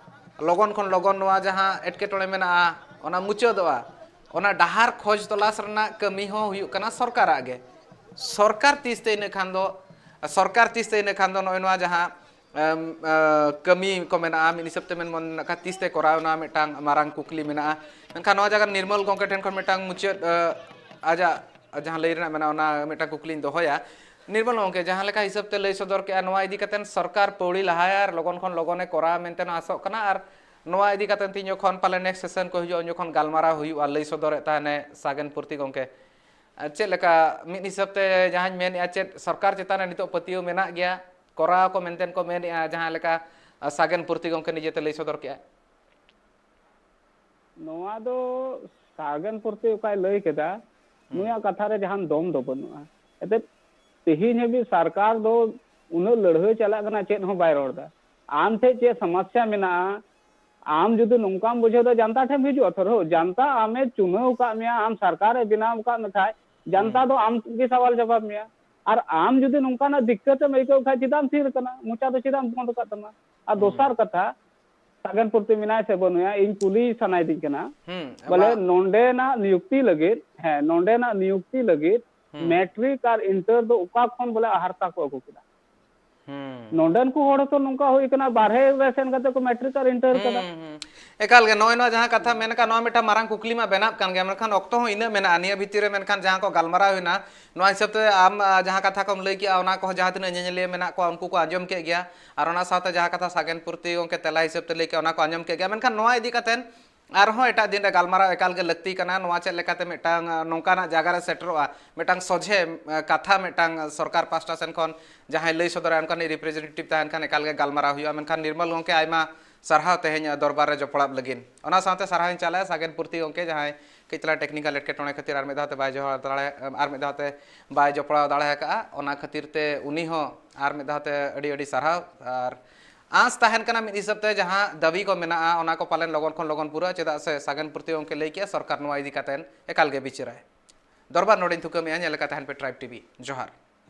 ᱞᱚᱜᱚᱱ ᱠᱷᱚᱱ ᱞᱚᱜᱚᱱ ᱱᱚᱣᱟ ᱡᱟᱦᱟᱸ ᱮᱴᱠᱮᱴᱚᱬᱮ ᱢᱮᱱᱟᱜᱼᱟ, ᱚᱱᱟ ᱢᱩᱪᱟᱹᱫᱚᱜᱼᱟ, ᱚᱱᱟ ᱰᱟᱦᱟᱨ ᱠᱷᱚᱡᱽ ᱛᱚᱞᱟᱥ ᱨᱮᱱᱟᱜ ᱠᱟᱹᱢᱤ ᱦᱚᱸ ᱦᱩᱭᱩᱜ ᱠᱟᱱᱟ ᱥᱚᱨᱠᱟᱨᱟᱜ ᱜᱮ᱾ ᱥᱚᱨᱠᱟᱨ ᱛᱤᱥ ᱛᱮ ᱤᱱᱟᱹ ᱠᱷᱟᱱ ᱫᱚ, ᱥᱚᱨᱠᱟᱨ ᱛᱤᱥ ᱛᱮ ᱤᱱᱟᱹ ᱠᱷᱟᱱ ᱫᱚ ᱱᱚᱜᱼᱚᱭ ᱱᱚᱣᱟ ᱡᱟᱦᱟᱸ, ᱮᱢ, ᱮ, ᱠᱟᱹᱢᱤ ᱠᱚ ᱢᱮᱱᱟᱜᱼᱟ, ᱢᱤᱫ ᱦᱤᱥᱟᱹᱵ ᱛᱮ ᱢᱮᱱ ᱢᱚᱱᱮ ᱠᱷᱟᱱ ᱛᱤᱥ ᱛᱮ ᱠᱚᱨᱟᱣ ᱮᱱᱟ, ᱢᱤᱫᱴᱟᱝ ᱢᱟᱨᱟᱝ ᱠᱩᱠᱞᱤ ᱢᱮᱱᱟᱜᱼᱟ᱾ ᱢᱮᱱᱠᱷᱟᱱ ᱱᱚᱣᱟ ᱡᱟᱭᱜᱟ ᱨᱮ ᱱᱤᱨᱢᱚᱞ ᱜᱚᱢᱠᱮ ᱴᱷᱮᱱ ᱠᱷᱚᱱ ᱢᱤᱫᱴᱟᱝ ᱢᱩᱪᱟᱹᱫ, ᱮ, ᱟᱡᱟᱜ ᱡᱟᱦᱟᱸ ᱞᱟᱹᱭ ᱨᱮᱱᱟᱜ ᱢᱮᱱᱟᱜᱼᱟ, ᱚᱱᱟ ᱢᱤᱫᱴᱟᱝ ᱠᱩᱠᱞᱤᱧ ᱫᱚᱦᱚᱭᱟ᱾ ᱱᱤᱨᱢᱚᱞ ᱜᱚᱢᱠᱮ, ᱡᱟᱦᱟᱸ ᱞᱮᱠᱟ ᱦᱤᱥᱟᱹᱵ ᱛᱮ ᱞᱟᱹᱭ ᱥᱚᱫᱚᱨ ᱠᱮᱜᱼᱟ, ᱱᱚᱣᱟ ᱤᱫᱤ ᱠᱟᱛᱮ ᱥᱚᱨᱠᱟᱨ ᱯᱟᱹᱣᱲᱤ ᱞᱟᱦᱟᱭᱟ ᱟᱨ ᱞᱚᱜᱚᱱ ᱠᱷᱚᱱ ᱞᱚᱜᱚᱱᱮ ᱠᱚᱨᱟᱣᱟ ᱢᱮᱱᱛᱮ ᱟᱥᱚᱜ ᱠᱟᱱᱟ, ᱟᱨ ᱱᱚᱣᱟ ᱤᱫᱤ ᱠᱟᱛᱮ ᱛᱤᱧ ᱡᱚᱠᱷᱚᱱ ᱯᱟᱞᱮ next session ᱠᱚ ᱦᱤᱡᱩᱜᱼᱟ, ᱩᱱ ᱡᱚᱠᱷᱚᱱ ᱜᱟᱞᱢᱟᱨᱟᱣ ᱦᱩᱭᱩᱜᱼᱟ, ᱞᱟᱹᱭ ᱥᱚᱫᱚᱨᱮᱫ ᱛᱟᱦᱮᱱᱮ ᱥᱟᱜᱮᱱ ᱯᱩᱨᱛᱤ ᱜᱚᱢᱠᱮ᱾ ᱟᱨ ᱪᱮᱫ ᱞᱮᱠᱟ ᱢᱤᱫ ᱦᱤᱥᱟᱹᱵ ᱛᱮ ᱡᱟᱦᱟᱸᱧ ᱢᱮᱱᱮᱫᱼᱟ, ᱪᱮᱫ ᱥᱚᱨᱠᱟᱨ ᱪᱮᱛᱟᱱ ᱨᱮ ᱱᱤᱛᱚᱜ ᱯᱟᱹᱛᱭᱟᱹᱣ ᱢᱮᱱᱟᱜ ᱜᱮᱭᱟ, ᱠᱚᱨᱟᱣ ᱠᱚ ᱢᱮᱱᱛᱮ ᱠᱚ ᱢᱮᱱᱮᱫᱼᱟ, ᱡᱟᱦᱟᱸ ᱞᱮᱠᱟ ᱥᱟᱜᱮᱱ ᱯᱩᱨᱛᱤ ᱜᱚᱢᱠᱮ ᱱᱤᱡᱮᱛᱮ ᱞᱟᱹᱭ ᱥᱚᱫᱚᱨ ᱠᱮᱜᱼᱟ? ᱱᱚᱣᱟ ᱫᱚ ᱥᱟᱜᱮᱱ ᱯᱩᱨᱛᱤ ᱚᱠᱟᱭ ᱞᱟᱹᱭ ᱠᱮᱫᱟ, ᱦᱩᱸ᱾ ᱱᱩᱭᱟᱜ ᱠᱟᱛᱷᱟ ᱨᱮ ᱡᱟᱦᱟᱱ ᱫᱚᱢ ᱫᱚ ᱵᱟᱹᱱᱩᱜᱼᱟ᱾ ᱮᱱᱛᱮᱫ ᱛᱮᱦᱮᱧ ᱦᱟᱹᱵᱤᱡ ᱥᱚᱨᱠᱟᱨ ᱫᱚ ᱩᱱᱟᱹᱜ ᱞᱟᱹᱲᱦᱟᱹᱭ ᱪᱟᱞᱟᱜ ᱠᱟᱱᱟ, ᱪᱮᱫ ᱦᱚᱸ ᱵᱟᱭ ᱨᱚᱲ ᱮᱫᱟ᱾ ᱟᱢ ᱴᱷᱮᱡ ᱪᱮᱫ ᱥᱚᱢᱚᱥᱥᱟ ᱢᱮᱱᱟᱜᱼᱟ, ᱟᱢ ᱡᱩᱫᱤ ᱱᱚᱝᱠᱟᱢ ᱵᱩᱡᱷᱟᱹᱣ ᱮᱫᱟ, ᱡᱟᱱᱛᱟ ᱴᱷᱮᱱ ᱦᱤᱡᱩᱜᱼᱟ᱾ ᱛᱷᱚᱨ ᱦᱳ, ᱡᱟᱱᱛᱟ ᱟᱢᱮ ᱪᱩᱱᱟᱹᱣ ᱟᱠᱟᱫ ᱢᱮᱭᱟ, ᱟᱢ ᱥᱚᱨᱠᱟᱨᱮ ᱵᱮᱱᱟᱣ ᱟᱠᱟᱫ ᱢᱮ ᱠᱷᱟᱡ, ᱡᱟᱱᱛᱟ ᱦᱩᱸ᱾ ᱫᱚ ᱟᱢ ᱜᱮ ᱥᱟᱣᱟᱞ ᱡᱟᱵᱟᱵ ᱢᱮᱭᱟ᱾ ᱟᱨ ᱟᱢ ᱡᱩᱫᱤ ᱱᱚᱝᱠᱟᱱᱟᱜ ᱫᱤᱠᱠᱟᱹᱛ ᱮᱢ ᱟᱹᱭᱠᱟᱹᱣ ᱠᱷᱟᱡ, ᱪᱮᱫᱟᱜ ᱮᱢ ᱛᱷᱤᱨ ᱟᱠᱟᱱᱟ? ᱢᱚᱪᱟ ᱫᱚ ᱪᱮᱫᱟᱜ ᱮᱢ ᱵᱚᱱᱫ ᱟᱠᱟᱫ ᱛᱟᱢᱟ? ᱟᱨ ᱦᱩᱸ᱾ ᱫᱚᱥᱟᱨ ᱠᱟᱛᱷᱟ, ᱥᱟᱜᱮᱱ ᱯᱩᱨᱛᱤ ᱢᱮᱱᱟᱭ ᱥᱮ ᱵᱟᱹᱱᱩᱭᱟ, ᱤᱧ ᱠᱩᱞᱤ ᱥᱟᱱᱟᱭᱮᱫᱤᱧ ᱠᱟᱱᱟ᱾ ᱦᱩᱸ, ᱵᱚᱞᱮ ᱵᱟ- ᱱᱚᱰᱮᱱᱟᱜ ᱱᱤᱭᱩᱠᱛᱤ ᱞᱟᱹᱜᱤᱫ, ᱦᱮᱸ, ᱱᱚᱰᱮᱱᱟᱜ ᱱᱤᱭᱩᱠᱛᱤ ᱞᱟᱹᱜᱤᱫ ᱦᱩᱸ᱾ ᱢᱮᱴᱨᱤᱠ ᱟᱨ ᱤᱱᱴᱟᱨ ᱫᱚ ᱚᱠᱟ ᱠᱷᱚᱱ ᱵᱚᱞᱮ ᱟᱦᱟᱨᱛᱟ ᱠᱚ ᱟᱹᱜᱩ ᱠᱮᱫᱟ? ᱦᱩᱸ᱾ ᱱᱚᱰᱮᱱ ᱠᱚ ᱦᱚᱲ ᱦᱚᱸᱛᱚ ᱱᱚᱝᱠᱟ ᱦᱩᱭ ᱠᱟᱱᱟ, ᱵᱟᱨᱦᱮ ᱨᱮ ᱥᱮᱱ ᱠᱟᱛᱮ ᱠᱚ ᱢᱮᱴᱨᱤᱠ ᱟᱨ ᱤᱱᱴᱟᱨ ᱠᱟᱫᱟ᱾ ᱦᱩᱸ, ᱦᱩᱸ᱾ ᱮᱠᱟᱞ ᱜᱮ, ᱱᱚᱜᱼᱚᱭ ᱱᱚᱣᱟ ᱡᱟᱦᱟᱸ ᱠᱟᱛᱷᱟ ᱢᱮᱱ ᱟᱠᱟᱫ, ᱱᱚᱣᱟ ᱢᱤᱫᱴᱟᱝ ᱢᱟᱨᱟᱝ ᱠᱩᱠᱞᱤ ᱢᱟ ᱵᱮᱱᱟᱜ ᱠᱟᱱ ᱜᱮᱭᱟ, ᱢᱮᱱᱠᱷᱟᱱ ᱚᱠᱛᱚ ᱦᱚᱸ ᱤᱱᱟᱹᱜ ᱢᱮᱱᱟᱜᱼᱟ᱾ ᱱᱤᱭᱟᱹ ᱵᱷᱤᱛᱤᱨ ᱨᱮ ᱢᱮᱱᱠᱷᱟᱱ ᱡᱟᱦᱟᱸ ᱠᱚ ᱜᱟᱞᱢᱟᱨᱟᱣ ᱦᱩᱭᱱᱟ, ᱱᱚᱣᱟ ᱦᱤᱥᱟᱹᱵ ᱛᱮ ᱟᱢ, ᱟ, ᱡᱟᱦᱟᱸ ᱠᱟᱛᱷᱟ ᱠᱚᱢ ᱞᱟᱹᱭ ᱠᱮᱜᱼᱟ, ᱚᱱᱟ ᱠᱚᱦᱚᱸ ᱡᱟᱦᱟᱸ ᱛᱤᱱᱟᱹᱜ ᱧᱮᱧᱮᱞᱤᱭᱟᱹ ᱢᱮᱱᱟᱜ ᱠᱚᱣᱟ, ᱩᱱᱠᱩ ᱠᱚ ᱟᱸᱡᱚᱢ ᱠᱮᱫ ᱜᱮᱭᱟ᱾ ᱟᱨ ᱚᱱᱟ ᱥᱟᱶᱛᱮ ᱡᱟᱦᱟᱸ ᱠᱟᱛᱷᱟ ᱥᱟᱜᱮᱱ ᱯᱩᱨᱛᱤ ᱜᱚᱢᱠᱮ ᱛᱮᱞᱟ ᱦᱤᱥᱟᱹᱵ ᱛᱮ ᱞᱟᱹᱭ ᱠᱮᱜᱼᱟ, ᱚᱱᱟ ᱠᱚ ᱟᱸᱡᱚᱢ ᱠᱮᱫ ᱜᱮᱭᱟ᱾ ᱢᱮᱱᱠᱷᱟᱱ ᱱᱚᱣᱟ ᱤᱫᱤ ᱠᱟᱛᱮ ᱟᱨᱦᱚᱸ ᱮᱴᱟᱜ ᱫᱤᱱ ᱨᱮ ᱜᱟᱞᱢᱟᱨᱟᱣ ᱮᱠᱟᱞ ᱜᱮ ᱞᱟᱹᱠᱛᱤ ᱠᱟᱱᱟ᱾ ᱱᱚᱣᱟ ᱪᱮᱫ ᱞᱮᱠᱟᱛᱮ ᱢᱤᱫᱴᱟᱝ, ᱟ, ᱱᱚᱝᱠᱟᱱᱟᱜ ᱡᱟᱭᱜᱟ ᱨᱮ ᱥᱮᱴᱮᱨᱚᱜᱼᱟ, ᱢᱤᱫᱴᱟᱝ ᱥᱚᱡᱷᱮ, ᱟ, ᱠᱟᱛᱷᱟ ᱢᱤᱫᱴᱟᱝ ᱥᱚᱨᱠᱟᱨ ᱯᱟᱦᱴᱟ ᱥᱮᱱ ᱠᱷᱚᱱ ᱡᱟᱦᱟᱸᱭ ᱞᱟᱹᱭ ᱥᱚᱫᱚᱨᱟ, ᱚᱱᱠᱟᱱᱤᱡ representative ᱛᱟᱦᱮᱱ ᱠᱷᱟᱱ ᱮᱠᱟᱞ ᱜᱮ ᱜᱟᱞᱢᱟᱨᱟᱣ ᱦᱩᱭᱩᱜᱼᱟ᱾ ᱢᱮᱱᱠᱷᱟᱱ ᱱᱤᱨᱢᱚᱞ ᱜᱚᱢᱠᱮ, ᱟᱭᱢᱟ ᱥᱟᱨᱦᱟᱣ ᱛᱮᱦᱮᱧ ᱫᱚᱨᱵᱟᱨ ᱨᱮ ᱡᱚᱯᱲᱟᱣ ᱞᱟᱹᱜᱤᱫ᱾ ᱚᱱᱟ ᱥᱟᱶᱛᱮ ᱥᱟᱨᱦᱟᱣ ᱤᱧ ᱪᱟᱞᱟᱭᱟ ᱥᱟᱜᱮᱱ ᱯᱩᱨᱛᱤ ᱜᱚᱢᱠᱮ, ᱡᱟᱦᱟᱸᱭ ᱠᱟᱹᱡ ᱛᱟᱞᱟ technical ᱮᱴᱠᱮᱴᱚᱬᱮ ᱠᱷᱟᱹᱛᱤᱨ ᱟᱨ ᱢᱤᱫ ᱫᱷᱟᱣ ᱛᱮ ᱵᱟᱭ ᱡᱚᱦᱟᱨ ᱫᱟᱲᱮ-, ᱟᱨ ᱢᱤᱫ ᱫᱷᱟᱣ ᱛᱮ ᱵᱟᱭ ᱡᱚᱯᱲᱟᱣ ᱫᱟᱲᱮ ᱟᱠᱟᱫᱼᱟ᱾ ᱚᱱᱟ ᱠᱷᱟᱹᱛᱤᱨ ᱛᱮ ᱩᱱᱤ ᱦᱚᱸ ᱟᱨ ᱢᱤᱫ ᱫᱷᱟᱣ ᱛᱮ ᱟᱹᱰᱤ ᱟᱹᱰᱤ ᱥᱟᱨᱦᱟᱣ᱾ ᱟᱨ ᱟᱸᱥ ᱛᱟᱦᱮᱱ ᱠᱟᱱᱟ ᱢᱤᱫ ᱦᱤᱥᱟᱹᱵ ᱛᱮ ᱡᱟᱦᱟᱸ ᱫᱟᱹᱵᱤ ᱠᱚ ᱢᱮᱱᱟᱜᱼᱟ, ᱚᱱᱟ ᱠᱚ ᱯᱟᱞᱮᱱ ᱞᱚᱜᱚᱱ ᱠᱷᱚᱱ ᱞᱚᱜᱚᱱ ᱯᱩᱨᱟᱹᱜᱼᱟ, ᱪᱮᱫᱟᱜ ᱥᱮ ᱥᱟᱜᱮᱱ ᱯᱩᱨᱛᱤ ᱜᱚᱢᱠᱮ ᱞᱟᱹᱭ ᱠᱮᱜᱼᱟ, ᱥᱚᱨᱠᱟᱨ ᱱᱚᱣᱟ ᱤᱫᱤ ᱠᱟᱛᱮ ᱮᱠᱟᱞ ᱜᱮ ᱵᱤᱪᱟᱹᱨᱟᱭ᱾ ᱫᱚᱨᱵᱟᱨ ᱱᱚᱰᱮᱧ ᱛᱷᱩᱠᱟᱹᱢᱮᱜᱼᱟ᱾ ᱧᱮᱞ ᱟᱠᱟᱫ ᱛᱟᱦᱮᱱ ᱯᱮ Tribe TV᱾ ᱡᱚᱦᱟᱨ᱾